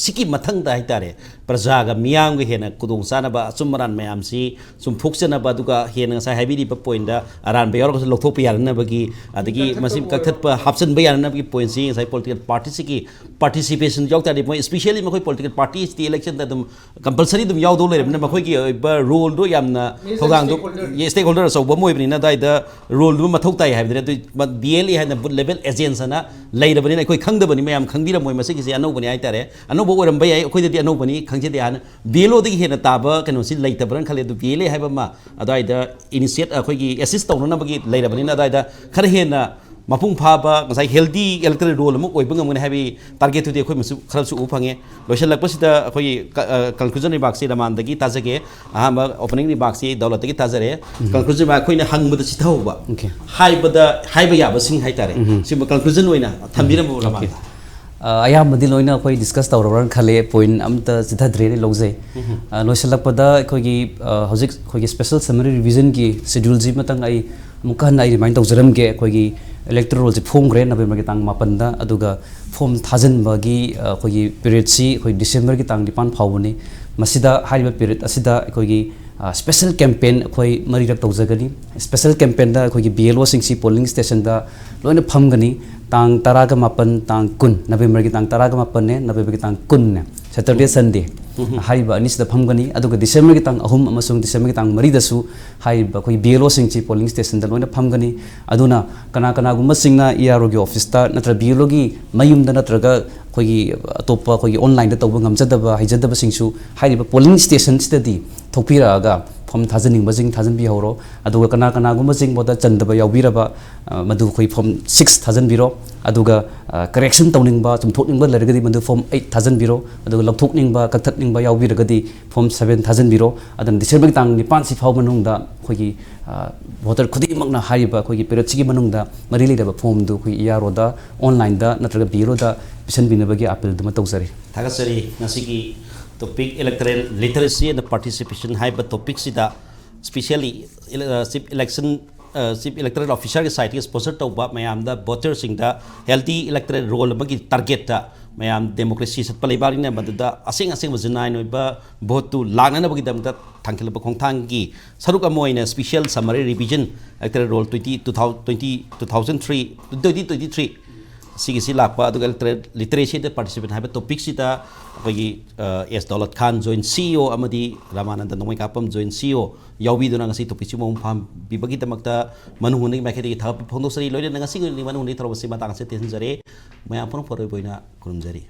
ꯁꯤꯒꯤ ꯃꯊꯪꯗ ꯍꯥꯏꯇꯥꯔꯦ, ꯄ꯭ꯔꯖꯥꯒ ꯃꯤꯌꯥꯝꯒ ꯍꯦꯟꯅ ꯈꯨꯗꯣꯡꯆꯥꯅꯕ, ꯑꯆꯨꯝ ꯑꯔꯥꯟ ꯃꯌꯥꯝꯁꯤ ꯆꯨꯝꯊꯣꯛꯆꯅꯕ, ꯑꯗꯨꯒ ꯍꯦꯟꯅ ꯉꯁꯥꯏ ꯍꯥꯏꯕꯤꯔꯤꯕ ꯄꯣꯏꯟꯠꯗ ꯑꯔꯥꯟꯕ ꯌꯥꯎꯔꯒꯁꯨ ꯂꯧꯊꯣꯛꯄ ꯌꯥꯅꯅꯕꯒꯤ, ꯑꯗꯒꯤ ꯃꯁꯤ ꯀꯛꯊꯠꯄ ꯑꯣꯏꯔꯣ꯫ ꯀꯛꯊꯠꯄ, ꯍꯥꯞꯆꯤꯟꯕ ꯌꯥꯅꯅꯕꯒꯤ ꯄꯣꯏꯟꯠꯁꯤ ꯉꯁꯥꯏ ꯄꯣꯂꯤꯇꯤꯀꯦꯜ ꯄꯥꯔꯇꯤꯁꯤꯒꯤ ꯄꯥꯔꯇꯤꯁꯤꯄꯦꯁꯟ ꯌꯥꯎ ꯇꯥꯔꯗꯤ, ꯃꯣꯏ especially ꯃꯈꯣꯏ ꯄꯣꯂꯤꯇꯤꯀꯦꯜ ꯄꯥꯔꯇꯤꯁꯤꯗꯤ ꯏꯂꯦꯛꯁꯟꯗ ꯑꯗꯨꯝ ꯀꯝꯄꯜꯁꯔꯤ ꯑꯗꯨꯝ ꯌꯥꯎꯗꯧ ꯂꯩꯔꯕꯅꯤꯅ, ꯃꯈꯣꯏꯒꯤ ꯑꯣꯏꯕ ꯔꯣꯜꯗꯣ ꯌꯥꯝꯅ, ꯃꯦꯖꯔ ꯊꯧꯗꯥꯡꯗꯣ, ꯁ꯭ꯇꯦꯛꯍꯣꯜꯗꯔ꯫ ꯌꯦ, ꯁ꯭ꯇꯦꯛꯍꯣꯜꯗꯔ ꯑꯆꯧꯕ ꯑꯃ ꯑꯣꯏꯕꯅꯤꯅ, ꯑꯗꯨꯋꯥꯏꯗ ꯔꯣꯜꯗꯨ ꯃꯊꯧ ꯇꯥꯏ ꯍꯥꯏꯕꯗꯨꯅ꯫ ꯑꯗꯨ ꯕꯤ ꯑꯦꯜ ꯑꯦ ꯍꯥꯏꯅ ꯕꯨꯊ ꯂꯦꯚꯦꯜ ꯑꯦꯖꯦꯟꯠꯁ ꯑꯅ ꯂꯩꯔꯕꯅꯤꯅ, ꯑꯩꯈꯣꯏ ꯈꯪꯗꯕꯅꯤ, ꯃꯌꯥꯝ ꯈꯪꯕꯤꯔꯝꯃꯣꯏ꯫ ꯃꯁꯤꯒꯤꯁꯦ ꯑꯅꯧꯕꯅꯤ ꯍꯥꯏꯇꯥꯔꯦ, ꯑꯅꯧꯕ ꯑꯣꯏꯔꯝꯕ ꯌꯥꯏ, ꯑꯩꯈꯣꯏꯗꯗꯤ ꯑꯅꯧꯕꯅꯤ, ꯈꯪꯖꯗꯦ ꯍꯥꯏꯅ꯫ ꯕꯤ ꯑꯦꯜ ꯑꯣꯗꯒꯤ ꯍꯦꯟꯅ ꯇꯥꯕ ꯀꯩꯅꯣꯁꯤ ꯂꯩꯇꯕ꯭ꯔꯅ ꯈꯜꯂꯦ꯫ ꯑꯗꯨ ꯕꯤ ꯑꯦꯜ ꯑꯦ ꯍꯥꯏꯕ ꯑꯃ ꯑꯗꯨꯋꯥꯏꯗ ꯏꯅꯤꯁꯤꯌꯦꯠ, ꯑꯩꯈꯣꯏꯒꯤ ꯑꯦꯁꯤꯁ ꯇꯧꯅꯅꯕꯒꯤ ꯂꯩꯔꯕꯅꯤꯅ, ꯑꯗꯨꯋꯥꯏꯗ ꯈꯔ ꯍꯦꯟꯅ ꯃꯄꯨꯡ ꯐꯥꯕ ꯉꯁꯥꯏ healthy electoral roll ꯑꯃ ꯑꯣꯏꯕ ꯉꯝꯒꯅꯤ ꯍꯥꯏꯕꯒꯤ target ꯇꯨꯗꯤ ꯑꯩꯈꯣꯏ ꯃꯁꯨ ꯈꯔꯁꯨ ꯎꯕ ꯐꯪꯉꯦ꯫ ꯂꯣꯏꯁꯤꯜꯂꯛꯄꯁꯤꯗ ꯑꯩꯈꯣꯏꯒꯤ ꯀ-, ꯑ, conclusion remarks ꯁꯤ ꯔꯃꯥꯟꯗꯒꯤ ꯇꯥꯖꯒꯦ꯫ ꯑꯍꯥꯟꯕ opening remarks ꯁꯤ ꯗꯧꯂꯠꯇꯒꯤ ꯇꯥꯖꯔꯦ꯫ Conclusion remark ꯑꯩꯈꯣꯏꯅ ꯍꯪꯕꯗ ꯆꯤꯊꯍꯧꯕ, Okay. ꯍꯥꯏꯕꯗ ꯍꯥꯏꯕ ꯌꯥꯕꯁꯤꯡ ꯍꯥꯏꯇꯥꯔꯦ꯫ ꯁꯤꯕꯨ conclusion ꯑꯣꯏꯅ ꯊꯝꯕꯤꯔꯝꯃꯨ ꯔꯃꯥꯟꯗ꯫ ꯑ, ꯑꯌꯥꯝꯕꯗꯤ ꯂꯣꯏꯅ ꯑꯩꯈꯣꯏ discuss ꯇꯧꯔꯕ꯭ꯔꯥ ꯈꯜꯂꯦ, point ꯑꯝꯇ ꯆꯤꯊꯗ꯭ꯔꯦꯅ ꯂꯧꯖꯩ꯫ ꯑ, ꯂꯣꯏꯁꯤꯜꯂꯛꯄꯗ ꯑꯩꯈꯣꯏꯒꯤ, ꯑ, ꯍꯧꯖꯤꯛ ꯑꯩꯈꯣꯏꯒꯤ special summary revision ꯒꯤ schedule ꯁꯤꯃꯇꯪ ꯑꯩ ꯑꯃꯨꯛꯀ ꯍꯟꯅ ꯑꯩ remind ꯇꯧꯖꯔꯝꯒꯦ꯫ ꯑꯩꯈꯣꯏꯒꯤ electoral roll ꯁꯤ ꯐꯣꯡꯈ꯭ꯔꯦ November ꯒꯤ ꯇꯥꯡ ꯃꯥꯄꯟꯗ, ꯑꯗꯨꯒ form ꯊꯥꯖꯤꯟꯕꯒꯤ, ꯑ, ꯑꯩꯈꯣꯏꯒꯤ period ꯁꯤ ꯑꯩꯈꯣꯏ December ꯒꯤ ꯇꯥꯡ ꯅꯤꯄꯥꯟ ꯐꯥꯎꯕꯅꯤ꯫ ꯃꯁꯤꯗ ꯍꯥꯏꯔꯤꯕ period ꯑꯁꯤꯗ ꯑꯩꯈꯣꯏꯒꯤ, ꯑ, special campaign ꯑꯩꯈꯣꯏ ꯃꯔꯤꯔꯛ ꯇꯧꯖꯒꯅꯤ꯫ Special campaign ꯗ ꯑꯩꯈꯣꯏꯒꯤ B L O ꯁꯤꯡꯁꯤ polling station ꯗ ꯂꯣꯏꯅ ꯐꯝꯒꯅꯤ꯫ ꯇꯥꯡ ꯇꯔꯥꯒ ꯃꯥꯄꯟ, ꯇꯥꯡ ꯀꯨꯟ, November ꯒꯤ ꯇꯥꯡ ꯇꯔꯥꯒ ꯃꯥꯄꯟꯅꯦ, November ꯒꯤ ꯇꯥꯡ ꯀꯨꯟꯅꯦ, Saturday, Sunday꯫ ꯍꯥꯏꯔꯤꯕ ꯑꯅꯤꯁꯤꯗ ꯐꯝꯒꯅꯤ꯫ ꯑꯗꯨꯒ December ꯒꯤ ꯇꯥꯡ ꯑꯍꯨꯝ ꯑꯃꯁꯨꯡ December ꯒꯤ ꯇꯥꯡ ꯃꯔꯤꯗꯁꯨ ꯍꯥꯏꯔꯤꯕ ꯑꯩꯈꯣꯏ B L O ꯁꯤꯡꯁꯤ polling station ꯗ ꯂꯣꯏꯅ ꯐꯝꯒꯅꯤ꯫ ꯑꯗꯨꯅ ꯀꯅꯥ ꯀꯅꯥꯒꯨꯝꯕꯁꯤꯡꯅ E R O ꯒꯤ office ꯇ ꯅꯠꯇ꯭ꯔꯒ B L O ꯒꯤ ꯃꯌꯨꯝꯗ ꯅꯠꯇ꯭ꯔꯒ ꯑꯩꯈꯣꯏꯒꯤ ꯑꯇꯣꯞꯄ ꯑꯩꯈꯣꯏꯒꯤ online ꯗ ꯇꯧꯕ ꯉꯝꯖꯗꯕ, ꯍꯩꯖꯗꯕꯁꯤꯡꯁꯨ ꯍꯥꯏꯔꯤꯕ polling station ꯁꯤꯗꯗꯤ ꯊꯣꯛꯄꯤꯔꯛꯑꯒ form ꯊꯥꯖꯅꯤꯡꯕꯁꯤꯡ ꯊꯥꯖꯟꯕꯤꯍꯧꯔꯣ꯫ ꯑꯗꯨꯒ ꯀꯅꯥ ꯀꯅꯥꯒꯨꯝꯕꯁꯤꯡ ꯚꯣꯇꯔ ꯆꯟꯗꯕ ꯌꯥꯎꯕꯤꯔꯕ, ꯑ, ꯃꯗꯨ ꯑꯩꯈꯣꯏ form six ꯊꯥꯖꯟꯕꯤꯔꯣ꯫ ꯑꯗꯨꯒ, ꯑ, correction ꯇꯧꯅꯤꯡꯕ, ꯆꯨꯝꯊꯣꯛꯅꯤꯡꯕ ꯂꯩꯔꯒꯗꯤ ꯃꯗꯨ form eight ꯊꯥꯖꯟꯕꯤꯔꯣ꯫ ꯑꯗꯨꯒ ꯂꯧꯊꯣꯛꯅꯤꯡꯕ, ꯀꯛꯊꯠꯅꯤꯡꯕ ꯌꯥꯎꯕꯤꯔꯒꯗꯤ form seven ꯊꯥꯖꯟꯕꯤꯔꯣ꯫ ꯑꯗꯨꯅ December ꯒꯤ ꯇꯥꯡ ꯅꯤꯄꯥꯟꯁꯤ ꯐꯥꯎꯕ ꯃꯅꯨꯡꯗ ꯑꯩꯈꯣꯏꯒꯤ, ꯑ, ꯚꯣꯇꯔ ꯈꯨꯗꯤꯡꯃꯛꯅ ꯍꯥꯏꯔꯤꯕ ꯑꯩꯈꯣꯏꯒꯤ period ꯁꯤꯒꯤ ꯃꯅꯨꯡꯗ ꯃꯔꯤ ꯂꯩꯅꯕ form ꯗꯨ ꯑꯩꯈꯣꯏ E R O ꯗ, online ꯗ ꯅꯠꯇ꯭ꯔꯒ B L O ꯗ ꯄꯤꯁꯤꯟꯕꯤꯅꯕꯒꯤ appeal ꯗꯨꯃ ꯇꯧꯖꯔꯤ꯫ ꯊꯥꯒꯠꯆꯔꯤ꯫ ꯉꯁꯤꯒꯤ topic electoral literacy and participation ꯍꯥꯏꯕ topic ꯁꯤꯗ specially, ꯑ, Chief Election, ꯑ, Chief Electoral Officer ꯒꯤ side ꯇꯒꯤ sponsor ꯇꯧꯕ ꯃꯌꯥꯝꯗ, voter ꯁꯤꯡꯗ healthy electoral roll ꯑꯃꯒꯤ target ꯇ ꯃꯌꯥꯝ democracy ꯆꯠꯄ ꯂꯩꯕꯥꯛꯅꯤꯅ ꯃꯗꯨꯗ ꯑꯁꯦꯡ ꯑꯁꯦꯡꯕ genuine ꯑꯣꯏꯕ vote ꯇꯨ ꯂꯥꯛꯅꯅꯕꯒꯤꯗꯃꯛꯇ ꯊꯥꯡꯈꯠꯂꯛꯄ ꯈꯣꯡꯊꯥꯡꯒꯤ ꯁꯔꯨꯛ ꯑꯃ ꯑꯣꯏꯅ special summary revision electoral roll twenty, two thousand, twenty, two thousand three, twenty twenty-three ꯁꯤꯒꯤꯁꯤ ꯂꯥꯛꯄ, ꯑꯗꯨꯒ electoral literacy and participation ꯍꯥꯏꯕ topic ꯁꯤꯗ ꯑꯩꯈꯣꯏꯒꯤ, ꯑ, ꯑꯦꯁ ꯗꯧꯂꯠ ꯈꯥꯟ, joint C E O, ꯑꯃꯗꯤ Ramanand ꯅꯣꯡꯃꯩꯀꯥꯄꯝ, joint C E O, ꯌꯥꯎꯕꯤꯗꯨꯅ ꯉꯁꯤ topic ꯁꯤ ꯃꯄꯨꯡ ꯐꯥꯍꯟꯕꯤꯕꯒꯤꯗꯃꯛꯇ ꯃꯅꯨꯡ ꯍꯨꯠꯅꯒꯤ ꯃꯥꯏꯀꯩꯗꯒꯤ ꯊꯥꯒꯠꯄ ꯐꯣꯡꯗꯣꯛꯆꯔꯤ꯫ ꯂꯣꯏꯅꯅ ꯉꯁꯤꯒꯤ ꯑꯣꯏꯅꯗꯤ ꯃꯅꯨꯡ ꯍꯨꯠꯅꯒꯤ ꯊꯧꯔꯝ ꯑꯁꯤ ꯃꯇꯥꯡ ꯑꯁꯤꯗ ꯇꯦꯟꯁꯤꯟꯖꯔꯦ꯫ ꯃꯌꯥꯝ ꯄꯨꯝꯅꯃꯛꯄꯨ ꯑꯔꯣꯏꯕ ꯑꯣꯏꯅ ꯈꯨꯔꯨꯝꯖꯔꯤ꯫